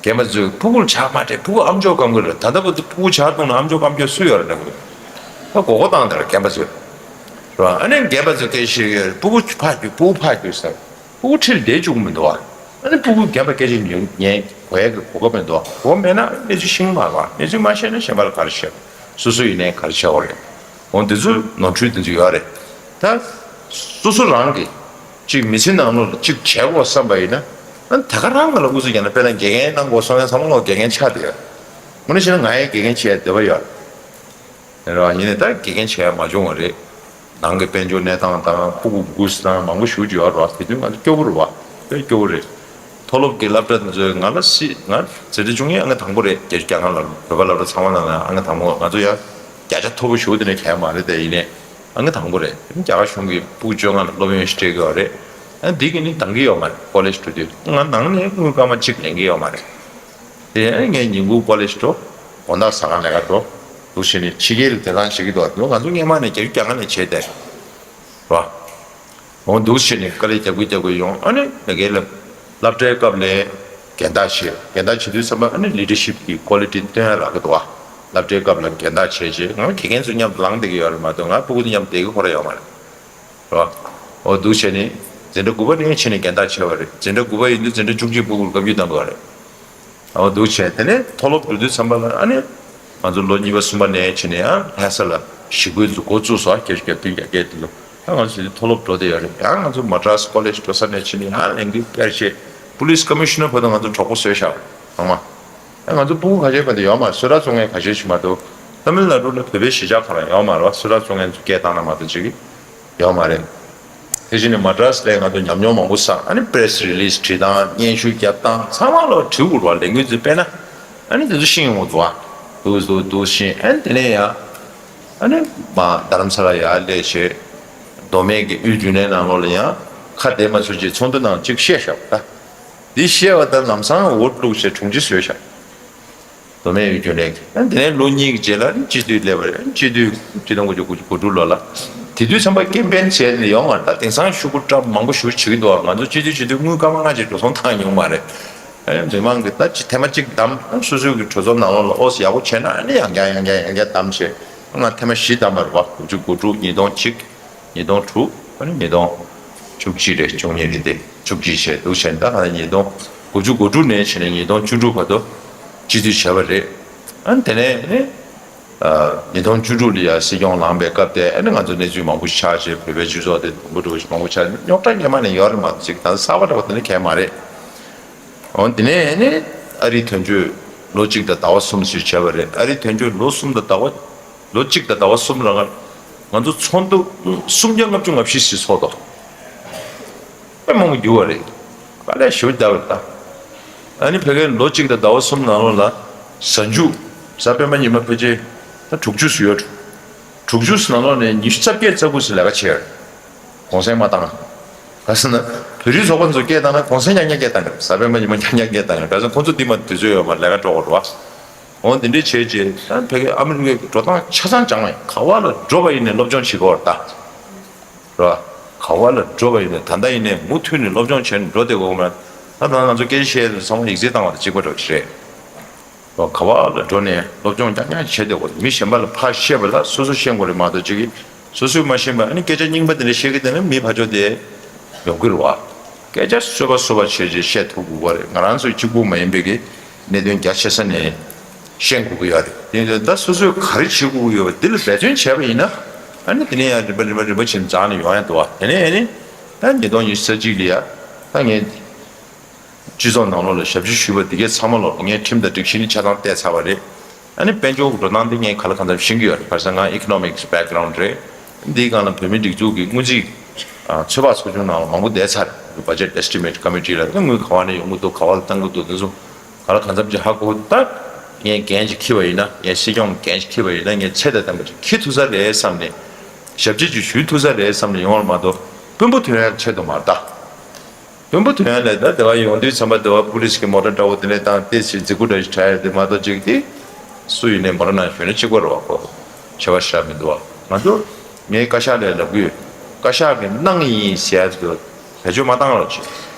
རྒན་པ་ཚོས་སྤུ་གུ་ལ་ཇ་མ་སྤྲད། སྤུ་གུ་ཨམ་ཅོག་སྐམ་གི་རེད། ད་ལྟ་བར་དུ་སྤུ་གུ་ཇ་བཏུང་ན་ཨམ་ཅོག་སྐམ་ཁྱོད་སུ་ཡོད་རེད་ན། ད་མགོ་སྐོར་བཏང་དེ་རེད་རྒན་པ་ཚོས་རེད་བ། ཨ་ནི་རྒན་པ་ཚོས་སྐད་ཆ་བཤད་ཡོད་རེད། སྤུ་གུ་ཕར་རྒྱུག་སྤུ་གུ་ཕར་རྒྱུག་ཟེར། སྤུ་གུ་འཁྲིས་ལ་བསྡད་བཅུག་གི་མི་འདུག་བ། ཨ་ནི་སྤུ་གུ་རྒན་པ་སྐད་ཆ་ཉན་ཉན་དགོས་ཡག་གི་གོ་སྐབས་མི་འདུག་བ། གོ་སྐབས་མེད་ན་གནས་ཚུལ་ཤེས་ཀྱི་མ་རེད་བ། གནས་ཚུལ་མ་ཤེས་ན་གཞན་པ་ལ་ག་རེ་བཤད། སོ་སོ་ཡིན་ནའི་ག་རེ་བྱ་དགོས་རེད། འོ་འདི་ཚོ་ནོར་འཁྲུལ་འདི་ཚོ་ཡོད་རེད། ད་སོ་སོ་རང་གིས་གཅིག་མི་ཚེ་ནང་ལོགས་ལ་གཅིག་བྱས་དགོས་བསམ་པ་ཡིན་ན། ཨ་ནི་ད་ག་རང་ང་ལ་ཨུ་ཚུགས་རྒྱག་ན། དཔེར་ན་དགེ་རྒན་གནང་དགོས་བསམ་ཡ་ཚང་མ་ལོག་དགེ་རྒན་ཆགས་བསྡད་ཡོད། དངོས་གནས་བཤད་ན་ང་ཡང་དགེ་རྒན་བྱེད་ཡ་འདོད་པ་ཡོད་རེད། རེད་བ། ཡིན་ནའི་ད་དགེ་རྒན་བྱེད་ཡ་མ་བྱུང་བ་རེད། ནང་གི་དཔལ་འབྱོར་གནས་སྟངས་དང་སྤུ་གུ་འགུགས་སྟངས་མང་པོ་ཞེ་པོ་ཅིག་ཡོད་རེད་བ། དེ་དུས་ང་ཚོ་སྐྱོ་པོ་རེད་བ། དཔེ་སྐྱོ་པོ་རེད། མཐོ་སློབ་ཀྱི་སློབ་གྲྭ་དེ་ཚོའི་ང་ལ་སྲིད་ང་འཛིན་གྲྭ་བཅུ་གཉིས་ཨང་ཀི་དང་པོ་རེད། རྒྱ་རྒྱ་གར་ལ་བོད་པ་སློབ་གྲྭ་ཚང་མ་ནང་ལ་ཨང་ཀི་དང་པོ། ང་ཚོ་ཡང་བརྒྱ་ཆ་མཐོ་པོ་ཞེ་པོ་དེ་འདྲ་གྱོན་ཡ་མ་རེད་དེ། ཡིན་ནའི་ཨང་ཀི་དང་པོ་རེད། རྒྱ་གར་གཞུང་གིས་སྤུ་གུ་བཅོ་ལྔ་ལ་སློབ་ཡོན་ཞིག་སྤྲད་ཀྱི་ཡོད་རེད། ཨ་འདི་གི་ནི་འདང་གི་ཡོད་མ་རེད། ཀོ་ལེཇ་འགྲོ་དུས་ང་ནང་ནས་དངུལ་སྐར་མ་གཅིག་ལེན་གྱི་ཡོད་མ་རེད། དེ་ངས་ཉིན་གུང་ཀོ་ལེཇ་འགྲོ། དགོང་དག་ཟ་ཁང་ལས་ཀ་འགྲོ། འདུག་བྱས་ནས་ཕྱི་རྒྱལ་ལ་བསྡད་སྟངས་བྱེད་ཀྱི་འདུག་ང་ཚོ་སྔོན་མ་ནས་བརྒྱད་ཅུ་གྱ་ལྔ་ནས་བྱས་ཏེ། རེད་བ། འོ་འདུག་བྱས་ནས་དཀའ་ལས་རྒྱག་དགོས་རྒྱག་དགོས་ཡོང་། ཨ་ནི་ང་རྒན་ལ་སློབ་གྲྭའི་སྐབས་ལ་རྒན་བདག་བྱས། རྒན་བདག་བྱེད་དུས་ཙམ་པ་ཨ་ནི་ལི་ཌར་ཤིབ་ཀྱི་ཀོ་ལི་ཊི་སྟོན་ཡ་རག་གི་འདུག་བ། སློབ་གྲྭའི་སྐབས་ལ་རྒན་བདག་བྱས་རྗེས་ང་དགེ་རྒན་ཚོ་མཉམ་དུ་ལངས་བསྡད་ཀྱི་ཡོད་རེད་མ་གཏོགས་ང་སྤུ་གུ་དེ་མཉམ་དུ་བསྡད་ཀྱི་ཁོ་རང་ཡོད་མ་རེད། རེད་བ། འོ་འདུག་བྱས་ནས་འཛིན་གྲྭ་དགུ་པ་ནས་ཕྱིན་ནས་རྒན་བདག་བྱས་པ་རེད། འཛིན་གྲྭ་དགུ་པ་ཡིན་དུས་འཛིན་གྲྭ་བཅུ་གཅིག་སྤུ་གུར་བཀའ་བཀྱོན་བཏང་དགོས་པ་རེད། འོ་འདུག་བྱས་དེ་ནས་མཐོ་སློབ་འགྲོ་དུས་ཙམ་པ་ལ་ཨ་ནི་ང་ཚོ་ལོ་གཉིས་པ་གསུམ་པ་ནས་ཕྱིན་ནས་ཡང་ལྷ་ས་ལ་ཞི་རྒོལ་འཛུགས་འགོ་བཙུགས་སོང་། བརྒྱད་ཅུ་གྱ་བདུན་གྱ་བརྒྱད་དེ་ལོ་ད་ང་ཚོ་དེ་མཐོ་སློབ་འགྲོ་བསྡད་ཡོད་རེད། ཡང་ང་ཚོ་མ་ཌྲཱས་ཀོ་ལེཇ་འགྲོ་ས་ནས་ཕྱིན་ནས་ཡང་ལས་འགུལ་སྤེལ་བྱས་པུ་ལིས་ཀོ་མི་ཤི་ནར་བར་དུ་ང་ཚོ་གྲོགས་པོ་བཟོས་བཞག་ཚང་མ། ཨ་ང་ཚོ་སྤུ་གུ་ཁ་ཤས་བར་དུ་ཡོད་མ་རེད། གསོལ་རས་བཙོང་མཁན་ཁ་ཤས་ཤིག་མ་གཏོགས། ཏ་མིལ་ནཱ་ཌུ་ལ་བོད་པའི་གཞིས་ཆགས་གང་ལ་ཡོད་མ་རེད་བ། གསོལ་རས་བཙོང་མཁན་ཚོ་སྐད་བཏང་ན་མ་གཏོགས་ཅིག་ཡོད་མ་རེད། དེ་བཞིན་ནི་མ་ཌྲཱས་ལ་ང་ཚོ་ཉམས་མྱོང་མང་པོ་བསགས། ཨ་ནི་པི་རེ་སི་རི་ལི་སི་བྲིས་སྟངས་སྙན་ཞུ་བརྒྱབ་སྟངས་ཚང་མ་ལོ་བྲིས་དགོས་རེད་བ། ལས་འགུལ་ཚོ་སྤེལ་ན་ཨ་ནི་དེ་ཚོ་ཤེས་ཡོང་གི་འདུག་བ། འདུག་འདུག་འདུག་ཤེས། ཨ་ནི་དེ་ནས་ཡང་ཨ་ནི་མ་རྡ་རམ་ས་ལ་ཡར་སླེབས་བྱས་མདོ་སྨད་ཀྱི་དབུས་རྒྱུན་ལས་ནང་ལོགས་ལ་ཡང་ཁ་བདེ་མ་ཚོད་ཅིག་ཚོགས་འདུ་ནང་ཅིག་བཤད་བཞག་པ། ད་འདི་བཤད་པ་ད་ལམ་སང་འོ་བླུགས་བྱས་དྲུང་ཆེ་བཟོས་བཞག་མདོ་སྨད་ཡུལ་རྒྱུན་ལས་ཀྱི། དེ་ནས་ལོ་གཉིས་ཀྱི་རྗེས་ལ་སྤྱི་འཐུས་སླེབས་པ་རེད། སྤྱི་འཐུས་ཆིག་སྟོང་དགུ་བརྒྱ་དགུ་བཅུ་གོ་དྲུག་ལོ་ལ། དེ་དུས་ཚན་པ་ཀེམ་པེན་བྱས་ནས་ཡོང་བ་རེད། ད་དེང་སང་ཤོག་གུ་བཀྲམ་མང་པོ་ཞེ་པོ་བྱེད་ཀྱི་འདུག་ང་ཚོ་སྤྱི་འཐུས་བྱེད་དུས་དངུལ་སྐར་མ་ལྔ་ཅིག་འགྲོ་སོང་བཏང་མྱོང་མ་རེད། མི་མང་གིས་ད་ཅི་ཐེངས་མ་གཅིག་བདམས། སོ་སོའི་གི་གྲོས་ཚོགས་ནང་ལོགས་ལ་ཨོ་སི་ཡག་པོ་བྱས་ན་ཨ་ནི་ཡང་བསྐྱར་ཡང་བསྐྱར་ཡང་བསྐྱར་བདམས་བྱས། ང་ཐེངས་མ་བཞི་བདམས་པ་རེད་པ། དགུ་བཅུ་གོ་དྲུག་ཉིས་སྟོང་གཅིག་ཉིས་སྟོང་དྲུག་ཨ་ནི་ཉིས་སྟོང་བཅུ་གཅིག་རེད། བཅུ་གཉིས་རེད། དེ་བཅུ་གཅིག་བྱས་འདུག་བྱས་ད་ག་ཉིས་སྟོང་དགུ་བཅུ་གོ་དྲུག་ནས་བྱས་ནས་ཉིས་སྟོང་བཅུ་དྲུག་བར་དུ་སྤྱི་འཐུས་བྱས་པ་རེད། ཨ་ནི་དེ་ནས་ཨ་ནི་ཉིས་སྟོང་བཅུ་དྲུག་ལ་ཡ་སྲིད་སྐྱོང་ལངས་པའི་སྐབས་དེ་ཨ་ནི་ང་ཚོ་གནས་ཚུལ་མང་པོ་ཆགས་བྱས། བོད་པའི་སྤྱི་ཚོགས་དེ་དུམ་བུ་འགྲོ་བཞིན་མང་པོ་ཆགས། རྙོག་དྲ་སྔོན་མ་ནས་ཡོད་རེད་མ་གཏོགས་ཅིག་ད་གསར་པ་འདྲ་བ་དེ་ནི་གང་ཡང་མ་རེད། འོ་དེ་ནས་ཨ་ནི་ཨ་རིའི་དོན་གཅོད་ལོ་གཅིག་དང་ཟླ་བ་གསུམ་ཞིག་བྱས་པ་རེད། ཨ་རིའི་དོན་གཅོད་ལོ་གསུམ་དང་ཟླ་བ་ལོ་གཅིག་དང་ཟླ་བ་གསུམ་ལ་ང་ཚོ་ཚོགས་འདུ་སུམ་བརྒྱ་ལྔ་བཅུ་ང་བཞི་ཞིག་ཚོགས་འདུག་དཔེ་མང་པོ་འགྱུར་བ་རེད། དཀའ་ལས་ཞེ་པོ་བརྒྱབ་པ་རེད་ད། ཨ་ནི་ཕ་གིའི་ལོ་གཅིག་དང་ཟླ་བ་གསུམ་ནང་ལོགས་ལ་གཟའ་མཇུག་གཟའ་སྤེན་པ་ཉི་མ་ཕལ་ཆེར་ད་དྲུག་ཅུ་ཙམ་ཡོད། དྲུག་ཅུ་ཙམ་ནང་ལོགས་ནས་ཉི་ཤུ་རྩ་བརྒྱད་རྩ་དགུ་ཙམ་ལས་ཀ་བྱས་ཡོད་རེད། གུང་སེང་མ་བཏང་། ག་ཟེར་ན་བོད་རིགས་ཚོགས་པ་ཚོ་སྐད་བཏང་ན་གུང་སེང་ཉག་ཉག་སྐད་བཏང་གི་རེད། གཟའ་སྤེན་པ་ཉི་མ་ཉག་ཉག་སྐད་བཏང་གི་རེད། ག་ཟེར་ན་ཁོང་ཚོ་འདི་མ་དུས་ཚོད་ཡོད་མ་ལས་ཀ་འགྲོ་དགོས་རེད་བ། འོ་འདི་འདྲའི་བྱས་རྗེས་ད་ཕ་གི་ཨ་མི་རི་ཀའི་འགྲོ་སྟངས་ཆ་ཚང་སྦྱངས་པ་ཡིན། ག་བ་ལ་འགྲོ་བ་ཡིན་ནས་སློབ་སྦྱོང་བྱེད་དགོས་རེད་ད། རེད་བ། ག་བ་ལ་འགྲོ་བ་ཡིན་ནས་ད་ལྟ་ཡིན་ནས་མུ་མཐུད་ནས་སློབ་སྦྱོང་བྱས་ནས་འགྲོ་བསྡད་དགོས་མ་རེད། ད་ད་ང་ཚོ་སྐད་ཆ་བཤད་ཚང་མ་ཡིག་ཚད་བཏང་བ་དང་གཅིག་པ་འདྲ་བ་ཞིག་རེད། རེད་བ། ག་བ་ལ་འགྲོ་ནས་སློབ་སྦྱོང་རྐྱང་རྐྱང་བྱས་བསྡད་དགོས། མི་གཞན་པ་ལ་ཕར་བཤད་པ་ལ་སོ་སོ་ཤེས་དགོས་རེད་མ་གཏོགས་ཅིག་གིས་སོ་སོས་མ་ཤེས་པ་ཨ་ནི་སྐད་ཆ་རྙིང་པ་དེ་འདྲ་བཤད་ཀྱི་བསྡད་ན་མི་ཕར་ཕྱོགས་དེ་ཡོང་གི་རེད་བ། སྐད་ཆ་བཟོད་པ་བཟོད་པ་བྱས་རྗེས་བཤད་ཐུབ་དགོས་པ་རེད། ང་རང་ཚོ་གཅིག་པུ་མ་ཡིན་པའི་གི་གནད་དོན་རྒྱ་ཆེ་ས་ནས་ཤེས་དགོས་ཀྱི་ཡོད་རེད། དེ་ཡིན་དུས་ད་སོ་སོས་ག་རེ་བྱེད་དགོས་ཀྱི་ཡོད་པ་འདི་ལ་འབད་བརྩོན་བྱས་པ་ཡིན་ན་ཨ་ནི་དེ་ནས་ཡང་རིམ་པ་རིམ་པ་རིམ་པ་བྱས་ནས་འཛེགས་ནས་ཡོང་ཡ་འདུག་བ། དེ་ནས་ཨ་ནི་ད་ཉིས་སྟོང་ཉི་ཤུ་རྩ་གཅིག་ལ་ཡ་ད་ངས་སྤྱི་ཚོགས་ནང་ལོགས་ལ་ཞབས་ཕྱི་ཞུས་པ་འདི་གའི་ཚང་མ་ལོག་ངས་ཁྲིམས་དང་སྒྲིག་གཞི་ནི་ཆ་ཚང་བལྟས་ཚར་བ་རེད། ཨ་ནི་དཔལ་འབྱོར་གྱི་འགྲོ་སྟངས་འདི་ངས་ག་ལ་གང་འཚམ་ཤེས་ཀྱི་ཡོད་རེད། ག་རེ་ཟེར་ན་ང་economics background རེད། འདིའི་སྒང་ལ་བོད་མིའི་སྒྲིག་འཛུགས་ཀྱི་སྔོན་རྩིས་ཚོད་དཔག་ཚོགས་ཆུང་ནང་ལ་མང་པོ་བསྡད་ཚར་རེད། budget estimate committee ལ་ད་དངུལ་ག་བ་ནས་ཡོང་གི་འདུག་ག་བ་ལ་བཏང་གི་འདུག་འདི་ཚོ་ག་ལ་གང་འཚམ་ཅིག་ཧ་གོ། ད་ངས་འགན་ཅིག་འཁྱེར་བ་ཡིན་ན། ངས་སྲིད་སྐྱོང་འགན་ཅིག་འཁྱེར་བ་ཡིན་ན་ངས་ཚད་དང་ལྡན་པ་ཅིག་འཁྱེར་ཐུབ་ས་རེད་བསམ་ནས་ཞབས་ཕྱི་ཅིག་ཞུ་ཐུབ་ས་རེད་བསམ་ནས་ཡོང་བ་མ་གཏོགས་དཔོན་པོ་ཐོན་ཡག་ཆེད་དུ་མ་རེད་ད། དཔོན་པོ་ཐོན་ཡ་ལས་ད་དེ་བ་ཡོང་དུས་ཙམ་པ་དེ་བ་པུ་ལིས་ཀྱི་མོ་ཊ་འདྲ་བོ་དེ་ནས་བཏང་སྟེ་ཞིག་འཛིག་གུ་འདྲ་ཞིག་དྲ་ཡ་དེ་མ་གཏོགས་ཅིག་དེ་སུ་ཡིན་ནའི་མོ་ཊ་ནང་ཞོན་ན་གཅིག་པ་རེད་བ། ཁོ་བྱ་བ་ཞེ་དྲག་མི་འདུག་བ། ང་ཚོ་ངའི་བཀའ་ཤག་ལས་ལབ་གི་ཡོད། བཀའ་ཤག་གི་གནང་ཡིན་ཟེར་ཡ་དེ་བེད་སྤྱོད་མ་བཏང་རོགས་བྱེད།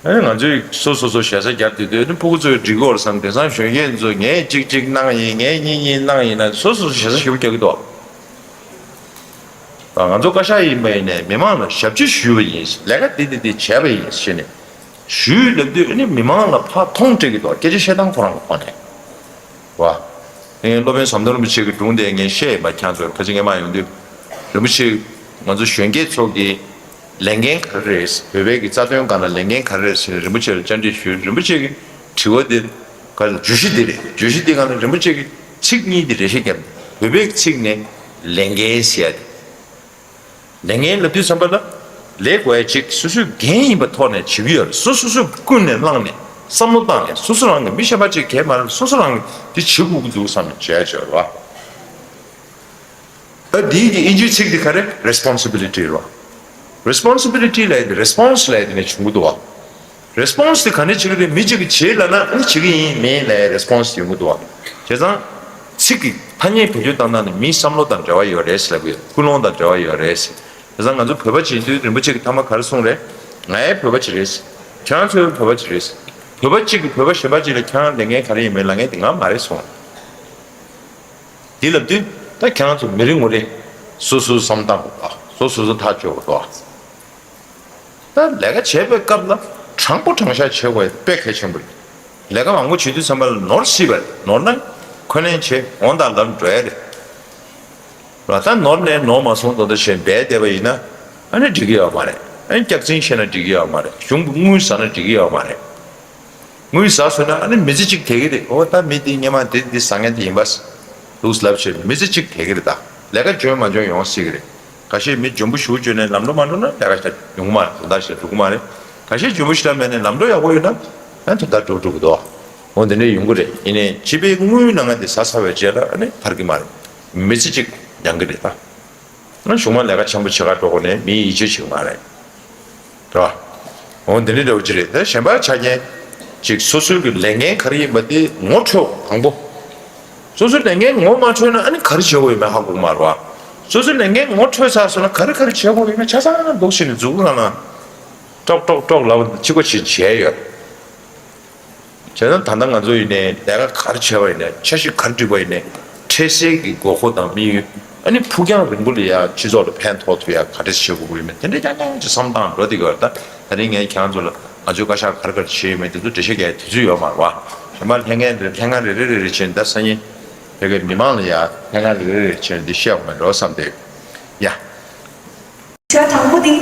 ཨ་ནི་ང་ཚོས་སོ་སོ་སོ་ཞེ་ས་རྒྱབ་དེ་དུས་ནི་ཕྲུ་གུ་ཚོས་འགྲིག་གི་ཡོད་རེད་བསམ། དེང་སང་གཞོན་སྐྱེས་ཚོས་ངས་གཅིག་གཅིག་གནང་ཡིན། ངས་གཉིས་གཉིས་གནང་ཡིན་ན་སོ་སོ་སོ་ཞེ་ས་ཞེ་པོ་རྒྱག་གི་འདུག་ང་ཚོ་བཀའ་ཤག་ཡིན་པ་ཡིན་ནའི་མི་མང་ལ་ཞབས་ཕྱི་ཞུས་པ་ཡིན། ལས་ཀ་འདི་འདི་འདི་བྱས་པ་ཡིན་ཞེས་ནས་ཞུས་ལབ་དུས་ཨ་ནི་མི་མང་ལ་ཕར་མཐོང་སྤྲད་ཀྱི་འདུག་སྐད་ཆ་བཤད་སྟངས་ཁོ་རང་གི་ཐོག་ནས་བ། ངས་སློབ་དཔོན་ཟམ་གདོང་རིན་པོ་ཆེ་གི་སྒྲུང་དེ་ངས་བཤད་ཡིན་པ། ཁྱེད་ཚོར་ཁ་ཅིག་སྔས་མ་ཡོང་དུས་རིན་པོ་ཆེ་ང་ཚོ་གཞོན་སྐྱེས་ཚོ་གི་ལས་འགན་ག་རེ་རེད། བོད་པའི་གི་རྩ་དོན་སྒང་ལ་ལས་འགན་ག་རེ་རེད་ཟེར་ནས་རིན་པོ་ཆེ་ལ་བཅར་འདྲི་ཞུས། རིན་པོ་ཆེ་གི་དྲི་བ་དེ་ག་རེ་བརྗོད་གཞི་འདི་རེད། བརྗོད་གཞི་འདི་སྒང་ལ་རིན་པོ་ཆེ་གི་ཚིག་གཉིས་འདི་རེ་ཞིག་བརྒྱབ། བོད་པའི་ཚིག་ནས་ལས་འགན་ཟེར་ཡ་དེ། ལས་འགན་ལབ་དུས་ཙམ་པ་ལ་ལས་དགོས་ཡ་གཅིག་སོ་སོའི་འགན་ཡིན་པ་ཐོག་ནས་བྱེད་ཀྱི་ཡོད་རེད། སོ་སོ་སོས་ཀུན་ནས་བསླངས་ནས་བསམ་བློ་བཏང་ནས་སོ་སོ་རང་གི་མི་གཞན་པ་གཅིག་གས་མ་རེད། སོ་སོ་རང་གི་འདི་བྱེད་དགོས་ཀྱི་འདུག་བསམ་ནས་བྱས་བྱས་རེད་བ། ད་འདིའི་གི་ཨིན་ཇིའི་ཚིག་འདི་ག་རེ། responsibility རེད་བ། responsibility ལབ་ཡ་དེ་response ལབ་ཡ་དེ་ནས་བྱུང་གི་འདུག་བ། response དེ་ག་ནས་བྱེད་ཀྱི་རེད། མི་གཅིག་གིས་བྱེད་ལབ་ན་ཨ་ནི་བྱེད་ཀྱི་ཡིན། མིན་ལབ་ཡ་response དེ་ཡོང་གི་འདུག་བ། བྱས་ཙང་ཚིག་གི་ཐ་སྙད་བེད་སྤྱོད་བཏང་སྟངས་ནི་མིའི་བསམ་བློ་དང་འབྲེལ་བ་ཡོད་རེད་ཟེར་ལབ་ཀྱི་ཡོད། ཀུན་སློང་དང་འབྲེལ་བ་ཡོད་རེད་ཟེར། བྱས་ཙང་ང་ཚོ་བོད་པ་བྱེད་དུས་རིན་པོ་ཆེ་གིས་ཐ་མ་ག་རེ་གསུངས་རེད། ང་ཡང་བོད་པ་ཅིག་རེད། ཁྱེད་རང་ཚོ་ཡང་བོད་པ་ཅིག་རེད། བོད་པ་གཅིག་གིས་བོད་པ་གཞན་པ་ཅིག་ལ་ཁྱེད་རང་ལས་འགན་ག་རེ་ཡིན་མིན་ལབ་མཁན་དེ་ང་མ་རེད་གསུངས། དེ་ལབ་དུས་ད་ཁྱེད་རང་ཚོ་མི་རེ་ངོ་རེ་སོ་སོའི་བསམ་སྟངས་དང་སོ་སོ་སོ་ཐག་གཅོད་དགོས་འདུག་ད་ལས་ཀ་བྱེད་པའི་སྐབས་ལ་དྲང་པོ་དྲང་བཞག་བྱེད་དགོས་དཔེ་གལ་ཆེན་པོ་རེད། ལས་ཀ་མང་པོ་བྱེད་དུས་ཙམ་པ་ལ་ནོར་སྲིད་པ་རེད། ནོར་ན་འཁོན་ལན་བྱེད་འོང་དང་ལམ་འགྲོ་ཡ་རེད། ལ་ད་ནོར་ནས་ནོར་མ་སོང་དོ་དོ་བྱས་འབད་བསྡད་པ་ཡིན་ན་ཨ་ནི་འགྲིག་གི་ཡོད་མ་རེད། ཨ་ནི་སྐྱག་རྫུན་བཤད་ན་འགྲིག་གི་ཡོད་མ་རེད། གཞུང་གི་དངུལ་ཟ་ན་འགྲིག་གི་ཡོད་མ་རེད། དངུལ་ཟ་སོང་ན་ཨ་ནི་མི་ཚེ་གཅིག་དེ་གི་རེད། ཨོ་ད་མི་འདི་སྔོན་མ་དེ་འདི་ཟ་མཁན་དེ་ཡིན་པ་འདུག་ལབ་བྱས་མི་ཚེ་གཅིག་དེ་གི་རེད། ད་ལས་ཀ་འཇོན་མ་འཇོན་ཡོང་སྲིད་གི་རེད། ཁ་ཤས་མི་འཇོན་པོ་ཞེ་པོ་བྱས་ནས་ལམ་འགྲོ་མ་འགྲོ་ན་ལས་ཀ་བྱ་ཡོང་གི་མ་རེད། དོན་དག་བཤད་འགྲོ་གི་མ་རེད། ཁ་ཤས་འཇོན་པོ་ཞེ་དྲག་མེད་ནས་ལམ་འགྲོ་ཡག་པོ་ཡོད་ན་ཨ་དོན་དག་འགྲོ་འགྲོ་གི་འདུག་འོ་དེ་འདྲ་ཡོང་གི་རེད། ཡིན་ནའི་སྤྱི་པའི་དངུལ་ནང་ང་དེ་ཟ་ཚར་བའི་རྗེས་ལ་ཨ་ནི་ཐར་གི་མ་རེད། མི་ཚེ་གཅིག་མྱང་གི་རེད་ད། ང་གཞུང་མང་ལས་ཀ་ཆེན་པོ་བྱེད་ག་འགྲོ་དགོས་ནས་མིའི་ཡིད་ཆེས་བྱེད་གི་མ་རེད། རེད་བ། འོ་འདི་འདྲའི་འདྲ་བོ་ཅིག་རེད། ད་གཞན་པ་ཆ་རྐྱེན་ ཅིག་སོ་སོའི་གི་ལས་འགན་ག་རེ་ཡིན་པ་དེ་ངོ་འཕྲོད་དང་པོ། སོ་སོའི་ལས་འགན་ངོ་མ་འཕྲོད་ན་ཨ་ནི་ག་རེ་བྱེད་དགོས་ཡིན་མིན་ཧ་གོ་གི་མ་རེད་བ། སོ་སོའི་ལས་འགན་ངོ་འཕྲོད་ཚར་སོང་ན་ག་རེ་ག་རེ་བྱེད་དགོས་ཡིན་མིན་ཆ་ཚང་འདུག་བྱས་ནས་མཛུབ་གུ་སྒང་ལ་ཀྲོག་ཀྲོག་ཀྲོག་ལབ་ཅིག་གོ་ཅིག་བྱས་ཡོད། བྱས་ན་ད་ལྟ་ང་ཚོ་ཡིན་ནའི་ལས་ཀ་ག་རེ་བྱས་པ་ཡིན་ནའི་འཆར་གཞི་ག་རེ་བསྒྲིགས་པ་ཡིན་ནའི་འཕྲལ་སེལ་གྱི་དགོས་མཁོ་དང་དམིགས་ཡུལ། ཨ་ནི་ཕུགས་རྒྱང་རིང་པོ་ལ་ཡ་སྤྱི་ཚོགས་ལ་ཕན་ཐོགས་ཐུབ་ཡ་ག་འདྲ་བྱེད་དགོས་ཀྱི་ཡོད་མེད་དེ་འདྲ་རྐྱང་རྐྱང་ཅིག་བསམ་སྟངས་འགྲོ་བསྡད་ཀྱི་ཡོད་རེད། ད་དེ་རིང་ངས་ཁྱེད་རང་ཚོ་ལ་ང་ཚོས་བཀའ་ཤག་ག་རེ་ག་རེ་བྱས་ཡོད་མེད་དེ་ཚོ་འགྲེལ་བཤད་རྒྱག་དུས་ཚོད་ཡོད་མ་རེད་བ། གཞན་པ་ལྷན་ཁང་རེ་ལྷན་ཁང་རེ་རེ་རེ་རེ་བྱས་ནས་ད་སང་ཉིན་བོད་ཀྱི་མི་མང་ལ་ཡ་ལྷན་ཁང་རེ་རེ་རེ་བྱས་ནས་འདི་བཤད་དགོས་མེད་འགྲོ་བསམ་བསྡད་ཡ། ཞོར་དང་པོ་འདི།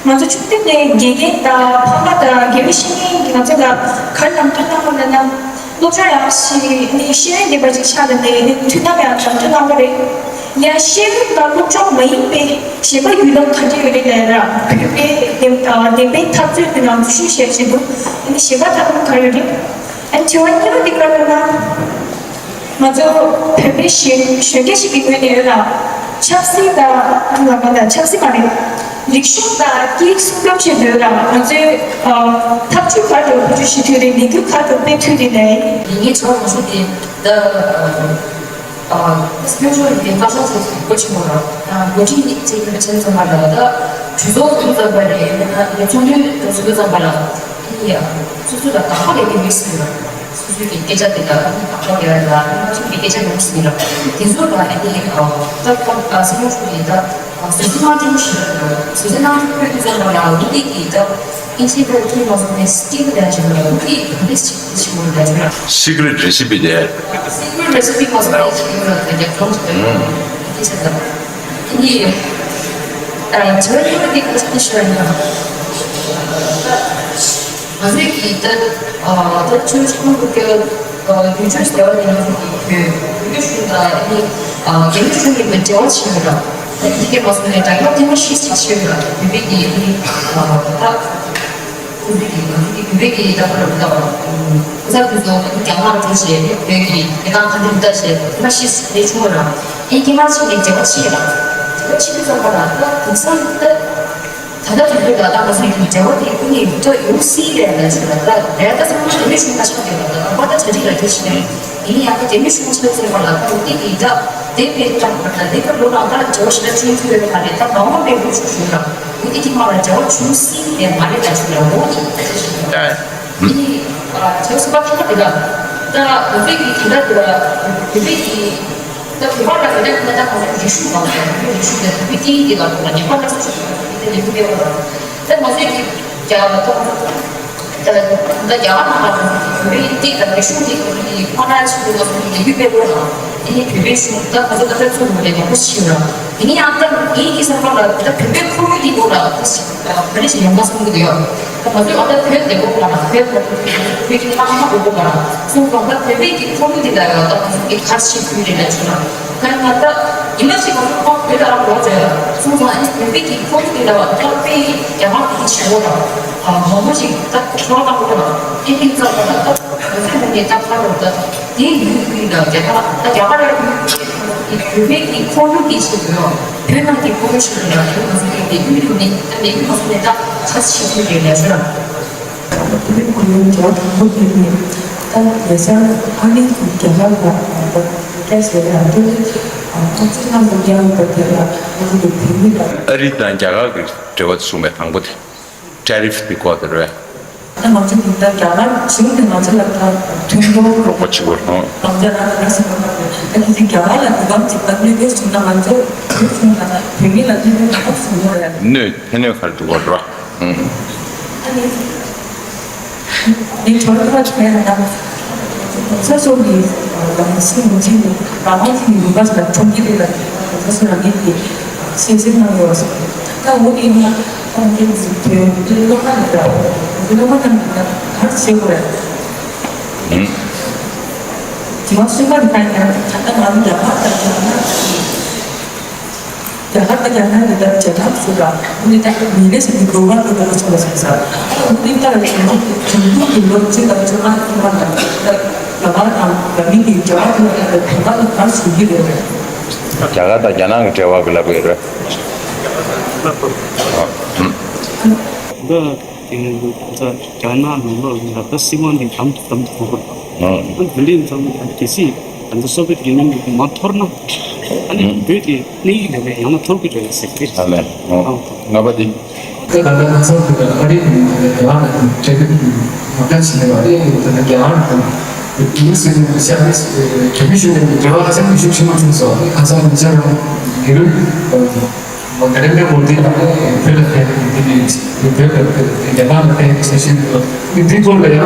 ང་ཚོ་ཕྱོགས་སྡེ་ནས་དགེ་རྒན་དང་ཕ་མ་དང་དགེ་བའི་བཤེས་གཉེན་གྱིས་ང་ཚོ་ལ་ག་རེ་ལམ་སྟོན་གནང་བ་ལབ་ན། སློབ་གྲྭ་ཡག་ཞིག་ནི་ཤེས་ཡོན་ལྡན་པ་ཅིག་ཆགས་ལ་ནས་ནི་མཐུན་ལམ་ཡང་ལམ་སྟོན་གནང་བ་རེད། ཡང་ཤེས་ཡོན་དང་སློབ་སྦྱོང་མ་ཡིན་པའི་གཞན་པ་ཡུལ་ལམ་ག་འདྲ་ཡོད་རེད་ལབ་ན་བོད་པའི་བདེན་བདེན་པའི་འཐབ་རྩོད་ཀྱི་ནང་འཛུལ་ཞུགས་བྱས་བཞིན་འདུག་ནི་གཞན་པ་འཐབ་ལམ་ག་རེ་ཡོད་རེད། ཨ་ནི་དྲི་བ་གཉིས་པ་འདི་ག་རེ་ལབ་ན། ང་ཚོ་བོད་པའི་གཞོན་གཞོན་སྐྱེས་ཤིག་གི་ངོས་ནས་ཡོད་ལ། ཆབ་སྲིད་དང་ལ་མ་དང་ཆབ་སྲིད་མ་རེད། རིག་གཞུང་དང་སྐད་ཡིག་སྲུང་སྐྱོབ་བྱེད་འདོད་ལ་ང་ཚོས་ཨ་ཐབས་ཇུས་ག་རེ་བེད་སྤྱོད་བྱེད་ཐུབ་རེད། ལས་འགུལ་ག་རེ་སྤེལ་ཐུབ་རེད་ལབ། ཡིན་ངེས་བྱ་བ་མང་ཤོས་དེ་ད་ཨ་སྐྱོན་ཤོར་ཡིན་པའི་བཀའ་ཤག་ཚོ་གོ་ཆེན་པོ་ར་འགོ་ཁྲིད་ཅིག་ཡིན་པ་ཆེན་ཙམ་པ་ལ་ད་གྲོས་ཚོགས་ཚོགས་ཙམ་པ་རེད། ཡང་ན་ཚོགས་འདུ་ཚོགས་ཙམ་པ་ལ་ཡ་སོ་སོ་ལ་དགག་པ་ལས་ཀྱི་མི་སྲིད་ར། སོ་སོའི་གི་སྐད་ཆ་དེ་དག་ནི་བག་ཆགས་ཡོད་ལ་ནི་སོ་སོའི་གི་སྐད་ཆ་ཡོང་སྲིད་ལ། དེ་ཚོ་ལ་ཨ་ནི་ད་ཁོང་སྲིད་སྐྱོང་མཆོག་གིས་ད་བཟོ་རྩིས་མ་སྤྲོད་ཞིག་བཟོ་རྩིས་མ་སྤྲོད་ཕུལ་དུས་ཙམ་པ་ལ་འོ་དེ་གི་ད་ཨིན་ཇིའི་སྐད་ཐོན་མ་སོང་ནས་སི་ཀི་རེ་ཊི་ལ་འོ་དེ་ག་འདྲས་ཞིག་ཞིག་མོ་ལ་ཇུ་ལ། Secret recipe དེ། Secret recipe མ་སོང་ནས་ཞིག་ཡོད་ལ་རྒྱབ་ལྗོངས་ཞིག་ལ་སྐད་ཆ་ད་དེ་ནི་ཨ་ཇོ་ཡོ་དེ་ག་ཞིག་ཞུ་ཡ་ཡིན་ན། ང་ཚོས་ཀྱིས་ད་ད་ཆོས་ཕྱོགས་ཀྱི་རྒྱུན་སྤྱོད་ཟེར་བ་ནི་ང་ཚོ་གི་བོད་བོད་གཞུང་དང་ཨ་ནི་རྒྱ་མི་གཞུང་གཉིས་ཀྱི་འབྲེལ་བ་ཆེ་ཡོད་ལ། ད་དེ་གས་མ་སོང་ནས་དྲ་རྒྱ་ཐེངས་མ་ཤེས་ཤིག་ཆེ་ཡོད་ལ། བོད་པའི་གི་ཨ་ནི་ད་ཁོ་ཚོས་ཀྱི་ང་ཚོ་གི་བོད་པའི་གི་ད་ཁོ་ར་ད་ཁོ་ཚ་དུས་ཚོད་རྒྱ་དམར་འགྲོ་བྱས་བོད་ཀྱི་རྒྱལ་ཁང་ཁ་འདྲ་ད་བྱས་ཐེངས་མ་ཤེས་ཤིག་ཆེ་ཡོད་ལ། ཨེ་དེ་མ་ཆེ་ནས་འབྲེལ་བ་ཆེ་ཡོད་ལ། འབྲེལ་བ་ཆེ་དུས་ཙམ་པ་ལ་ད་དེང་སང་ད། ད་ལྟ་དུས་ཚོད་ལ་ད་ང་ཚོའི་གི་འབྲེལ་བ་དེ་ཀུན་ནས་ཡོད་ཡོད་སྲིད་རེད་ལ་ཞུ་ལ། ད་རེད་ད་ཚང་མ་རྒྱ་མི་གཞུང་ཁ་ཆག་ཡོད་ལ། ད་པ་ད་གྲ་སྒྲིག་ལ་དེ་བྱས་ནས་ཡིན་ཡང་ད་རྒྱ་མི་གཞུང་ཆགས་ཚེ་བ་ལ་ད་འོ་དེ་གི་ད་དེ་དཔེ་ཀྲང་བ་ད་དེ་སྐབས་ལོ་ནང་ད་འབྲེལ་བ་ཞེ་དྲག་བྱུང་ཐུབ་ཡོད་མ་རེད། ད་མ་འོངས་པའི་ལོ་ཞུ་ཞུ་ལ་འོ་དེ་གི་མ་ལ་འབྲེལ་བ་བྱུང་སྲིད་རེད་མ་རེད་ལ་ཞུ་ལ། འོ་དེ་ད་ཞུ་ལ། ཡིན་ཨ་ཆེ་སུ་པ་ཁ་དེ་ལ་ད་འོ་དེ་གི་དེ་ལ་དེ་ལ་དེ་དེ་གི་ད་བོད་པ་ལ་ཡོད་ན་ད་ང་ཚོ་རིག་གཞུང་དང་རིག་གཞུང་དང་བོད་པའི་སྐད་ཡིག་དེ་ལ་ཐོག་ལ་ཉམས་པ་སླར་གསོ་བྱེད་དགོས་པ་དེ་ལས་འགུལ་སྤེལ་བ་དང་། ད་ང་ཚོས་ཀྱི་རྒྱ་ད་ད་རྒྱ་གར་ནང་ལ་ང་ཚོ་བོད་པའི་སྐད་དང་རིག་གཞུང་དེ་ཁོ་ཚོ་གི་ཁོ་ན་ཆེད་དུ་ང་ཚོ་ལས་འགུལ་སྤེལ་དགོས་དང་། དེ་ནས་བོད་པའི་གཞུང་ད་ང་ཚོ་ད་ལྟ་ཚོ་ལ་ཡག་པོ་ཞིག་ཡོད་ར། དེ་ནས་ཡང་ད་ངའི་གི་བསམ་པ་ལ་ད་བོད་པའི་ཁོར་ཡུག་དེ་ཐོག་ལ་ད་ཞིག་ག་རེ་ཞིག་ཡོང་ན་བསམ་གྱི་འདུག་ཡ། ད་ང་ཚོས་ཨ་ད་བོད་བདེ་པོ་དགོས་ན་བོད་བོད་ཀྱི་ལྷག་མ་དགོས་པ་ར་གསུངས་སོང་། ད་བོད་པའི་གི་ཁོར་ཡུག་འདི་ལ་ཡང་ད་ང་ཚོ་གི་གར་ཞིག་ཕུལ་རེད་ལ་བྱུང་ན། ད་ང་ད་ཡིན་ན་ཞིག་ང་ཚོ་ཁོང་བོད་ལ་རང་འགྲོ་བྱས་གསུངས་སོང་། ཨ་ནི་བོད་པའི་གི་ཁོར་ཡུག་འདི་ལ་ཡང་ད་དཔེ་རྒྱ་གར་གི་ཆེ་བོ་དང་མང་པོ་ཞིག་ད་ཁྱོད་རང་དང་པོ་ལ་ཨེ་ཕིན་ཙམ་ལ་ད་ང་ཚོའི་ངོས་ནས་ད་ཁ་རོག་ད་དེའི་ཡུལ་ཡུལ་ལ་རྒྱ་གར་ད་རྒྱ་གར་ཡུལ་གི་བོད་པའི་གི་ཁོར་ཡུག་འདི་ཞིག་ཡོད། བོད་ནང་གི་ཁོར་ཡུག་ཞིག་ཡོད་ལ་དེ་ང་ཚོ་གི་དེ་ཡུལ་ཡུལ་ནས་ད་ལས་ཡུལ་ང་ཚོ་ནས་ད་ཁ་ཤས་ཤིག་ཡོད་རེད་ལ་ཞུ་ར། བོད་པའི་ཁོར་ཡུག་འབྲེལ་བ་དང་པོ་དེ་ནི་ད་ལས་སར་ཕ་གི་གི་རྒྱ་གར་ལ་ད་སྐད་ཟེར་ཡང་དེ་ནི་ཁོང་ཚོའི་ནང་དུ་རྒྱ་ཡོད་པ་དེ་ལ་ང་ཚོ་གི་བོད་མི་ལ། ཨ་རི་དང་རྒྱ་གར་གྱི་འབྲེལ་བ་དེ་གསུངས་པའི་དང་པོ་དེ་ཊེ་རིཕ་དེ་སྐོར་དེ་རེད། ད་ང་ཚོ་གི་ད་རྒྱ་གར་གཞུང་གིས་ང་ཚོ་ལ་ད་མཐུན་གྲོགས་རོགས་པ་བྱེད་དགོས་རེད། ང་ཚོ་ལ་ད་ག་ཟེར་བ་ད་དེ་ད་གི་རྒྱ་གར་ལ་དེ་གམ་ཅིག་ད་གནོད་སྐྱེལ་བྱུང་ན་ང་ཚོ་བོད་གཞུང་ལ་བོད་མི་ལ་གནོད་སྐྱེལ་ག་བྱུང་ཡོད་རེད། གནོད་ཕན་གནོད་ག་རེ་འདུག་གོ་ར། ཨང་། ཨ་ནི། ངས་གྲོས་བསྡུར་བྱས་ན་ས་སོགས་ཀྱི་ལམ་སེང་ངོས་འཛིན་དུ་རང་དབང་གི་ཡུལ་པ་ཞིག་ལ་འཁྲུངས་ཀྱི་རེད་ལ་ས་སོགས་རང་ཉིད་ཀྱི་སེམས་སེམས་གནང་ཡོད་པ་སོགས་ད་འོ་དེ་ཡིན་ན་ཁོང་གི་བོད་བོད་སློབ་མ་རེད་ལ་བོད་སློབ་མ་རྣམས་ཀྱིས་ད་ག་རེ་བྱེད་དགོས་རེད། དྲི་བ་གསུམ་པ་འདི་ལྟར་ཡང་ད་ལྟ་ང་ཚོ་རྒྱ་གར་དང་རྒྱ་ནག་གི་རྒྱ་གར་དང་རྒྱ་ནག་གི་ད་རྒྱ་ནག་ཟེར་ར་འདི་ད་མི་རེ་ཟེར་གི་འགྲོ་བ་འགྲོ་བ་ཆགས་པ་ཟེར་ས་འདི་ལྟར་བྱུང་འགྲོ་གི་ལོ་གཅིག་དང་བཅོ་ལྔ་ཐམ་པ་ལ་ད་རྒྱ་གར་དང་རྒྱ་མི་གི་རྒྱ་གར་དང་རྒྱ་གར་ལ་ག་རེ་ཞུ་གི་རེད། རྒྱ་གར་དང་རྒྱ་ནག་གི་འབྲེལ་བ་གི་ལབ་ཡོད་རེད། འདི། དེ་ནས་ད་རྒྱ་ནག་ནང་ལོགས་ལ་ད་སྲིད་དབང་དེ་དམ་དུ་དམ་དུ་གཏོང་དགོས། ཨ་འདི་འདྲའི་ཙང་གལ་སྲིད་ད་ལྟ་སོ་བེད་ཡུ་ནིཡན་གྱི་མ་འཐོར་ན། ཨ་ནི་བོད་ཀྱི་གནས་ཡིག་ལས་ཡང་ན་འཐོར་གྱི་རེད་ཟེར་གྱི་རེད། ཨ་ལས། ཨོ། ལྔ་པ་དེ། ད་ད་ལྟ་ང་ཚོ་གི་ཨ་རི་གི་རྒྱ་གར་ནང་གི་འབྲེལ་མཐུད་མ་འདྲ་ཞིག་ནས་ཨ་རི་ད་ལྟ་རྒྱ་གར་དང་ཨིན་ལིཤ་ཟེར་ནས་ཤར་ནས་རྒྱ་མི་ཞུ་ནས་འབྲེལ་བ་ཧ་ཅང་གི་ཤུགས་ཆེན་པོ་བྱུང་སོང་། ཁ་སང་ཉིན་ཤར་རང་གི་རུ་ནེ་རེན་དྲ་མོ་དི་ལ་བོད་ལ་ཕེབས་དེ་ནས་བོད་ལ་རྒྱ་གར་ལ་ཕེབས་ཟེར་ཞུས་འདུག་འདི་སྐོར་ལ་ཡང་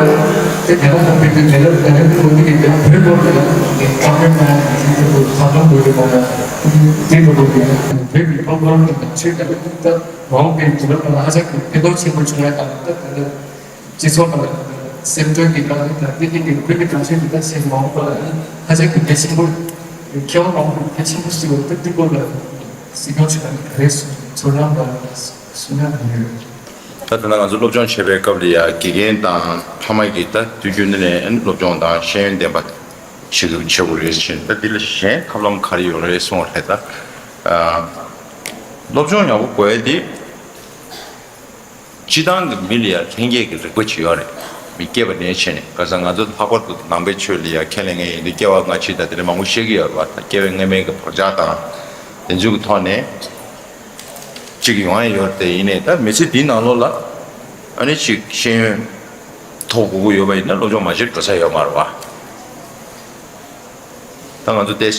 དེ་རྒྱ་ནག་གོང་འཕེལ་དུས་ནེ་རེན་དྲ་མོ་དི་གིས་བོད་སྐོར་ལ་ཡང་བཀའ་མོལ་གནང་ཡང་དེ་ཚོ་ཐབས་ལམ་དགོས་ཀྱི་མ་རེད། དེ་ལ་དགོས་ཀྱི་བོད་ཀྱི་ཐོག་མར་གྱི་ཆོས་དང་ད། མ་འོངས་པའི་དུས་རབས་ནང་ལ་ཧ་ཅང་གི་ཕན་ཐོགས་ཆེན་པོ་བྱུང་ཡ་དང་ད་ལྟ་སྤྱི་ཚོགས་ནང་ལ་སེམས་དོན་གྱི་ནང་ནས་ད་ལྟ་དེ་གི་བོད་ཀྱི་གྲངས་ཆེན་གྱི་ད་སེམས་མ་འོངས་པ་ལ་ཧ་ཅང་གི་གལ་ཆེན་པོ། མཁས་དབང་མང་པོ་གལ་ཆེན་པོ་ཞིག་ཡོད་པ་འདི་སྐོར་ལ་སྲིད་སྐྱོང་མཆོག་ནས་ག་རེ་གསུང་ཚོར་སྣང་དང་གསུང་ཡ་ག་རེ་ཡོད། ད་ད་ལྟ་ང་ཚོ་སློབ་སྦྱོང་བྱེད་པའི་སྐབས་ལ་ཡ་དགེ་རྒན་དང་ཕ་མ་གིས་ད་དུས་རྒྱུན་ནས་སློབ་སྦྱོང་དང་ཤེས་ཡོན་ལྡན་པ་བྱེད་དགོས་བྱེད་དགོས་རེད་ཟེར་ད་འདི་ལ་གཞན་ཐབས་ལམ་ག་རེ་ཡོད་རེད་གསུངས་པ་རེད་ད། སློབ་སྦྱོང་ཡག་པོ་དགོས་ཡ་དེ། སྤྱི་བཏང་གི་མི་ལ་ཡང་ལྷན་སྐྱེས་ཀྱི་རིག་པ་ཅིག་ཡོད་རེད། མི་སྐྱེས་པ་ནས་བྱས་ནས་ཁ་སང་ང་ཚོ་ལྷག་པར་དུ་ནང་པའི་ཆོས་ལ་ཡང་ཁས་ལེན་མཁན་ཡིན་དུས་སྐྱེ་བ་སྔ་ཕྱི་དང་དེ་འདྲ་མང་པོ་བཤད་ཀྱི་ཡོད་རེད་བ། ད་སྐྱེ་བའི་སྔ་མའི་གི་བག་ཆགས་དང་དེ་ཚོའི་གི་ཐོག་ནས་གཅིག་ཡོང་ཡ་ཡོད་རེད་དེ། ཡིན་ནའི་ད་མི་ཚེ་འདིའི་ནང་ལོགས་ལ་ཨ་ནི་གཅིག་ཤེས་ཡོན་ཐོབ་དགོས་ཀྱི་ཡོད་པ་ཡིན་ན་སློབ་སྦྱོང་མ་བྱེད་འགྲོ་ས་ཡོད་མ་རེད་བ། ད་ང་ཚོ་ཏེ་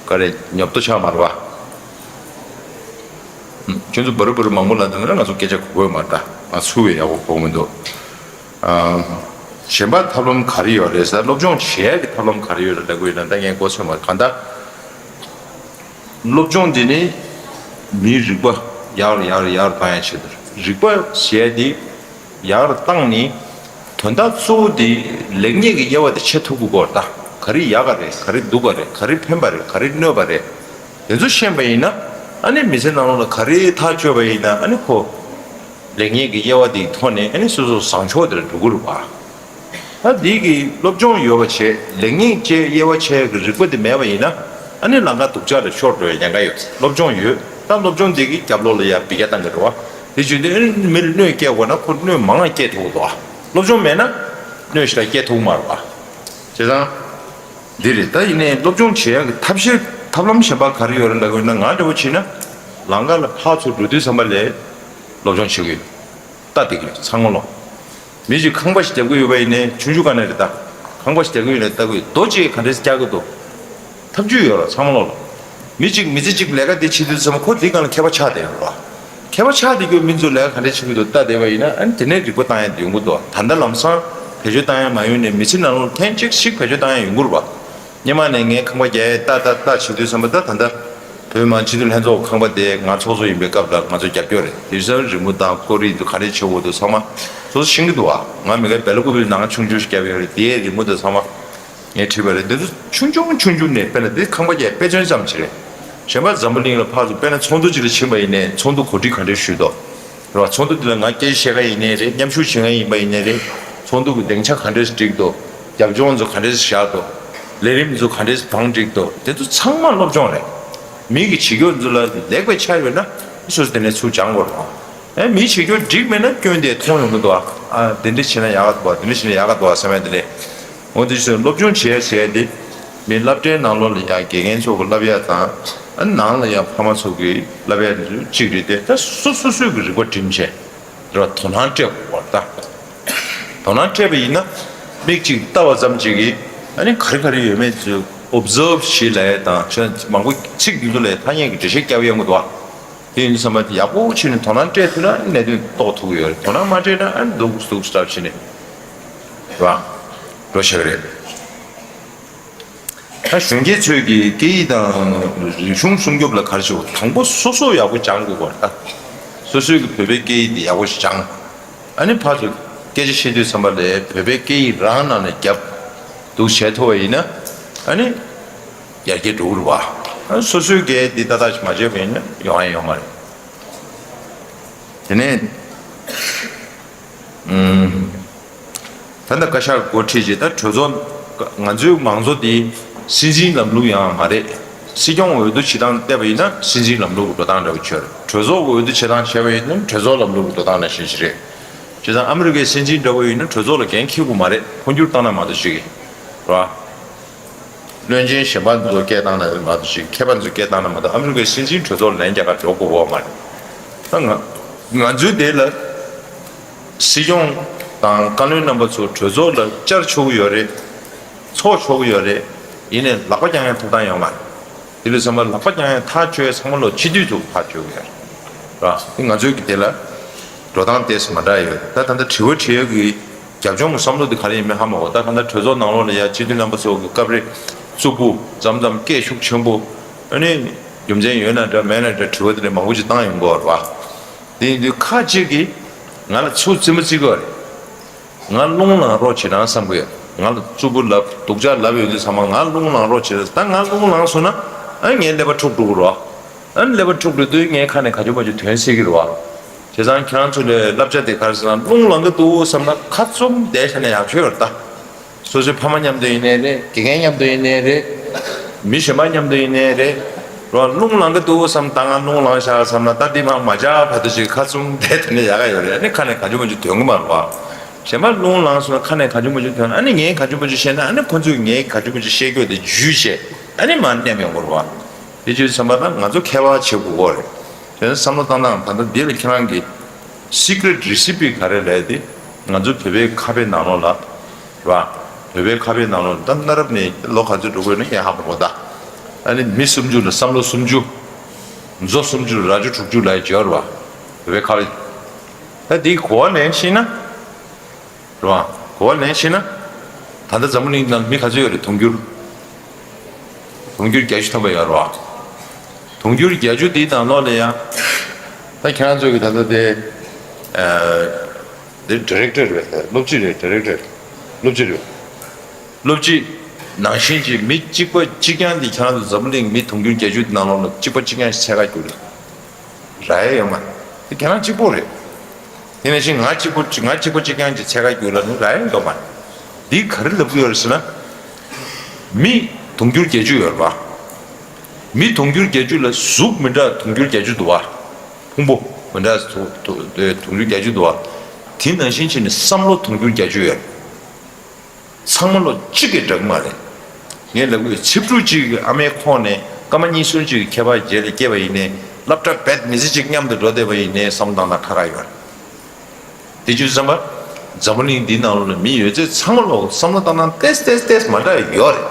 ག་རེ་ཉོབ་ཏོ་ཆགས་མ་རེད་བ། ཁྱོད་ཚོ་བར་བར་མང་པོ་ལབ་འདུག་ན་ང་ཚོ་སྐད་ཆ་གོ་གི་ཡོད་མ་རེད། ད་ང་ཚོ་བས་ཡག་པོ་གོ་གི་མི་འདུག་གཞན་པ་ཐབས་ལམ་ག་རེ་ཡོད་རེད་ཟེར། སློབ་སྦྱོང་བྱེད་ཡག་གི་ཐབས་ལམ་ག་རེ་ཡོད་རེད་ལབ་དགོས་ཡོད་ན་ད་ངས་མགོ་ཚོས་མ་རེད། གང་ལྟར་སློབ་སྦྱོང་འདི་ནི་མིའི་རིག་པ་ཡག་རུ་ཡག་རུ་ཡག་རུ་བཏང་ཡག་ཆེད་དུ་རིག་པ་ཟེར་ཡག་འདི། ཡག་རུ་བཏང་ནས་དོན་དག་གཙོ་བོ་དེ་ལེགས་ཉེས་ཀྱི་དབྱེ་བ་དེ་ཕྱེ་ཐུབ་དགོས་སྐོར། ད་ག་རེ་ཡག་ག་རེད། ག་རེ་སྡུག་ག་རེད། ག་རེ་ཕན་པ་རེད། ག་རེ་གནོད་པ་རེད། དེ་ཚོ་ཤེས་པ་ཡིན་ན་ཨ་ནི་མི་ཚེ་ནང་ལོགས་ལ་ག་རེ་ཐག་གཅོད་པ་ཡིན་ན་ཨ་ནི་ཁོ་ལེགས་ཉེས་ཀྱི་དབྱེ་བ་དེའི་ཐོག་ནས་ཨ་ནི་སོ་སོ་བཟང་ཕྱོགས་དེར་འགྲོ་གི་རེད་པ། ད་འདི་གི་སློབ་སྦྱོང་ཡོད་པ་བྱས། ལེགས་ཉེས་བཅས་དབྱེ་བ་ཕྱེ་ཡག་གི་རིག་པ་དེ་མེད་པ་ཡིན་ན་ཨ་ནི་ལམ་ཁ་སྡུག་ཅག་ལ་ཤོར་འགྲོ་བའི་ཉེན་ཁ་ཡོད། སློབ་སྦྱོང་ཡོད། ད་སློབ་སྦྱོང་དེ་གི་རྒྱབ་ལོགས་ལ་ཡ་འབུད་རྒྱག་བཏང་གི་རེད་བ། དེ་བྱུང་དུས་ཨ་ནི་མི་ལ་གནོད་སྐྱེལ་དགོས་ན་ཁོ་གནོད་མང་བ་སྐྱེལ་ཐུབ་ཀྱི་འདུག་སློབ་སྦྱོང་མེད་ན་གནོད་ཞེ་དྲག་སྐྱེལ་ཐུབ་ཀྱི་མ་རེད་བ། བྱས་ཙང་། འདི་རེད། ད་ཡིན་ནའི་སློབ་སྦྱོང་བྱེད་ཡག་གི་ཐབས་ཤེས་ཐབས་ལམ་གཞན་པ་ག་རེ་ཡོད་རེད་ལབ་དགོས་ན་ང་འདྲ་བོ་བྱས་ན་ལམ་ཁ་ལ་ཕར་ཚུར་འགྲོ་དུས་ཙམ་པ་ལ་སློབ་སྦྱོང་བྱེད་དགོས། ལྟ་བསྡད་ཀྱི་རེད་ཚང་མ་ལོ། མི་གཅིག་ཁང་པ་ཞིག་རྒྱབ་ཀྱི་ཡོད་པ་ཡིན་ནའི་ཆུང་ཆུང་སྒང་ནས་རེད། ད་ཁང་པ་ཞིག་རྒྱབ་ཀྱི་ཡོད་ནའི་ལྟ་དགོས། རྡོ་གཅིག་ག་འདྲས་རྒྱག་གི་འདུག་ཐབས་ཇུས་ཡོད་རེད་ཚང་མ་ལོ་ལ། མི་གཅིག་མི་ཚེ་གཅིག་ལས་ཀ་དེ་བྱེད་དུས་ཙམ་ཁོ་དེའི་སྒང་ལ་མཁས་པ་ཆགས་བསྡད་ཡོད་རེད། མཁས་པ་ཆགས་བསྡད་རྒྱུ་མི་ཚོ་ལས་ཀ་ག་འདྲས་བྱེད་ཀྱི་འདུག་ལྟ་བསྡད་པ་ཡིན་ན་ཨ་ནི་དེ་ནས་རིག་པ་བཏང་ཡ་དེ་ཡོང་གི་འདུག་ད་ལྟ་ལམ་སང་བེད་སྤྱོད་བཏང་ཡ་མ་ཡོང་ནས་མི་ཚེ་ནང་ལོགས་ཐེངས་གཅིག་ཞིག་བེད་སྤྱོད་བཏང་ཡ་ཡོང་གི་རེད་པ། སྔོན་མ་ནས་ངས་ཁང་པ་རྒྱག་ཡ་ལྟ་ལྟ་ལྟ་བྱེད་དུས་ཙམ་པ་ད་ད་ལྟ་བོད་མི་མང་སྤྱི་འཐུས་ལྷན་ཚོགས་ཁང་པ་དེ་ང་ཚོགས་གཙོ་ཡིན་པའི་སྐབས་ལ་ང་ཚོ་རྒྱབ་སྐྱོར་རེད། དེ་བཞིན་རི་མོ་དང་ཀོ་རི་འདུག་ག་འདྲས་བྱེད་དགོས་འདུག་ཚང་མ་སོ་སོ་ཤེས་ཀྱི་འདུག་བ། ང་མི་དགའ་སྦེལ་ཀོབ་པའི་ནང་ཆུང་ཆུང་ཞིག་བརྒྱབ་ཡོད་རེད། དེའི་རི་མོ་དང་ཚང་མ་ངས་བྲིས་པ་རེད། འདི་ཚོ་ཆུང་ཆུང་ཆུང་ཆུང་ནས་དཔེར་ན་འདི་ཁང་པ་རྒྱག་ཡ་དཔེ་མཚོན་ཙམ་ཞིག་རེད། གཞན་པ་འཛམ་བུ་གླིང་ལ་ཕར་ཚུར་དཔེར་ན་ཚོགས་འདུ་ཅིག་ལ་ཕྱིན་པ་ཡིན་ནའི་ཚོགས་འདུ་གོ་སྒྲིག་ག་འདྲས་ཞུས་འདུག་རེད་བ། ཚོགས་འདུ་དེ་ལ་ང་སྐད་ཆ་བཤད་ག་ཡིན་ནའི་རེད། མཉམ་ཞུགས་བྱེད་མཁན་ཡིན་པ་ཡིན་ནའི་རེད། ཚོགས་འདུ་གི་སྡིངས་ཆ་ག་འདྲས་བསྒྲིགས་འདུག་རྒྱབ་ལྗོངས་ཚོ་ག་འདྲས་བཞག་འདུག་ལས་རིམ་ཚོ་ག་འདྲས་བང་བསྒྲིགས་འདུག་དེ་ཚོ་ཚང་མ་སློབ་སྦྱོང་རེད། མི་གི་བྱེད་སྒོ་ཚོ་ལ་ལེགས་པའི་ཆ་ཡོད་ན་སོ་སོ་དེ་ནས་ཚུར་སྦྱང་དགོས་རེད། ཨེ་མིའི་བྱེད་སྒོ་འགྲིག་མེད་ན་སྐྱོན་དེ་མཐོང་ཡོང་གི་འདུག་ཨ་དེ་འདྲས་བྱས་ན་ཡག་ག་འདུག་བ། དེ་འདྲས་བྱས་ན་ཡག་ག་འདུག་བ་བསམ་ཡ་དེ་འདྲས། འོ་དེ་བཞིན་སློབ་སྦྱོང་བྱས་བྱས་ཏེ། མི་སློབ་གྲྭའི་ནང་ལོགས་ལ་ཡང་དགེ་རྒན་ཚོ་གི་བསླབ་ཡ་དང་། ཨ་ནང་ལ་ཡང་ཕ་མ་ཚོ་གི་བསླབ་ཡ་དེ་ཚོ་གཅིག་རེད་དེ། ད་སོ་སོ་སོའི་གི་རིག་པ་སྒྲིམ་བྱས་རེད་བ། དོ་སྣང་སྤྲད་དགོས་པ་རེད་ད། དོ་སྣང་སྤྲད་པ་ཡིན་ན་མིག་གཅིག་ལྟ་བ་ཙམ་གཅིག་གིས་ཨ་ནི་ག་རེ་ག་རེ་ཡོད་མེད་ཚོ་ཨོབ་ཛརབ་བྱེད་ལབ་ཡ་དང་། ཁྱོད་མང་པོ་ཚིག་འདི་ཚོ་ལ་ཐ་སྙད་ཀྱི་འགྲེལ་བཤད་རྒྱབ་ཡོང་གི་འདུག་བ། དེ་ཡིན་དུས་ཙམ་པ་དེ་ཡག་པོ་བྱས་ནས་དོ་སྣང་སྤྲད་ཐུབ་ན་གནད་དོན་རྟོགས་ཐུབ་ཀྱི་ཡོད་རེད། དོ་སྣང་མ་སྤྲད་ན་ཨ་ནི་སྡུག་སྡུག་སྟབས་བྱས་ནས་རེད་བ། འགྲོ་ཤེས་ཀྱི་རེད། ད་གཞོན་སྐྱེས་ཚོས་ཀྱི་སྐད་ཡིག་དང་རིག་གཞུང་སྲུང་སྐྱོབ་ལ་ག་རེ་བྱེད་དགོས། དང་པོ་སོ་སོ་ཡག་པོ་སྦྱང་དགོས་པ་རེད་ད། སོ་སོའི་གི་བོད་པའི་སྐད་ཡིག་དེ་ཡག་པོ་ཞིག་སྦྱང་། ཨ་ནི་ཕར་ཚུར་སྐད་ཆ་བཤད་དུས་ཙམ་པ་ལ་བོད་པའི་སྐད་ཡིག་རང་ནང་ནས་རྒྱབ་འདུག་བྱས་ཐུབ་པ་ཡིན་ན་ཨ་ནི་ཡར་རྒྱས་འགྲོ་གི་རེད་བ། ཨ་སོ་སོའི་སྐད་འདི་ཏག་ཏག་ཞིག་མ་བྱས་པ་ཡིན་ན་ཡོང་ཡ་ཡོད་མ་རེད། དེ་ནས་ཨུམ། ད་ལྟ་བཀའ་ཤག་འགོ་ཁྲིད་ཀྱིས་ད་གྲོས་ཚོགས་ང་ཚོའི་མང་གཙོ་དེ་སྲིད་འཛིན་ལམ་ལུགས་ཡང་མ་རེད། སྲིད་སྐྱོང་འོས་བསྡུ་བྱེད་སྟངས་བལྟས་པ་ཡིན་ན་སྲིད་འཛིན་ལམ་ལུགས་ཀྱི་འགྲོ་སྟངས་འདྲ་བོ་ཆགས་རེད། གྲོས་ཚོགས་འོས་བསྡུ་བྱེད་སྟངས་བྱས་པ་ཡིན་ན་གྲོས་ཚོགས་ལམ་ལུགས་ཀྱི་འགྲོ་སྟངས་ནང་བཞིན་ཞིག་རེད། བྱས་ཙང་ཨ་མི་རི་ཀའི་སྲིད་འཛིན་འདྲ་བོ་ཡིན་ན་གྲོས་ཚོགས་ལ་འགན་འཁྱེར་དགོས་མ་རེད། འཕོ་འགྱུར་བཏང་ན་མ་གཏོགས་ཅིག་གི་རེད་བ། བློན་ཆེན་གཞན་པ་ཚོ་སྐད་བཏང་ན་མ་གཏོགས་ཅིག་མཁས་པ་ཚོ་སྐད་བཏང་ན་མ་གཏོགས་ཨ་མི་རི་ཀའི་སྲིད་འཛིན་གྲོས་ཚོགས་ལ་ལན་རྒྱག་ག་འགྲོ་དགོས་པ་མ་རེད། ད་ང་ང་ཚོའི་དེ་ལ་སྲིད་སྐྱོང་དང་བཀའ་བློན་རྣམ་པ་ཚོ་གྲོས་ཚོགས་ལ་བཅར་ཆོག་གི་ཡོད་རེད། ཚོགས་ཆོག་གི་ཡོད་རེད། ཡིན་ནའི་ལག་པ་བརྐྱང་ཡའི་ཐོབ་ཐང་ཡོད་མ་རེད། དེ་ལས་ཚང་མ་ལག་པ་བརྐྱང་ཡ་ཐག་གཅོད་ཚང་མ་ལོ་སྤྱི་འཐུས་ཚོ་ཐག་གཅོད་ཀྱི་རེད། ང་ཚོའི་གི་དེ་ལ་འགྲོ་སྟངས་ཏོག་ཙམ་མ་འདྲ་ཡོད། ད་ད་ལྟ་དྲི་བ་དྲི་ཡ་གི་རྒྱབ་ལྗོངས་ཀྱི་བསམ་བློ་དེ་ག་རེ་ཡིན་མིན་ཧ་མ་གོ། ད་གང་ལྟར་གྲོས་ཚོགས་ནང་ལོགས་ལ་ཡ་སྤྱི་འཐུས་རྣམ་པ་ཚོ་གི་སྐབས་རེ་རྩུབ་པོ་མཚམས་མཚམས་སྐད་ཤུགས་ཆེན་པོ། ཨ་ནི་རྒྱུ་མཚན་ཡོད་ན་འདྲ་མེད་ན་འདྲ་དྲི་བ་དེ་འདྲ་མང་པོ་ཅིག་བཏང་ཡོང་གི་ཡོད་རེད་བ། དེ་ཡིན་དུས་ཁ་ཅིག་གིས་ང་ལ་ཚུར་རྩིས་མ་རྩིས་གི་ཡོད་རེད། ང་རླུང་ལངས་རོགས་བྱེད་རང་བསམ་གི་ཡོད། ང་ལ་རྩུབ་པོ་ལབ་སྡུག་ཅག་ལབ་ཡོད་དུས་ཚང་མ་ང་རླུང་ལངས་རོགས་བྱེད། ད་ང་རླུང་ལངས་སོང་ན་ཨ་ངའི་ཀླད་པ་འཁྲུག་འགྲོ་གི་རེད་བ། ཨ་ཀླད་པ་འཁྲུག་འགྲོ་དུས་ངའི་ཁ་ནས་ག་ཅུ་མ་ཅུ་ཐོན་སྲིད་ཀྱི་རེད་བ། བྱས་ཙང་ཁྱེད་རང་ཚོ་ལ་བསླབ་བྱ་དེ་ག་རེ་ཟེར་ན་རླུང་ལངས་གི་འདུག་བསམ་ན་ཁ་བཙུམ་བསྡད་བཞག་ན་ཡག་ཤོས་རེད་ད། སོ་སོའི་ཕ་མ་མཉམ་དུ་ཡིན་ནའི་རེད། དགེ་རྒན་མཉམ་དུ་ཡིན་ནའི་རེད། མི་གཞན་པ་མཉམ་དུ་ཡིན་ནའི་རེད། རོ་རླུང་ལངས་ཀྱི་འདུག་བསམ་ད་ང་རླུང་ལངས་ཤག་བསམ་ན་ད་འདི་མ་མ་བྱ་བར་དུ་ཞིག་ཁ་བཙུམ་བསྡད་དེ་ནས་ཡག་ག་ཡོད་རེད། ཨ་ནི་ཁ་ནས་ག་ཅུ་མ་ཅུ་ཐོན་གི་མ་རེད་བ། གཞན་པ་རླུང་ལངས་སོང་ན་ཁ་ནས་ག་ཅུ་མ་ཅུ་ཐོན། ཨ་ནི་ངས་ག་ཅུ་མ་ཅུ་བཤད་ན་ཨ་ནི་ཁོ་ཚོས་ངས་ག་ཅུ་མ་ཅུ་བཤད་རྒྱུ་དེ་འཇུས་བྱས་ཨ་ནི་མ་མནན་ཡོང་གི་རེད་བ། དེ་ཅུ་བསམ་པ་ད་ང་ཚོ་ཁྱད་པར་བྱེད་དགོས་གོ་རེད། དེ་ནས་བསམ་བློ་བཏང་སྟངས་ད་ལྟ་འདི་ལ་ཁྱེད་རང་གི་secret recipe ག་རེ་ལས་དེ་ང་ཚོ་བོད་པའི་ཁ་དཔེ་ནང་ལོགས་ལ། རེད་བ། བོད་པའི་ཁ་དཔེ་ནང་ལོགས་ད་གནའ་རབས་ནས་ལོ་ག་ཚོད་འགྲོ་དགོས་ན་ངས་ཧ་མ་གོ་ད། ཨ་ནི་མི་སུམ་ཅུ་ལ་བསམ་བློ་སུམ་ཅུ། མཛོ་སུམ་ཅུ་ལ་རྭ་ཅོ་དྲུག་ཅུ་ལབ་ཡ་བརྗོད་རེད་བ། བོད་པའི་ཁ་དཔེ། ད་འདིའི་གོ་བ་ལེན་ཤེས་ན། རེད་བ། གོ་བ་ལེན་ཤེས་ན། ད་ལྟ་འཛམ་བུ་གླིང་ནང་མི་ག་ཚོད་ཡོད་རེད་དུང་ཕྱུར། དུང་ཕྱུར་བརྒྱད་ཅུ་ཐམ་པ་ཡོད་རེད་བ། དུང་ཕྱུར་བརྒྱད་ཅུ་འདིའི་ནང་ལོགས་ལ་ཡང་། ད་ཁྱེད་རང་ཚོ་གི་ད་ལྟ་དེ། འདིར་director་རེད། སློབ་སྤྱི་རེད། director། སློབ་སྤྱི་རེད། སློབ་སྤྱི་ནང་བཞིན་གྱི་མི་གཅིག་པ་གཅིག་རྐྱང་འདི་ཁྱེད་རང་ཚོ་འཛམ་བུ་གླིང་མི་དུང་ཕྱུར་བརྒྱད་ཅུ་ནང་ལོགས་ལ་གཅིག་པ་གཅིག་རྐྱང་ཞིག་འཚོལ་ག་རྒྱུགས་རེད། རག་ཡ་ཡོད་མ་རེད། དེ་ཁྱེད་རང་གཅིག་པོ་རེད། དེ་ནང་བཞིན་ང་གཅིག་པོ་ང་གཅིག་པ་གཅིག་རྐྱང་གཅིག་འཚོལ་ག་རྒྱུགས་ལ་ནི་རག་ཡ་ཡོད་མ་རེད། འདི་ག་རེ་ལབ་ཀྱི་ཡོད་རེད་ཟེར་ན། མི་དུང་ཕྱུར་བརྒྱད་ཅུ་ཡོད་རེད་པ། མི་དུང་ཕྱུར་བརྒྱད་ཅུ་ལ་གཟུགས་མི་འདྲ་དུང་ཕྱུར་བརྒྱད་ཅུ་འདུག་བ། ཕུང་པོ་མི་འདྲ་དུ་དུ་དུ་དུང་ཕྱུར་བརྒྱད་ཅུ་འདུག་བ། དེ་ནང་བཞིན་བྱས་ནས་བསམ་བློ་དུང་ཕྱུར་བརྒྱད་ཅུ་ཡོད། ཚང་མ་ལོ་གཅིག་གི་འདྲ་གི་མ་རེད། ངས་ལབ་གི་ཡོད། ཚེ་ཕྲུག་གཅིག་གི་ཨ་མའི་ཁོག་ནས་སྐར་མ་གཉིས་གསུམ་གཅིག་གི་ཁྱད་པར་རྗེས་ལ་སྐྱེས་པ་ཡིན་ནའི་སློབ་གྲྭ་བེད་མི་ཚེ་གཅིག་མཉམ་དུ་འགྲོ་བསྡད་པ་ཡིན་ནའི་བསམ་བློ་བཏང་ན་ཁ་ཁ་ཡོད་རེད། དེ་བྱས་ཙང་འཛམ་བུ་གླིང་འདིའི་ནང་ལོགས་ལ་མི་ཡོད་ཚད་ཚང་མ་ལོ་བསམ་བློ་བཏང་སྟངས་ཏེས་ཏེས་ཏེས་མ་འདྲ་ཡོད་རེད།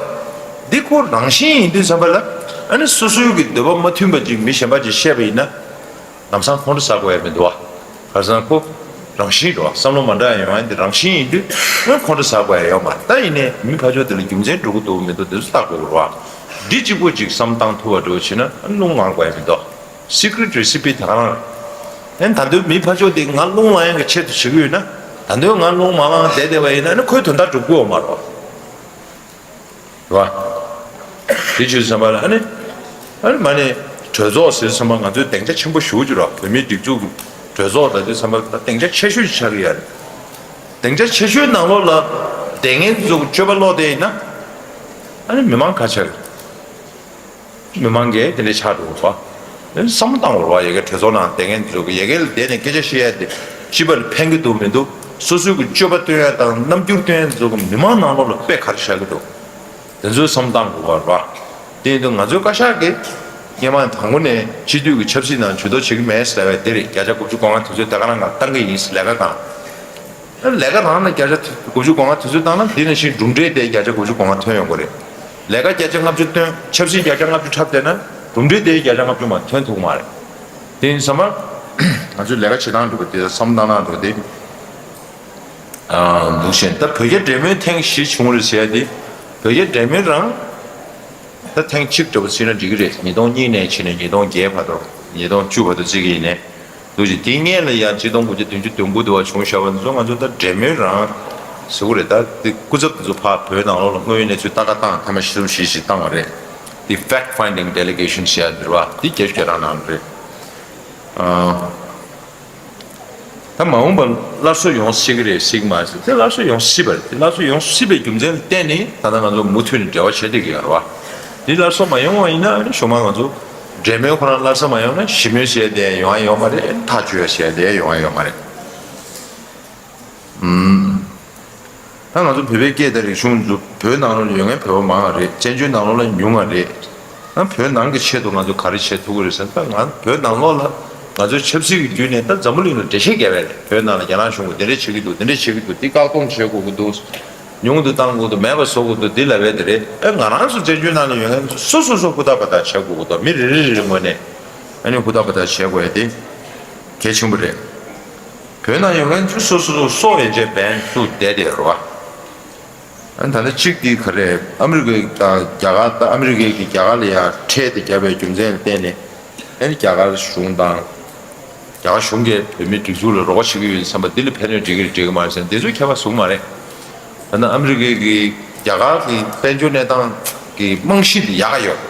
འདི་ཁོ་རང་བཞིན་ཡིན་དུས་ཙམ་པ་ལ་ཨ་ནི་སོ་སོའི་གི་འདོད་པ་མ་མཐུན་པ་ཅིག་མི་གཞན་པ་ཅིག་བཤད་པ་ཡིན་ན། ལམ་སང་ཁོང་ཁྲོ་ཟ་དགོས་ཡ་མི་འདུག་བ། ག་རེ་ཟེར་ན་ཁོ་རང་བཞིན་རེད་བ། བསམ་བློ་མ་འདྲ་ཡ་ཡོང་ཡ་འདི་རང་བཞིན་ཡིན་དུས་ཨ་ཁོང་ཁྲོ་ཟ་དགོས་ཡ་ཡོད་མ་རེད། ད་ཡིན་ནའི་མི་ཕར་ཕྱོགས་དེ་ལ་རྒྱུ་མཚན་འགྲོ་གི་འདུག་མི་འདུག་དེ་ཚོ་བལྟ་དགོས་ཀྱི་རེད་བ། འདི་གཅིག་པོ་ཅིག་བསམ་བཏང་ཐུབ་པ་འགྲོ་བྱས་ན་ཨ་རླུང་ལངས་དགོས་ཡ་མི་འདུག Secret recipe་དེ་ག་རང་རེད། ཨ་ནི་ད་དུང་མི་ཕར་ཕྱོགས་དེ་ང་རླུང་ལངས་ཡ་གི་ཆེད་དུ་བྱེད་ཀྱི་ཡོད་ན། ད་དུང་ང་རླུང་མ་ལངས་བསྡད་བསྡད་པ་ཡིན་ན་ཨ་ནི་ཁོའི་དོན་དག་འགྲུབ་ཀྱི་ཡོད་མ་རེད་བ། རེད་བ། དེ་བྱས་ཙང་ལ་ཨ་ནི། ཨ་ནི་མ་ནི་གྲོས་ཚོགས་ཟེར་ཙང་ང་ཚོས་སྡིངས་ཆ་ཆེན་པོ་ཞེ་པོ་ཅིག་རེད་བ། བོད་མིའི་སྒྲིག་འཛུགས་ཀྱི་གྲོས་ཚོགས་ལ་དེ་ཙང་ལ་ད་སྡིངས་ཆ་ཆེ་ཤོས་ཅིག་ཆགས་ཀྱི་ཡོད་རེད། སྡིངས་ཆ་ཆེ་ཤོས་ནང་ལོགས་ལ་བསྡད་མཁན་ཚོ་གི་སྤྱོད་པ་ལོག་བསྡད་ཡིན་ན། ཨ་ནི་མི་མང་ག་ཆགས་ཀྱི་རེད། མི་མང་གིས་དེ་འདྲ་ཆགས་འགྲོ་བ། བསམ་བློ་བཏང་དགོས་རེད་བ། ཡ་གིའི་གྲོས་ཚོགས་ནང་བསྡད་མཁན་ཚོ་གི་ཡ་གིར་བསྡད་ནས་སྐད་ཆ་བཤད་ཡ་དེ་སྤྱི་པ་ལ་ཕན་གྱི་འདུག་མི་འདུག་སོ་སོའི་གི་སྤྱོད་པ་སྟོན་ཡ་དང་རྣམ་འགྱུར་སྟོན་ཡ་ཚོ་གི་མི་མང་ནང་ལོགས་ལ་དཔེ་ག་རེ་བཞག་གི་འདུག་དེ་ཚོའི་བསམ་བློ་བཏང་དགོས་རེད་བ། དེ་ཡིན་དུས་ང་ཚོའི་བཀའ་ཤག་གིས་སྔོན་མ་དང་པོ་ནས་སྤྱི་འཐུས་ཀྱི་ཆབ་སྲིད་ནང་ཇུས་གཏོགས་བྱེད་ཀྱི་མེད་ཟེར་བ་དེ་རེད། བརྒྱ་ཆ་དགུ་བཅུ་གོ་ལྔ་དེ་ཚོས་དེ་ག་རང་ག་བཏང་གི་ཡིན་ཟེར་ལས་ཀ་གང་། ལས་ཀ་རང་ལ་བརྒྱ་ཆ་དགུ་བཅུ་གོ་ལྔ་དུས་ཚོད་བཏང་ན་འདི་ནང་བཞིན་གྲུབ་འབྲས་དེ་བརྒྱ་ཆ་དགུ་བཅུ་གོ་ལྔ་ཐོན་ཡོང་གི་རེད། ལས་ཀ་བརྒྱ་ཆ་ལྔ་བཅུ་བཏོན། ཆབ་སྲིད་བརྒྱ་ཆ་ལྔ་བཅུ་འཁྲབ་བསྡད་ན་གྲུབ་འབྲས་དེ་བརྒྱ་ཆ་ལྔ་བཅུ་མ་ཐོན་ཐུབ་ཀྱི་མ་རེད། དེ་ཡིན་ཙང་ང་ཚོས་ལས་ཀ་བྱེད་སྟངས་འགྲོ་གི་དེ་བསམ་བློ་བཏང་སྟངས་འགྲོ་གི་དེ་འདུག་བཞིན། ད་བོད་རྒྱ་འབྲེལ་མོལ་ཐེངས་བཞི་བྱུང་རེད་ཟེར་ཡ་དེ། བོད་རྒྱ་འབྲེལ་མོལ་རང་ད་ཐེངས་གཅིག་འདྲ་པོ་བྱས་ན་འགྲིག་གི་རེད། ཉིས་སྟོང་གཉིས་ནས་བྱས་ནས་ཉིས་སྟོང་བརྒྱད་བར་དུ། ཉིས་སྟོང་བཅུ་བར་དུ་བརྩི་གི་ཡིན་ནའི། འདུག་ཅིང་དེའི་སྔོན་ལ་ཡང་གཅིག་སྟོང་དགུ་བརྒྱ་བདུན་ཅུ་དོན་དགུ་དུ་བ་བྱུང་བཞག་པ་འདི་ཚོ་ང་ཚོ་ད་འབྲེལ་མོལ་རང་ཟེར་གི་རེད། ད་དེ་སྐུ་ཚབ་འདི་ཚོ་ཕར་བོད་ནང་ལོགས་ལ་དངོས་ཡོད་གནས་ཚུལ་ལྟ་ག་བཏང་། ཐེངས་མ་བཞི་བཞི་བཞི་བཏང་བ་རེད། དེ་fact finding delegation་ཟེར་ཡ་འདི་རེད་བ། དེ་རྒྱ་སྐད་རང་ནང་རེད། ཨ། ད་མ་འོངས་པར་སླར་གསོ་ཡོང་སྲིད་ཀྱི་རེད་སྲིད་ཀྱི་མ་རེད་ཟེར། དེ་སླར་གསོ་ཡོང་སྲིད་པ་རེད། དེ་སླར་གསོ་ཡོང་སྲིད་པའི་རྒྱུ་མཚན་ལ་བརྟེན་ནས་ད་ལྟ་ང་ཚོ་མུ་མཐུད་ནས་འབྲེལ་བ་བྱེད་བསྡད་ཀྱི་ཡོད་རེད་བ། དེ་སླར་གསོ་མ་ཡོང་བ་ཡིན་ན་གཞུག་མ་ང་ཚོ་འབྲེལ་མོལ་ཁོ་རང་སླར་གསོ་མ་ཡོང་ན་ཞི་མོལ་བྱས་བསྡད་ཡ་ཡོང་ཡ་ཡོད་མ་རེད། ཐག་གཅོད་ཡ་བྱས་བསྡད་ཡ་ཡོང་ཡ་ཡོད་མ་རེད། ཨུམ། ད་ང་ཚོ་བོད་པའི་སྐད་དང་རིག་གཞུང་ཚོ་བོད་ནང་ལོགས་ལ་ཡོད་མཁན་བོད་པ་མང་བ་རེད། བཙན་བྱོལ་ནང་ལོགས་ལ་ཉུང་བ་རེད། ད་བོད་ནང་གི་ཆེད་དུ་ང་ཚོ་ག་རེ་བྱེད་ཐུབ་ཀྱི་རེད་ཟེར་ན། ད་ང་བོད་ནང་ལོགས་ལ་ང་ཚོའི་ཆབ་སྲིད་ཀྱི་བརྒྱུད་ནས་ད་འཛམ་བུ་གླིང་ལ་འགྲེལ་བཤད་རྒྱབ་པ་རེད། བོད་ནང་ལ་རྒྱ་ནག་གཞུང་གིས་འདི་འདྲས་བྱེད་ཀྱི་འདུག་འདི་འདྲས་བྱེད་ཀྱི་འདུག་འདི་བཀག་སྡོམ་བྱེད་དགོས་ཀྱི་འདུག་ཉུང་དུ་བཏང་དགོས་འདུག་མེད་པ་བཟོ་དགོས་འདུག་འདི་ལབ་པ་དེ་རེད། ཨེ་ང་རང་ཚོ་བཙན་བྱོལ་ནང་ལ་ཡོད་མཁན་ཚོ་སོ་སོ་སོ་ཧུར་ཐག་འབད་ཐག་བྱེད་དགོས་ཀྱི་འདུག་མི་རེ་རེ་རེ་རེ་ངོས་ནས་ཨ་ནི་ཧུར་ཐག་འབད་ཐག་བྱེད་དགོས་ཡ་དེ་གལ་ཆེན་པོ་རེད། བོད་ནང་ཡོད་མཁན་ཚོ་སོ་སོ་སོ་སོ་ཡན་ཆད་བན་བཙུགས་བསྡད་དེ་རོ། ཨ་ནི་ད་ལྟ་གཅིག་དེ་ག་རེ། ཨ་མི་རི་ཀའི་དང་རྒྱ་གར། ད་ཨ་མི་རི་ཀའི་གིས་རྒྱ་གར་ལ་ཡང་ཁྲལ་དེ་བརྒྱབ་པའི་རྒྱུ་མཚན་ལ་བརྟེན་ནས། ཨ་ནི་རྒྱ་གར་གཞུང་དང་། རྒྱ་གར་གཞུང་གིས་བོད་མིའི་སྒྲིག་འཛུགས་ལ་རོགས་པ་བྱེད་ཀྱི་ཡོད་བསམ་པ་འདི་ལ་ཕན་གནོད་འགྲིག་གི་རེད་འགྲིག་གི་མ་རེད་ཟེར་ན་འདི་ཚོ་ཁྱད་པར་བཟུང་མ་རེད། ད་ནི་ཨ་མི་རི་ཀའི་གིས་རྒྱ་གར་གྱི་དཔལ་འབྱོར་གནས་སྟངས་ཀྱི་རྨང་གཞི་འདི་ཡག་ག་ཡོད།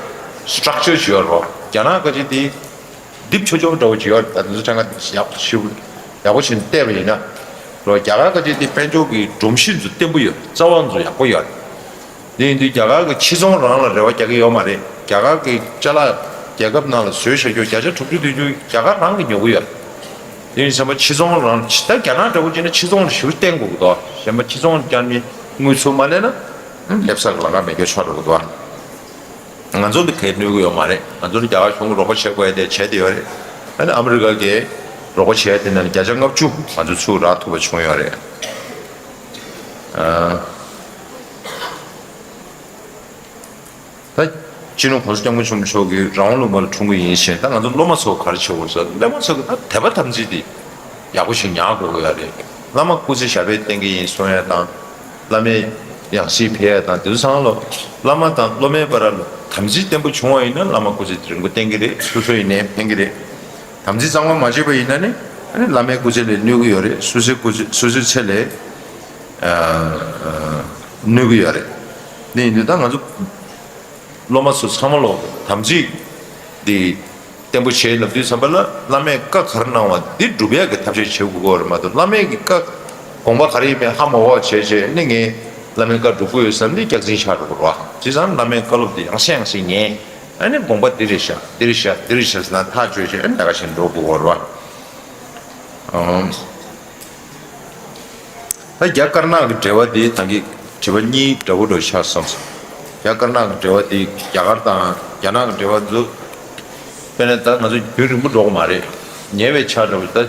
སི་ཊག་ཅར་ཅིག་ཡོད་རོ། རྒྱ་ནག་ག་ཅིག་དེ། རྡིབ་ཆོག་ཆོག་འདྲ་བོ་ཅིག་ཡོད་རེད། ད་དེ་ཚོ་ཕྲན་ཁ་ཡག་ཞིབ་ཡག་པོ་བྱས་ནས་བལྟས་པ་ཡིན་ན། ལོ་རྒྱ་གར་ཁ་ཅིག་དེ་དཔལ་འབྱོར་གྱི་སྒྲོམ་གཞི་ཚོ་བརྟན་པོ་ཡོད་རེད། རྩ་བ་ཚོ་ཡག་པོ་ཡོད་རེད། དེ་ཡིན་དུས་རྒྱ་གར་གྱི་ཕྱི་ཚོང་རང་ལ་རེ་བ་རྒྱག་གི་ཡོད་མ་རེད། རྒྱ་གར་གྱི་ཅ་ལག་རྒྱལ་ཁབ་ནང་ལ་བཟོས་བཞག་རྒྱུ་བརྒྱ་ཆ་དྲུག་ཅུ་བདུན་ཅུ་རྒྱ་གར་རང་གིས་ཉོ་གི་ཡོད་རེད། དེ་ཡིན་ཙང་ཕྱི་ཚོང་རང་ད་རྒྱ་ནག་འདྲ་བོ་བྱས་ན་ཕྱི་ཚོང་ལ་ཞེ་པོ་བརྟེན་དགོས་ཀྱི་འདུག་གཞན་པ་ཕྱི་ཚོང་རྒྱག་མིན་དངུལ་ཚུར་མ་ལེན་ན་སླེབས་ས་གི་ལམ་ཁ་མེད་རྒྱུ་ཆགས་འགྲོ་གི་འདུག་ང་ཚོ་འདི་གས་གནོད་གི་ཡོད་མ་རེད། ང་ཚོ་ནི་རྒྱ་གར་གཞུང་གི་རོགས་པ་བྱེད་དགོས་ཡ་དེ་བྱས་ཏེ་ཡོད་རེད། ཨ་ནི་ཨ་མི་རི་ཀ་གིས་རོགས་པ་བྱས་ཏེ་ནང་བརྒྱ་ཆ་ལྔ་བཅུ་ང་ཚོ་ཚུར་རག་ཐུབ་པ་བྱུང་ཡོད་རེད། ཨ། ད་སྤྱི་ནོར་༸གོང་ས་༸སྐྱབས་མགོན་ཆེན་པོ་མཆོག་གིས་རང་དབང་ལུང་པ་ལ་འཁྲུངས་པ་ཡིན་ཞེས་ད་ང་ཚོ་སློབ་མ་ཚོ་ག་རེ་བྱེད་དགོས་ཟེར་སློབ་མ་ཚོ་གི་ད་དད་པ་དམ་ཚིག་དེ་ཡག་པོ་ཞིག་ཉར་དགོས་ཀྱི་ཡོད་རེད། བླ་མ་སྐུ་ཚེ་ཞབས་པད་བརྟན་གྱི་ཡིན་གསུང་ཡ་དང་། བླ་མའི་ཡང་སྲིད་འཕེལ་ཡ་དང་དེ་ཚོ་ཚང་མ་ལོ། བླ་མ་དང་སློབ་མའི་བར་ལ་དམ་ཚིག་བརྟན་པོ་བྱུང་བ་ཡིན་ན་བླ་མ་སྐུ་ཚེ་རིང་པོ་བརྟན་གྱི་རེད། སོ་སོ་ཡིན་ནའི་ཕན་གྱི་རེད། དམ་ཚིག་གཙང་མ་མ་བྱས་པ་ཡིན་ན་ནི་ཨ་ནི་བླ་མའི་སྐུ་ཚེ་ལ་གནོད་ཀྱི་ཡོད་རེད། སོ་སོའི་སྐུ་ཚེ་སོ་སོའི་ཚེ་ལ་ཨ་ཨ་གནོད་ཀྱི་ཡོད་རེད། དེ་ཡིན་དུས་ད་ང་ཚོ་སློབ་མ་ཚོ་ཚང་མ་ལོ་དམ་ཚིག་འདི་བརྟན་པོ་བྱས་ལབ་དུས་ཙམ་པ་ལ་བླ་མས་བཀའ་ག་རེ་གནང་བ་འདི་སྒྲུབ་ཡག་གི་ཐབས་ཤེས་བྱེད་དགོས་ཀྱི་ཡོད་རེད་མ་གཏོགས་བླ་མའི་གི་བཀའ་དགོངས་པ་ག་རེ་ཡིན་མིན་ཧ་མ་གོ་བ་བྱས་བྱས་ནི་ངས་བླ་མའི་བཀའ་སྒྲུབ་ཀྱི་ཡོད་བསམ་ནས་སྐྱག་རྫུན་ཆགས་འགྲོ་གི་རེད་བ། བྱས་ཙང་བླ་མའི་བཀའ་སློབ་འདི་ཡང་སེ་ཡང་སེ་ཉན། ཨ་ནི་དགོངས་པ་འདི་རེད་ཤག་འདི་རེད་ཤག་འདི་རེད་ཤག་ཟེར་ན་ཐག་གཅོད་བྱས་ཨ་ནི་ད་ག་བཞིན་འགྲོ་དགོས་ཀྱི་ཡོད་རེད་བ། ཨང་། ད་རྒྱ་དཀར་ནག་གི་འབྲེལ་བ་འདི་ད་གིན་དྲི་བ་གཉིས་འདྲ་བོ་འདྲ་བོ་ཆགས་སོང་། རྒྱ་དཀར་ནག་གི་འབྲེལ་བ་འདི་རྒྱ་གར་དང་རྒྱ་ནག་གི་འབྲེལ་བ་འདི། དཔེར་ན་ད་ང་ཚོ་རྒྱུན་རིང་པོ་འགྲོ་གི་མ་རེད། ཉེ་བའི་ཆར་འདྲ་བོ་ད་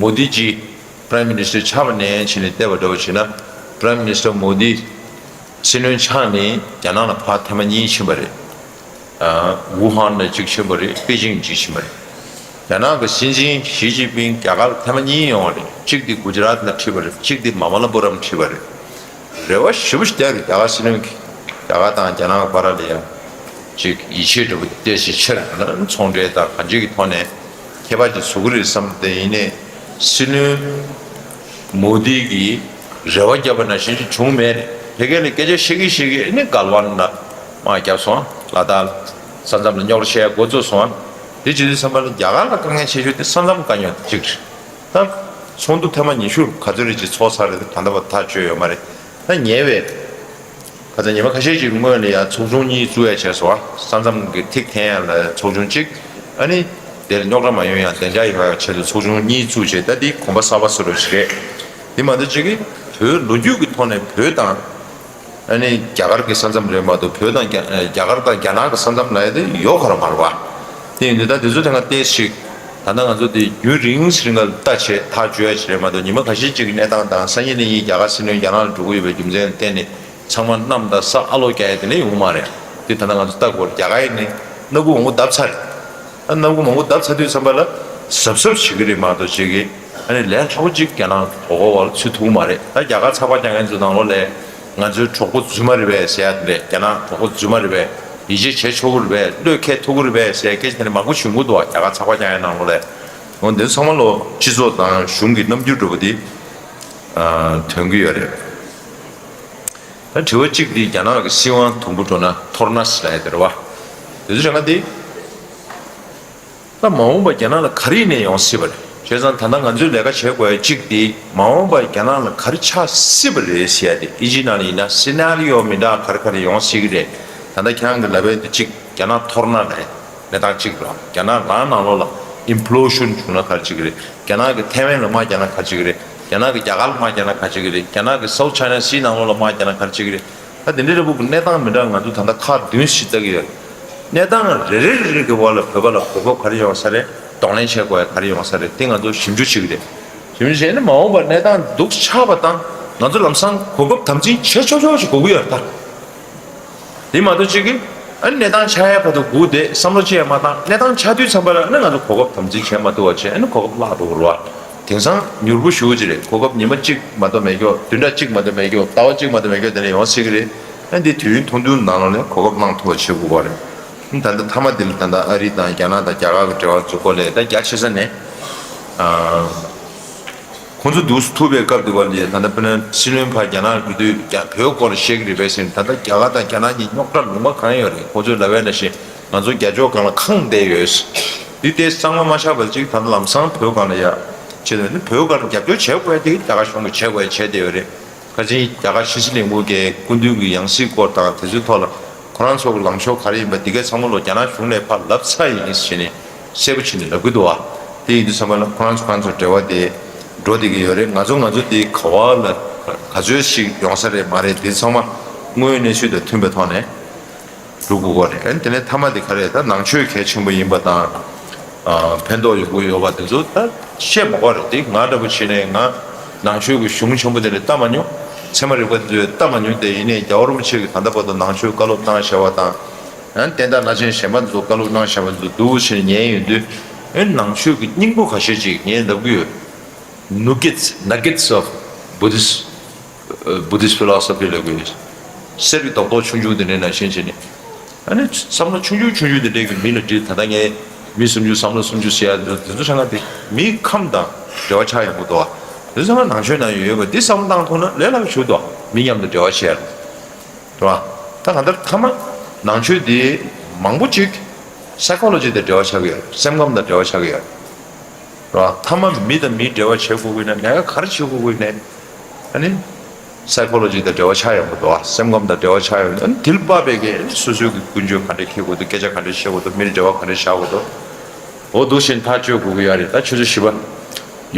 མོ་དི་ཇི་Prime Minister་ཆགས་པ་ནས་ཕྱིན་ནས་བལྟས་པ་འདྲ་བོ་བྱས་ན་Prime Minister་མོ་དི་སྲིད་བློན་ཆགས་ནས་རྒྱ་ནག་ལ་ཕར་ཐེངས་མ་གཉིས་ཕྱིན་པ་རེད། ཝུ་ཧན་ལ་གཅིག་ཕྱིན་པ་རེད། པེ་ཅིང་གཅིག་ཕྱིན་པ་རེད། རྒྱ་ནག་གི་སྲིད་འཛིན་ཞི་ཅིན་ཕིང་རྒྱ་གར་ཐེངས་མ་གཉིས་ཡོང་བ་རེད། གཅིག་དེ་གུ་ཇི་རཱཏ་ལ་ཁྲིད་པ་རེད། གཅིག་དེ་མ་མ་ལ་པུ་རམ་ཁྲིད་པ་རེད། རེ་བ་ཞེ་པོ་ཞིག་བསྡད་རེད། རྒྱ་གར་སྲིད་བློན་གྱིས་རྒྱ་གར་དང་རྒྱ་ནག་བར་ལ་ཡང་ཅིག་ཡིད་ཆེས་འདྲ་པོ་ཏོག་ཙམ་ཆེ་རུ་ཚོང་འབྲེལ་དང་གང་ཅིའི་ཐོག་ནས་ཁྱད་པར་ཅིག་བཟོ་གི་རེད་བསམ་སྟེ། ཡིན་ནའི་སྲིད་བློན་མོ་དི་གིས་རེ་བ་བརྒྱབ་པ་ནང་བཞིན་ཅིག་བྱུང་མེད་རེད། ཕ་གི་ལ་སྐད་ཆ་བཤད་ཀྱི་བཤད་ཀྱི་ཨ་ནི་གལ་ཝན་ལ་དམག་བརྒྱབ་སོང་། ལ་དྭགས་ས་མཚམས་ལ་རྙོག་དྲ་བཤད་འགོ་བཙུགས་སོང་། དེ་བྱེད་དུས་ཙམ་པ་ལ་རྒྱ་གར་ལ་དཀའ་ངལ་ཆེ་ཤོས་དེ་ས་མཚམས་དཀའ་རྙོག་དེ་གཅིག་རེད། ད་ཚོགས་འདུ་ཐེངས་མ་ཉི་ཤུ་ག་ཚོད་རེ་ཅིག་ཚོགས་ཚར་རེད། ད་ལྟ་བར་ཐག་ཆོད་ཡོད་མ་རེད། ད་ཉེ་བའི་ཁ་སང་ཉི་མ་ཁ་ཤས་ཅིག་སྔོན་ལ་ཡང་ཚོགས་ཆུང་གཉིས་བཙུགས་ཡ་བྱས་སོང་། ས་མཚམས་ཀྱི་ཐིག་འཐེན་ཡ་ལ་ཚོགས་ཆུང་གཅིག་ཨ་ནི་དེར་རྙོག་དྲ་མ་ཡོང་ཡ་བདེ་འཇགས་ཡོང་ཡ་ཆེད་དུ་ཚོགས་ཆུང་གཉིས་བཙུགས་བྱས། ད་འདི་གོམ་པ་གསར་པ་བཟོ་འདྲ་ཞིག་རེད། འདི་མ་གཏོགས་ཅིག་གི་བོད་ལོ་རྒྱུས་ཀྱི་ཐོག་ནས་བོད་དང་ཨ་ནི་རྒྱ་གར་གྱི་ས་མཚམས་རེད་མ་གཏོགས་བོད་དང་རྒྱ་རྒྱ་གར་དང་རྒྱ་ནག་གི་ས་མཚམས་ལབ་ཡ་དེ་ཡོད་ཁ་ར་མ་རེད་བ། དེ་ཡིན་དུས་ད་དེ་ཚོ་ཐད་ཀར་ཏོག་ཙམ་ཞིག་ད་ལྟ་ང་ཚོ་དེ་རྒྱུན་རིང་ཞིག་ལ་ལྟ་བྱེད་ཐག་གཅོད་ཡ་ཞིག་རེད་མ་གཏོགས་ཉི་མ་ཁ་ཤས་ཅིག་གི་གནས་སྟངས་དང་སང་ཉིན་གནངས་ཉིན་རྒྱ་གར་སྲིད་བློན་རྒྱ་ནག་ལ་འགྲོ་གི་ཡོད་པའི་རྒྱུ་མཚན་ལ་བརྟེན་ནས་ཚང་མ་གནམ་དང་ས་ཨ་ལོ་རྒྱག་ཡ་དེ་འདྲ་ཡོང་གི་མ་རེད། དེ་ད་ལྟ་ང་ཚོ་ལྟ་དགོས་རེད། རྒྱ་གར་ཡིན་ནའི་སྣ་ཁུག་མང་པོ་བརྡབས་ཚར་རེད། ཨ་སྣ་ཁུག་མང་པོ་བརྡབས་ཚར་དུས་ཙམ་པ་ལ་གཟབ་གཟབ་བྱེད་ཀྱི་རེད་མ་གཏོགས་བྱེད་ཀྱི་ཨ་ནི་ལས་སླ་པོ་གཅིག་རྒྱ་ནག་དོ་ཁུར་འོག་ལ་ཚུད་ཐུབ་ཀྱི་མ་རེད། ད་རྒྱ་གར་ཚགས་པར་རྒྱག་མཁན་ཚོ་ནང་ལོགས་ལ་ང་ཚོའི་གྲོགས་པོ་རྫུན་མ་རེད་པས་ཟེར་ཡ་དེ་འདྲས། རྒྱ་ནག་གྲོགས་པོ་རྫུན་མ་རེད་པས། ཡིད་ཆེས་བྱེད་ཆོག་གི་རེད་པས། བློས་འཁེལ་ཐུབ་ཀྱི་རེད་པས་ཟེར་ཡ་སྐད་ཆ་དེ་འདྲ་མང་པོ་བྱུང་གི་འདུག་རྒྱ་གར་ཚགས་པར་རྒྱག་མཁན་ནང་ལོགས་ལ། འོ་འདི་ཚང་མ་ལོ་སྤྱི་ཚོགས་དང་གཞུང་གི་རྣམ་འགྱུར་འདྲ་པོ་དེ་ཐོན་གྱི་ཡོད་རེད། ད་དྲི་བ་གཅིག་འདི་རྒྱ་ནག་གི་སྲིད་དབང་དུམ་བུ་འགྲོ་ན་འཐོར་ན་ཟེར་ལབ་ཡ་དེ་རེད་བ། དེ་ཚོ་རེ་འགའ་འདི། ད་མ་འོངས་པ་རྒྱ་ནག་ལ་ག་རེ་ཡིན་ནའི་ཡོང་སྲིད་པ་རེད། བྱས་ཙང་ད་ལྟ་ང་ཚོས་ལས་ཀ་བྱེད་དགོས་ཡ་གཅིག་འདི་མ་འོངས་པ་རྒྱ་ནག་ལ་ག་རེ་ཆགས་སྲིད་པ་རེད་ཟེར་ཡ་དེ། ཨིན་ཇིའི་ནང་ལ་ཡིན་ན་སི་ནེ་རི་ཡོ་མི་འདྲ་ག་རེ་ག་རེ་ཡོང་སྲིད་ཀྱི་རེད། ད་ལྟ་ཁྱེད་རང་གི་ལབ་ཡ་དེ་གཅིག་རྒྱ་ནག་འཐོར་ན་ལས་གནས་སྟངས་གཅིག་རེད། རྒྱ་ནག་རང་ནང་ལོགས་ལ་ཨིམ་པི་ལོ་ཤན་བྱུང་ན་ག་རེ་བྱེད་ཀྱི་རེད། རྒྱ་ནག་གི་ཐའེ་ཝན་ལ་དམག་རྒྱག་ན་ག་རེ་བྱེད་ཀྱི་རེད། རྒྱ་ནག་གི་རྒྱ་གར་ལ་དམག་རྒྱག་ན་ག་རེ་བྱེད་ཀྱི་རེད། རྒྱ་ནག་གི་South China Sea་ནང་ལོགས་ལ་དམག་རྒྱག་ན་ག་རེ་བྱེད་ཀྱི་རེད། ད་དེ་འདྲའི་འདྲ་པོ་གི་གནས་སྟངས་མི་འདྲ་ང་ཚོ་ད་ལྟ་ཁག་བདུན་ཞིག་ལྟ་གི་ཡོད་རེད། གནས་སྟངས་རེ་རེ་རེ་རེ་གི་བར་ལ་བོད་པ་ལ་གོ་སྐབས་ག་རེ་ཡོང་ས་རེད། གདོང་ལེན་བྱེད་དགོས་ཡ་ག་རེ་ཡོང་ས་རེད། དེ་ང་ཚོ་ཞིབ་འཇུག་བྱེད་ཀྱི་རེད། ཞིབ་འཇུག་བྱས་ནས་མ་འོངས་པར་གནས་སྟངས་སྡུག་ཆགས་པ་དང་ང་ཚོ་ལམ་སང་གོ་སྐབས་དམ་འཛིན་བྱེད་ཆོག་ཆོག་ཞིག་དགོས་ཀྱི་ཡོད་རེད་ད། དེ་མ་གཏོགས་གཅིག་གིས་ཨ་ནི་གནས་སྟངས་ཆགས་ཡ་བར་དུ་སྒུག་བསྡད་བསམ་བློ་ཅི་ཡང་མ་བཏང་། གནས་སྟངས་ཆགས་དུས་ཙམ་པ་ལ་ཨ་ནི་ང་ཚོ་གོ་སྐབས་དམ་འཛིན་བྱེད་མ་ཐུབ་པ་བྱས་ཨ་ནི་གོ་སྐབས་བརླག་འགྲོ་གི་རེད་བ། དེང་སང་མྱུར་པོ་ཞེ་པོ་ཅིག་རེད། གོ་སྐབས་ཉི་མ་གཅིག་མ་གཏོགས་མེད་ཀྱོག་བདུན་ཕྲག་གཅིག་མ་གཏོགས་མེད་ཀྱོག་ཟླ་བ་གཅིག་མ་གཏོགས་མེད་ཀྱོག་དེ་ནས་ཡོང་སྲིད་ཀྱི་རེད། ཨ་ནི་དེ་དུས་ཡུན་ཐུང་ཐུང་ནང་ལོགས་ནས་གོ་སྐབས་བླང་ཐུབ་པ་བྱེད་དགོས་པ་རེད། ཨ་ནི་ད་ལྟ་མཐའ་མ་དེ་ལ་ད་ལྟ་ཨ་རི་དང་རྒྱ་ནག་དང་རྒྱ་གར་གྱི་འབྲེལ་བ་ཚོ་སྐོར་ལས་ད་རྒྱ་ཆེ་ས་ནས་ཨ། ཁོང་ཚོ་འདུག་སེ་ཐུག་པའི་སྐབས་དེ་བར་ལ་ད་ལྟ་དཔེར་ན་སྲིད་བློན་ཕར་རྒྱ་ནག་འགྲོ་དུས་རྒྱ་བོད་སྐོར་ལ་བཤད་ཀྱི་རེད་པས་ཟེར་ནས། ད་ལྟ་རྒྱ་གར་དང་རྒྱ་ནག་གཉིས་རྙོག་དྲ་ལུང་པ་གང་ཡོད་རེད། ཁོང་ཚོས་ལབ་པ་ནང་བཞིན་ང་ཚོ་རྒྱ་ཕྱོགས་སྒང་ལ་ཁེངས་བསྡད་ཡོད། འདི་དེ་གཙང་མ་མ་ཆགས་པར་ཅིག་ད་ལྟ་ལམ་སང་བོད་སྒང་ལ་ཡ་བྱེད་དོན་ནི་བོད་སྒང་ལ་རྒྱབ་སྐྱོར་བྱེད་དགོས་ཡ་དེ་རྒྱ་གར་གཞུང་གིས་བྱེད་དགོས་ཡ་བྱས་བསྡད་ཡོད་རེད། ཁ་ཆེ་རྒྱ་གར་ཕྱི་སྲིད་བློན་ཁང་གི་སྐུ་མདུན་གྱི་ཡང་སྲིད་སྐོར་དང་དེ་ཚོའི་ཐོག་ལ་ཁོ་རང་ཚོ་གི་ལངས་ཕྱོགས་ག་རེ་ཡིན་པ་འདི་གའི་ཚང་མ་ལོ་རྒྱ་ནག་གཞུང་ནས་ཕར་ལབ་ཚར་ཡིན་ཟེར་ནས་གསལ་པོ་བྱས་ནས་ལབ་ཀྱི་འདུག་བ། དེ་ཡིན་དུས་ཙམ་པ་ལ་ཁོ་རང་ཚོ་ཁོ་རང་ཚོ་འབྲེལ་བ་དེ་འགྲོ་བསྡད་ཀྱི་ཡོད་རེད། ང་ཚོ་ང་ཚོ་དེ་ག་བ་ལ་ག་ཚོད་ཞིག་ཡོང་ས་རེད་མ་རེད་དེ་ཚང་མ་དངོས་ཡོད་གནས་ཚུལ་དང་མཐུན་པའི་ཐོག་ནས་འགྲོ་དགོས་ཀྱི་རེད། ཨ་ནི་དེ་ནས་མཐའ་མ་དེ་ག་རེ་ད་ནང་ཆོས་གལ་ཆེན་པོ་ཡིན་པ་དང་། ཨ་ཕན་ཐོགས་ཡོང་གི་ཡོད་པ་དེ་ཚོ་ད་བཤད་མ་དགོས་རེད། དེ་ང་འདྲ་པོ་བྱས་ནས་ང་ནང་ཆོས་ཀྱི་གཞུང་ཆེན་པོ་དེ་ལ་ལྟ་མ་མྱོང་། ཚད་མ་རིག་པ་དེ་ཚོ་ལྟ་མ་མྱོང་། དེ་ཡིན་ནའི་རྒྱལ་བ་རིན་པོ་ཆེ་གིས་ད་ལྟ་བར་དུ་ནང་ཆོས་བཀའ་སློབ་གནང་བཞག་པ་དང་། ཨ་ནི་བསྟན་བདག་བླ་ཆེན་གཞན་པ་དེ་ཚོ་བཀའ་སློབ་གནང་བཞག་པ་དེ་ཚོ་འདུག་བྱས་ནས་ཉན་ཡོང་དུས། ཨ་ནི་ནང་ཆོས་ཀྱི་སྙིང་པོ་ཁ་ཤས་ཅིག་ངས་ལབ་ཀྱི་ཡོད། Nuggets, nuggets of Buddhist, uh, Buddhist philosophy ལབ་དགོས། གསེར་གྱི་རྡོག་རྡོག་ཆུང་ཆུང་དེ་འདྲའི་ནང་བཞིན་བྱས་ནས། ཨ་ནི་བསམ་བློ་ཆུང་ཆུང་ཆུང་ཆུང་དེ་འདྲའི་གི་མི་ལ་དྲིས། ད་ལྟ་ངས་མི་སུམ་ཅུ་བསམ་བློ་སུམ་ཅུ་ཟེར་ཡ་དེ་ཚོ་ཆ་ང་དེ་མིའི་ཁམས་དང་འབྲེལ་བ་ཆགས་ཡོང་གི་འདུག་བ། དེ་ཚོ་ང་ནང་ཆོས་ནང་ཡོད་པ་འདི་བསམ་བློ་བཏང་ཐུབ་ན་ལས་སླ་པོ་ཞིག་འདུག་མི་མཉམ་དུ་འབྲེལ་བ་བྱས་ཡ་ལ། རེད་བ། ད་གང་ལྟར་མཐའ་མ་ནང་ཆོས་འདི་མང་པོ་ཅིག་psychology་དང་འབྲེལ་བ་ཆགས་ཀྱི་ཡོད། སེམས་ཁམས་དང་འབྲེལ་བ་ཆགས་ཀྱི་ཡོད། རེད་བ། མཐའ་མ་མི་དང་མིའི་འབྲེལ་བ་བྱེད་དགོས་ཀྱི་ན་ལས་ཀ་ག་རེ་བྱེད་དགོས་ཀྱི་ན། ཨ་ནི་psychology་དང་འབྲེལ་བ་ཆགས་ཡོང་གི་འདུག་བ། སེམས་ཁམས་དང་འབྲེལ་བ་ཆགས་ཡོང་གི་འདུག་ཨ་ནི་དེ་ལ་དཔག་པའི་གི་སོ་སོའི་གི་ཀུན་སྤྱོད་ག་འདྲ་འཁྱེར་དགོས་འདུག་སྐད་ཆ་ག་འདྲ་བཤད་དགོས་འདུག་མིར་འབྲེལ་བ་ག་འདྲ་བཞག་དགོས་འདུག་འོ་འདུག་བཞིན་ཐག་གཅོད་དགོས་ཀྱི་ཡོད་རེད། ད་ཆུ་ཚོད་བཞི་པ་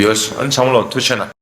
ཡོད། ཨ་ནི་ཚང་མ་ལ་ཐུགས་རྗེ་ཆེ་གནང་།